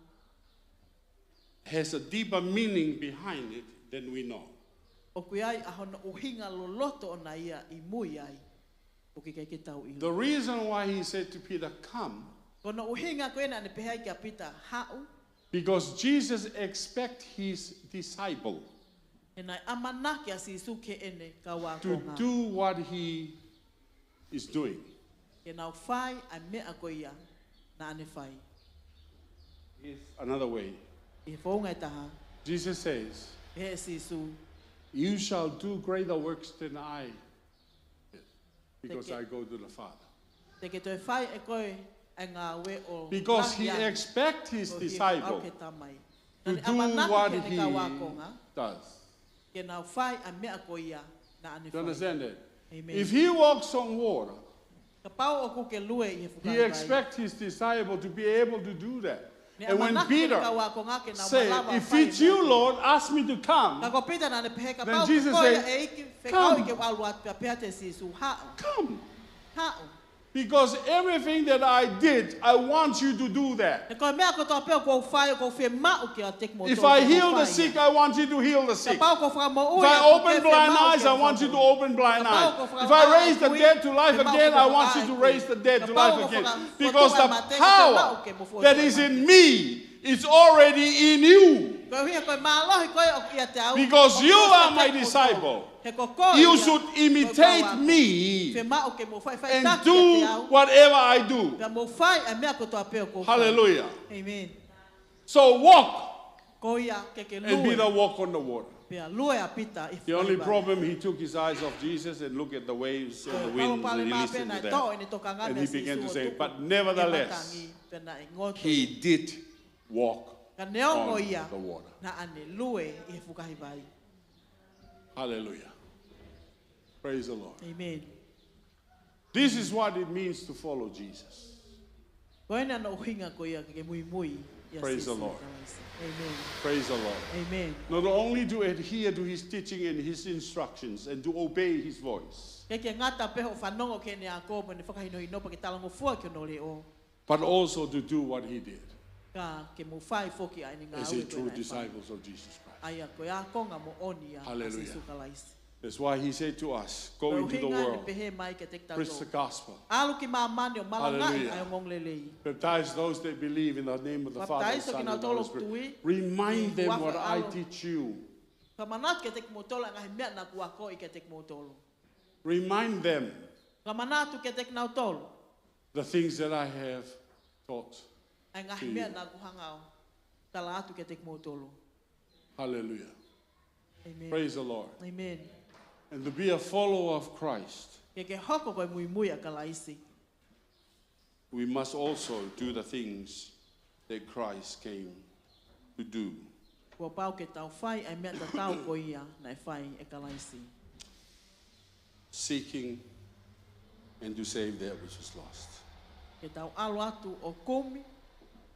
has a deeper meaning behind it than we know. ʻOku ʻi ai ʻa hono ʻuhinga loloto ʻona ia ʻi mui ai ʻoku ʻikai ke tau ʻilo. The reason why he said to Peter, "Come," Ko hono ʻuhinga ko ē naʻa ne pehē ai kia Pita, "Haʻu," because Jesus expect his disciple He naʻe ʻamanaki ʻa Sīsū ki heʻene kau to ākonga do what he is doing. Ke nau fai ʻa e meʻa ko ia naʻa ne fai. Is another way. ʻI he founga ʻe taha, Jesus says, pehē ʻe Sīsū, "You shall do greater works than I, because Te ke- I go to the Father." Te ke toe fai ʻe koe ʻa e ngāue ʻo Because he lahi ange expect his ko e hia disciple ʻalu ki he Tamai. to Naʻa ne do ʻamanaki what ki heʻene he kau ākonga does. ke nau fai ʻa e meʻa ko ia naʻa ne You fai. understand that? Amen. If he walks on water, Kapau ʻoku ke lue ʻi he fukahi he vai. expect his disciple to be able to do that. Ne And when ʻamanaki ki heʻene Peter kau ākonga ke nau say, malava ʻo "If fai it's ʻa e you, meʻa ko ia. Lord, ask me to come," Ka ko Pita naʻa ne pehē, then "Kapau Jesus ko ia said, ʻEiki, fekauʻi "Come. ke u ʻalu atu pea pehē atu ʻe Sīsū, haʻu." Come. Haʻu. Because everything that I did, I want you to do that. He ko e meʻa kotoa pē ʻoku ou fai, ʻoku ou fiemaʻu kiate kimoutolu If I ke mou heal the fai sick, ia. I want you to heal the sick. Kapau ʻoku ou fakamoʻui If I ʻoku ou open blind fiemaʻu eyes, ke I want you to fakamoʻui. open blind Kapau eyes. ʻoku ou If I raise the fakamoʻui dead to life fiemaʻu again, ke I want you to fakamoʻui. raise the dead to Kapau life ʻoku ou again. fakafofonga Because the mate ke power fiemaʻu ke mou that is fofonga in mate. me is already in you. Ko e ʻuhinga ko e mālohi ko ē ʻoku ʻiate au. Because ʻOku you ʻiate are my kimoutolu. disciple. He ko koe You ia should ko e imitate kau ākonga. me Fiemaʻu ke mou fai, fai and taki do kiate au. whatever I do. Pea mou fai ʻa e meʻa kotoa pē ʻoku ou fai. Hallelujah. Amen. So walk. Ko ia ke ke And lue. Peter walk on the water. Pea lue ʻa Pita ʻi he fukahi vai. The only problem, he took his eyes off Jesus and looked at the waves and the Ko e winds, palopalema and he pē listened to naʻe toʻo them. ʻene tokanga And mei he began Sīsū to ʻo say, tuku "But ki he nevertheless, matangi, pea naʻe ngoto he ia. did walk Ka neongo on ia, the water." naʻa ne lue ʻi he fukahi vai. Hallelujah. Praise the Lord. Amen. This is what it means to follow Jesus. Ko ena hono ʻuhinga ko ia ke ke muimui ʻia Praise the Sīsū Lord. Kalaisi. Amen. Praise the Lord. Amen. Not only to adhere to his teaching and his instructions and to obey his voice, Ke ke ngata pē hoʻo fanongo ki heʻene ako mo ʻene fakahinohino pea ke talangofua ki hono leʻo. but also to do what he did Ka ke mou fai foki ʻa ʻene as a ngāue ko true ena ʻe fai. disciples of Jesus Christ. ʻA ia ko e ākonga moʻoni ia ʻa Hallelujah. Sīsū Kalaisi. That's why he said to us, "Go Ko e into the ʻuhinga ʻene world, pehē mai kiate preach the kitautolu, gospel, ʻalu ki māmani ʻo malangaʻi Hallelujah. ʻa e ongoongolelei. baptize those that believe in the name of the Father, Son, and Holy Spirit. Papitaiso kinautolu ʻoku tui Remind ʻi he them huafa what ʻo e I ʻAlo. teach you." Fakamanatu kiate kimoutolu ʻa e ngaahi meʻa naʻa ku akoʻi kiate kimoutolu. Remind them Fakamanatu kiate kinautolu the things that I have taught ʻa e ngaahi to you. meʻa naʻa ku hanga ʻo tala atu kiate kimoutolu. Hallelujah. Amen. Praise the Lord. Amen. And to be a follower of Christ, Ke ke hoko ko e muimui ʻa Kalaisi. we must also do the things that Christ came to do. Kuo pau ke tau fai ʻa e meʻa tatau ko ia naʻe fai ʻe Kalaisi. Seeking and to save that which is lost. Ke tau ʻalu atu ʻo kumi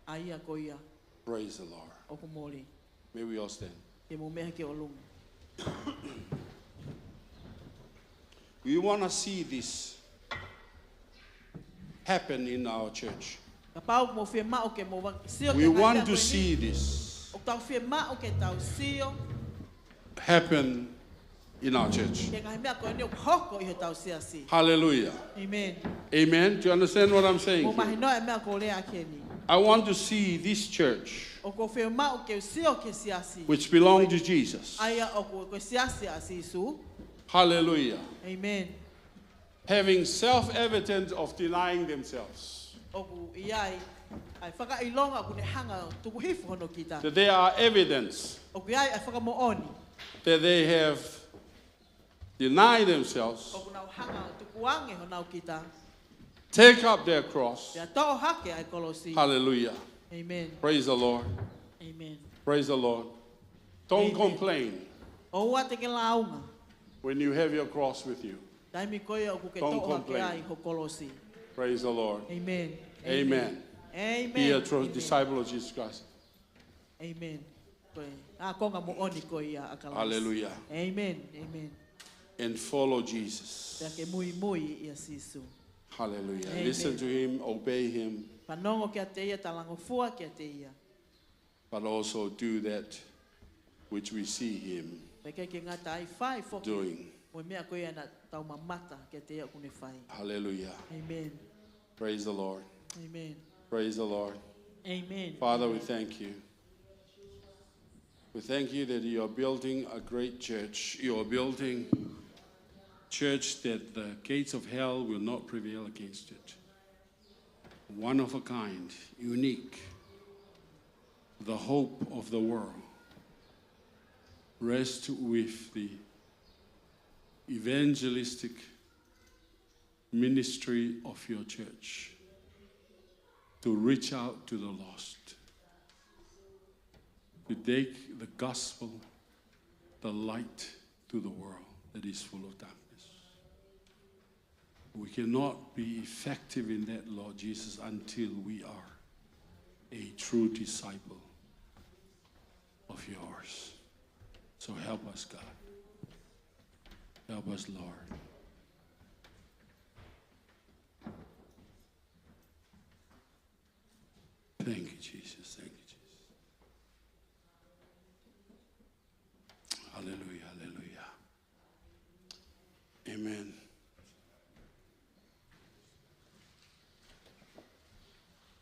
ʻa ia ko ia Praise the Lord. ʻoku mole. May we all stand? Ke mou meʻa ki ʻolunga. We want to see this happen in our church. Kapau ʻoku mou fiemaʻu ke mou va-, sio We ki he ngaahi want meʻa to ko eni. see this ʻOku tau fiemaʻu ke tau sio happen in our church. ki he ngaahi meʻa ko eni ʻoku hoko ʻi hotau siasi. Hallelujah. Amen. Amen. Do you understand what I'm saying Mou here? mahinoʻi ʻa e meʻa ʻoku ou lea ʻaki eni. I want to see this church, ʻOku ou fiemaʻu ke u sio ki he siasi. which belong to Jesus. ʻA ia ʻoku ko e siasi ʻa Sīsū. Hallelujah. Amen. Having self-evident of denying themselves. ʻOku ʻi ai ʻa e fakaʻilonga ʻoku ne hanga ʻo tuku hifo hono kita. That they are evidence ʻOku ʻi ai ʻa e fakamoʻoni. that they have denied themselves, ʻOku nau hanga ʻo tukuange honau kita. take up their cross. Pea toʻo hake ʻa e kolosi. Hallelujah. Amen. Praise the Lord. Amen. Praise the Lord. Don't Amen. complain ʻOua te ke lāunga. when you have your cross with you. Taimi ko ia ʻoku ke Don't toʻo hake complain. ai ho kolosi. Praise the Lord. Amen. Amen. Amen. Be a true Amen. disciple of Jesus Christ. Amen. Ko e ākonga moʻoni ko ia ʻa Kalaisi. Hallelujah. Amen. Amen. And follow Jesus. Pea ke muimui ʻia Sīsū. Hallelujah. Amen. Listen to him, obey him. Fanongo kiate ia, talangofua kiate ia. but also do that which we see him Pea ʻikai ke ngata ai, fai foki doing. Mo e meʻa ko ia naʻa tau mamata kiate ia ʻoku ne fai. Hallelujah. Amen. Praise the Lord. Amen. Praise the Lord. Amen. Father, we thank you. We thank you that you are building a great church. You are building church that the gates of hell will not prevail against it. One of a kind, unique, the hope of the world. Rest with the evangelistic ministry of your church to reach out to the lost, to take the gospel, the light to the world that is full of darkness. We cannot be effective in that, Lord Jesus, until we are a true disciple of yours. So help us, God. Help us, Lord. Thank you, Jesus. Thank you, Jesus. Hallelujah, hallelujah. Amen.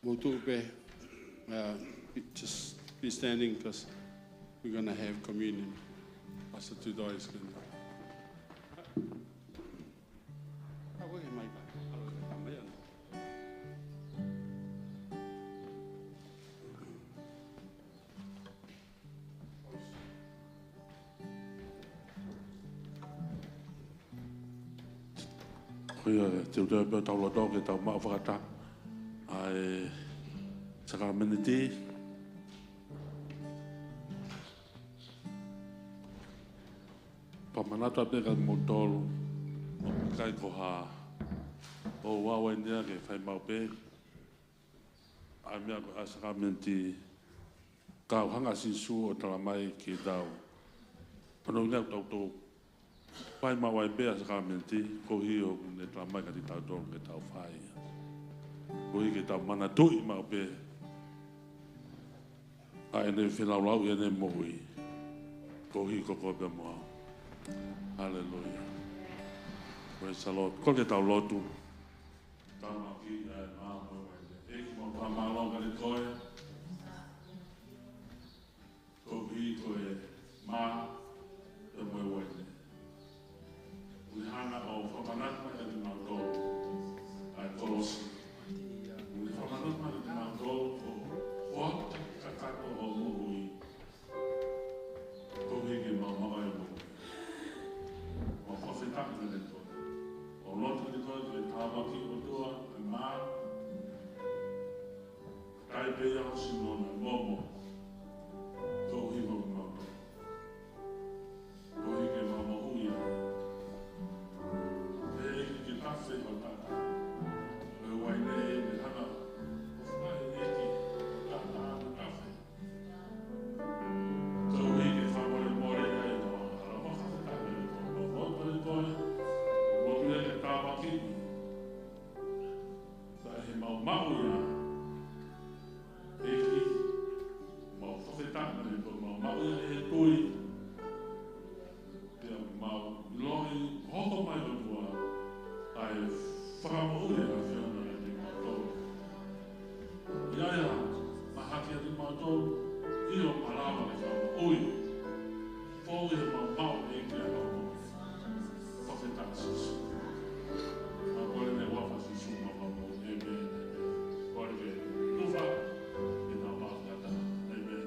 Mou tuʻu pē, uh, be, just be standing because we're gonna have communion. Pastor Tudor is gonna. Ko ia, te u toe pē tau loto ke tau maʻu fakataha ʻa e sākalamēniti. Pea manatu pē kia moutolu, ʻikai ko ha ʻo wawaini ia ke fai maʻu pē ʻa e meʻa ko e sākalamēniti, ka ʻoku hanga ʻe Sīsū ʻo talamai kiate kitautolu. Pea ʻoku ʻikai ke tau fai maʻu ai pē ʻa e sākalamēniti, koeʻuhi ʻoku ne talamai kiate kitautolu ke tau fai ia. Koeʻuhi ke tau manatuʻi maʻu pē ʻa ʻene feilaulau ʻi heʻene moʻui. Koeʻuhi ko koe pea mo au. Hallelujah. Praise the Lord. Ko e ke tau lotu. Tāpuaki ʻa e mā mo e uaine. ʻEiki, mau fakamālō kiate koe koeʻuhi ko e mā pea mo e uaine. ʻOku ne hanga ʻo fakamanatu mai kiate kimautolu ʻa e kolosi. ʻOku ne fakamanatu mai kiate kimautolu ʻoku ʻoatu kakato ʻo moʻui. Koeʻuhi ke mau maʻu ai ʻa e moʻui. Mau fakafetaʻi kiate koe. ʻOku ou lotu kiate koe ke tāpuakiʻi ʻOtua ʻa e mā. Kae pehē ʻa hoʻo sino naʻe momo. Koeʻuhi ko kimautolu. Koeʻuhi ke mau moʻui ai. Pea ʻEiki ke tafe ʻa e taʻataʻa. Ko e uaine ʻe hanga ʻo fai ʻEiki ʻa e taʻataʻa ke tafe. Koeʻuhi ke fakamolemole ai ʻa e hala, mau fakafetaʻi kiate koe. Mau lotu kiate koe. Mau pehē ke tāpuakiʻi kae ʻikai ke mau maʻu ia. ʻEiki, mau fakafetaʻi kiate koe, mau maʻu ia ʻi he tui. Pea mau ʻiloʻi hoko mai ʻOtua ʻa e fakamoʻui ʻa e ʻAfiona ʻiate kimautolu. ʻIo, ʻio, mahaki ʻiate kimautolu ʻi hoʻo malava ke fakamoʻui. Fou ʻi he mau maʻu ʻEiki ʻa e fakamoʻui. Fakafetaʻi Sīsū. Mau kole ʻi he huafa ʻo Sīsū mau maʻu. ʻĒmeni. Kole ke tufa ʻi he mau maʻu ʻata. ʻĒmeni.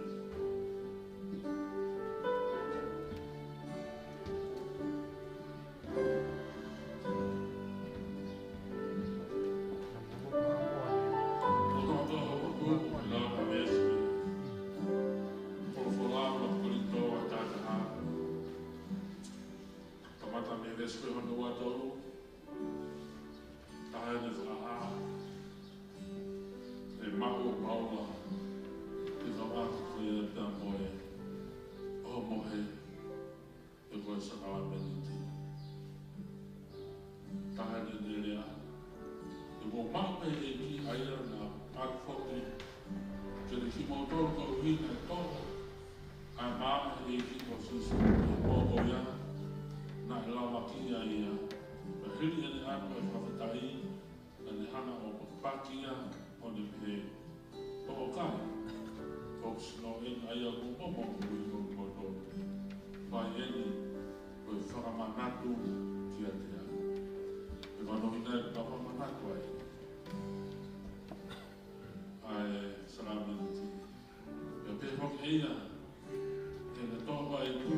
Kamata mei he veesi ko hono ua tolu. Taha ʻene fakahā, ʻe maʻu ʻe Paula, ʻi he kaveinga ko ia pea mo e ʻohomohe, ʻa e ko e sākalamēniti. Taha ʻene lea, ʻe mo maʻu pē ʻEiki ʻa ia naʻa ʻatu foki kiate kimoutolu koeʻuhi naʻe tō Ko e fakafetaʻi, naʻa ne hanga ʻo pakipaki ia, ʻo ne pehē, Toʻokai, ko e sino eni ʻa ia ʻoku momoʻi ʻi hoku lotó. Fai eni ko e fakamanatu kiate au. Pea mahino ʻa e fakamanatu ai ʻa e sākalamēniti. Pea pehē foki ʻe ia, heʻene toʻo ʻa e ipu,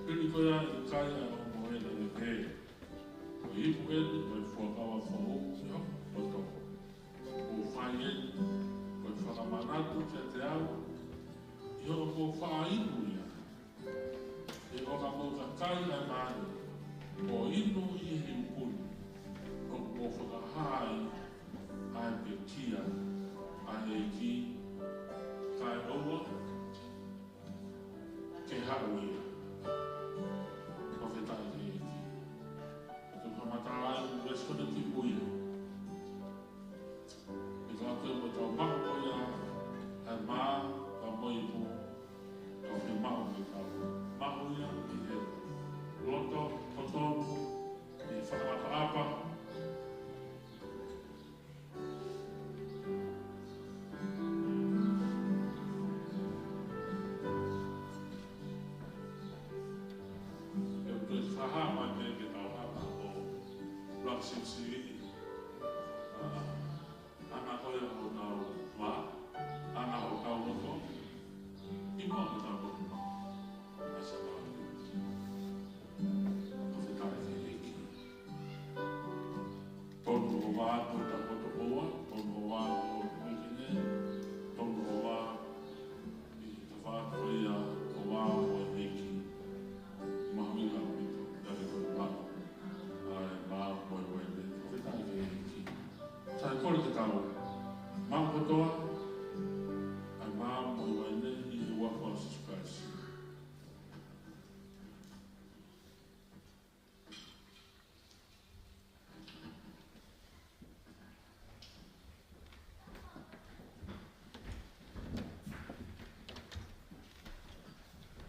hili ko ia ʻa e kai ʻa e ongo mohe, naʻa ne pehē, Ko e ipu eni ko e fuakava foʻou ʻi hoku lotó. Kuo fai eni ko e fakamanatu kiate au, ʻi hoʻomou faʻa inu ia. He ʻo ka mou ka kai ʻa e mā ni, ʻo inu ʻi he ipu ni, ʻoku mou fakahā ai ʻa e pekia ʻa e ʻEiki, kae ʻoua ke haʻu ia. Fakafetaʻi ki he ʻEiki. Ko e fakamatala ʻa e veesi ko eni ki mui. Pea kapau ʻoku tau maʻu ko ia ʻa e mā, ka mo e ipu, ka fiemaʻu ke tau maʻu ia ʻi he loto totonu, ʻi he fakaʻapaʻapa. Pea ʻoku ou fakahā mai pē ke tau hanga ʻo laka sivisiviʻi, ʻa, ʻa e anga ko ia hotau vā, ʻa e anga hotau loto, ʻi muʻa hotau loto, ʻa e sākalamēniti. Fakafetaʻi ki he ʻEiki. Tonu hoʻo vā atu ʻi he taʻu kotoa pē, tonu hoʻo vā ʻo e ʻEiki, tonu hoʻo vā ʻi he tafaʻaki ko ia ʻo e vā ʻo e ʻEiki. Mahuʻinga ʻaupito, ʻa e ko e maʻu ʻa e mā mo e uaine. Fakafetaʻi ki he ʻEiki. Sai, kole ke tau maʻu kotoa ʻa e mā mo e uaine ʻi he huafa ʻo Sīsū Kalaisi.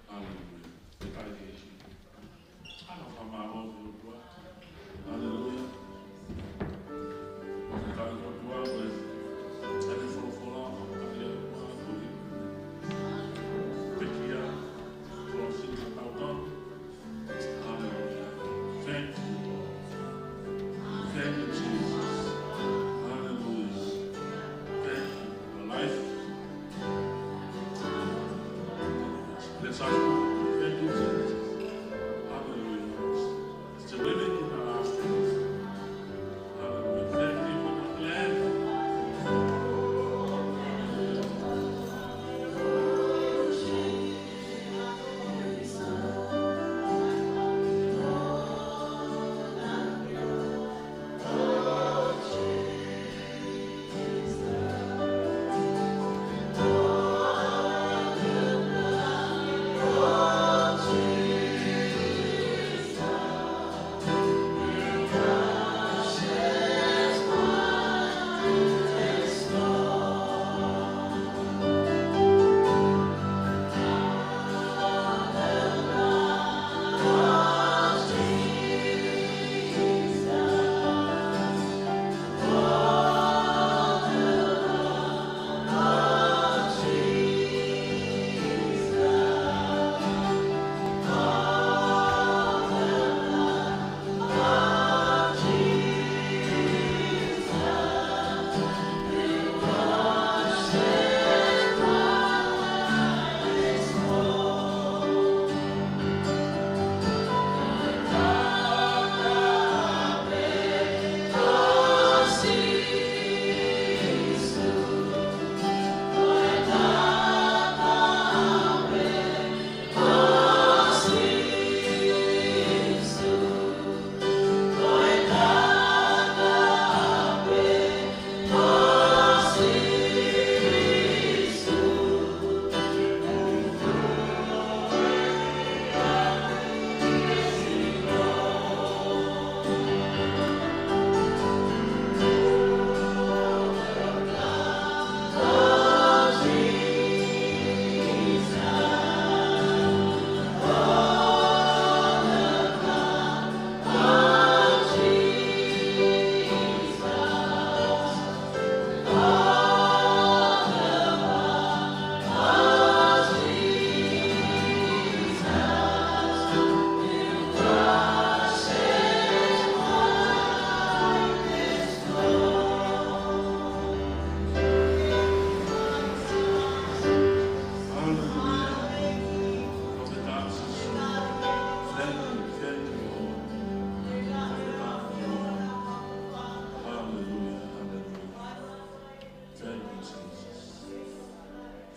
Haleluia. Fakafetaʻi ki he ʻEiki. Hanga ʻo fakamālō ki he ʻOtua. Haleluia. Fakafetaʻi ki he ʻOtua, ko e, ʻene folofola,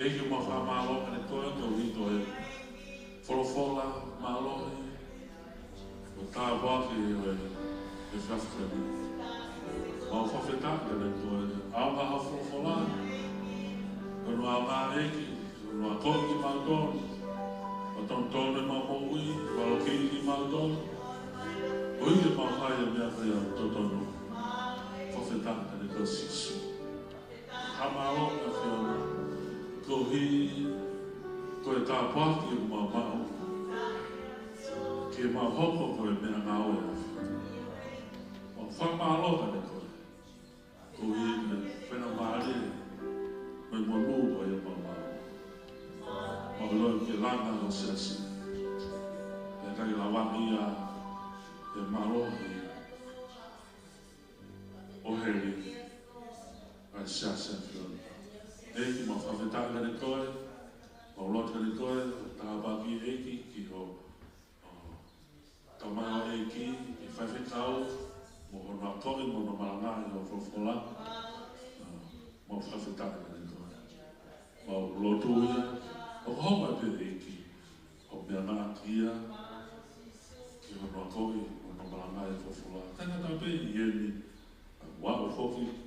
ʻEiki, mau fakamālō kiate koe koeʻuhi ko e folofola mālohi kuo tāpuakiʻi ʻi he efiafi ni. Mau fakafetaʻi kiate koe ʻaonga hoʻo folofola, ko hono ʻaonga, ʻEiki, ko hono akoʻi kimautolu, ʻo tonutonu ʻemau moʻui, valokiʻi kimautolu, koeʻuhi ke mau fai ʻa e meʻa ko ia ʻoku totonu. Fakafetaʻi kiate koe Sīsū. Fakamālō ʻAfiona, koeʻuhi ko e tāpuaki ʻoku mau maʻu ke mau hoko ko e meʻangāue ʻa e ʻAfiona. Mau fakamālō kiate koe koeʻuhi ko e fiemālie mo e monū ko ia ʻoku mau maʻu. Mau ʻiloʻi ʻoku ke langa ho siasi, pea ʻikai lava ia ʻe he mālohi ʻo heli ʻa e siasi ʻa e ʻAfiona. ʻEiki, mau fakafetaʻi kiate koe, mau lotu kiate koe ʻo tāpuakiʻi, ʻEiki, ki ho, ʻo, tamaioʻeiki, ki he faifekau, mo hono akoʻi mo hono malangaʻi hoʻo folofola. ʻA, mau fakafetaʻi kiate koe. Mau lotua ia ʻoku hoko ai pē, ʻEiki, ʻo meʻangāueʻaki ia ki hono akoʻi mo hono malangaʻi hoʻo folofola. Taʻengata pē ʻi heni, ʻa, ʻoku aʻu foki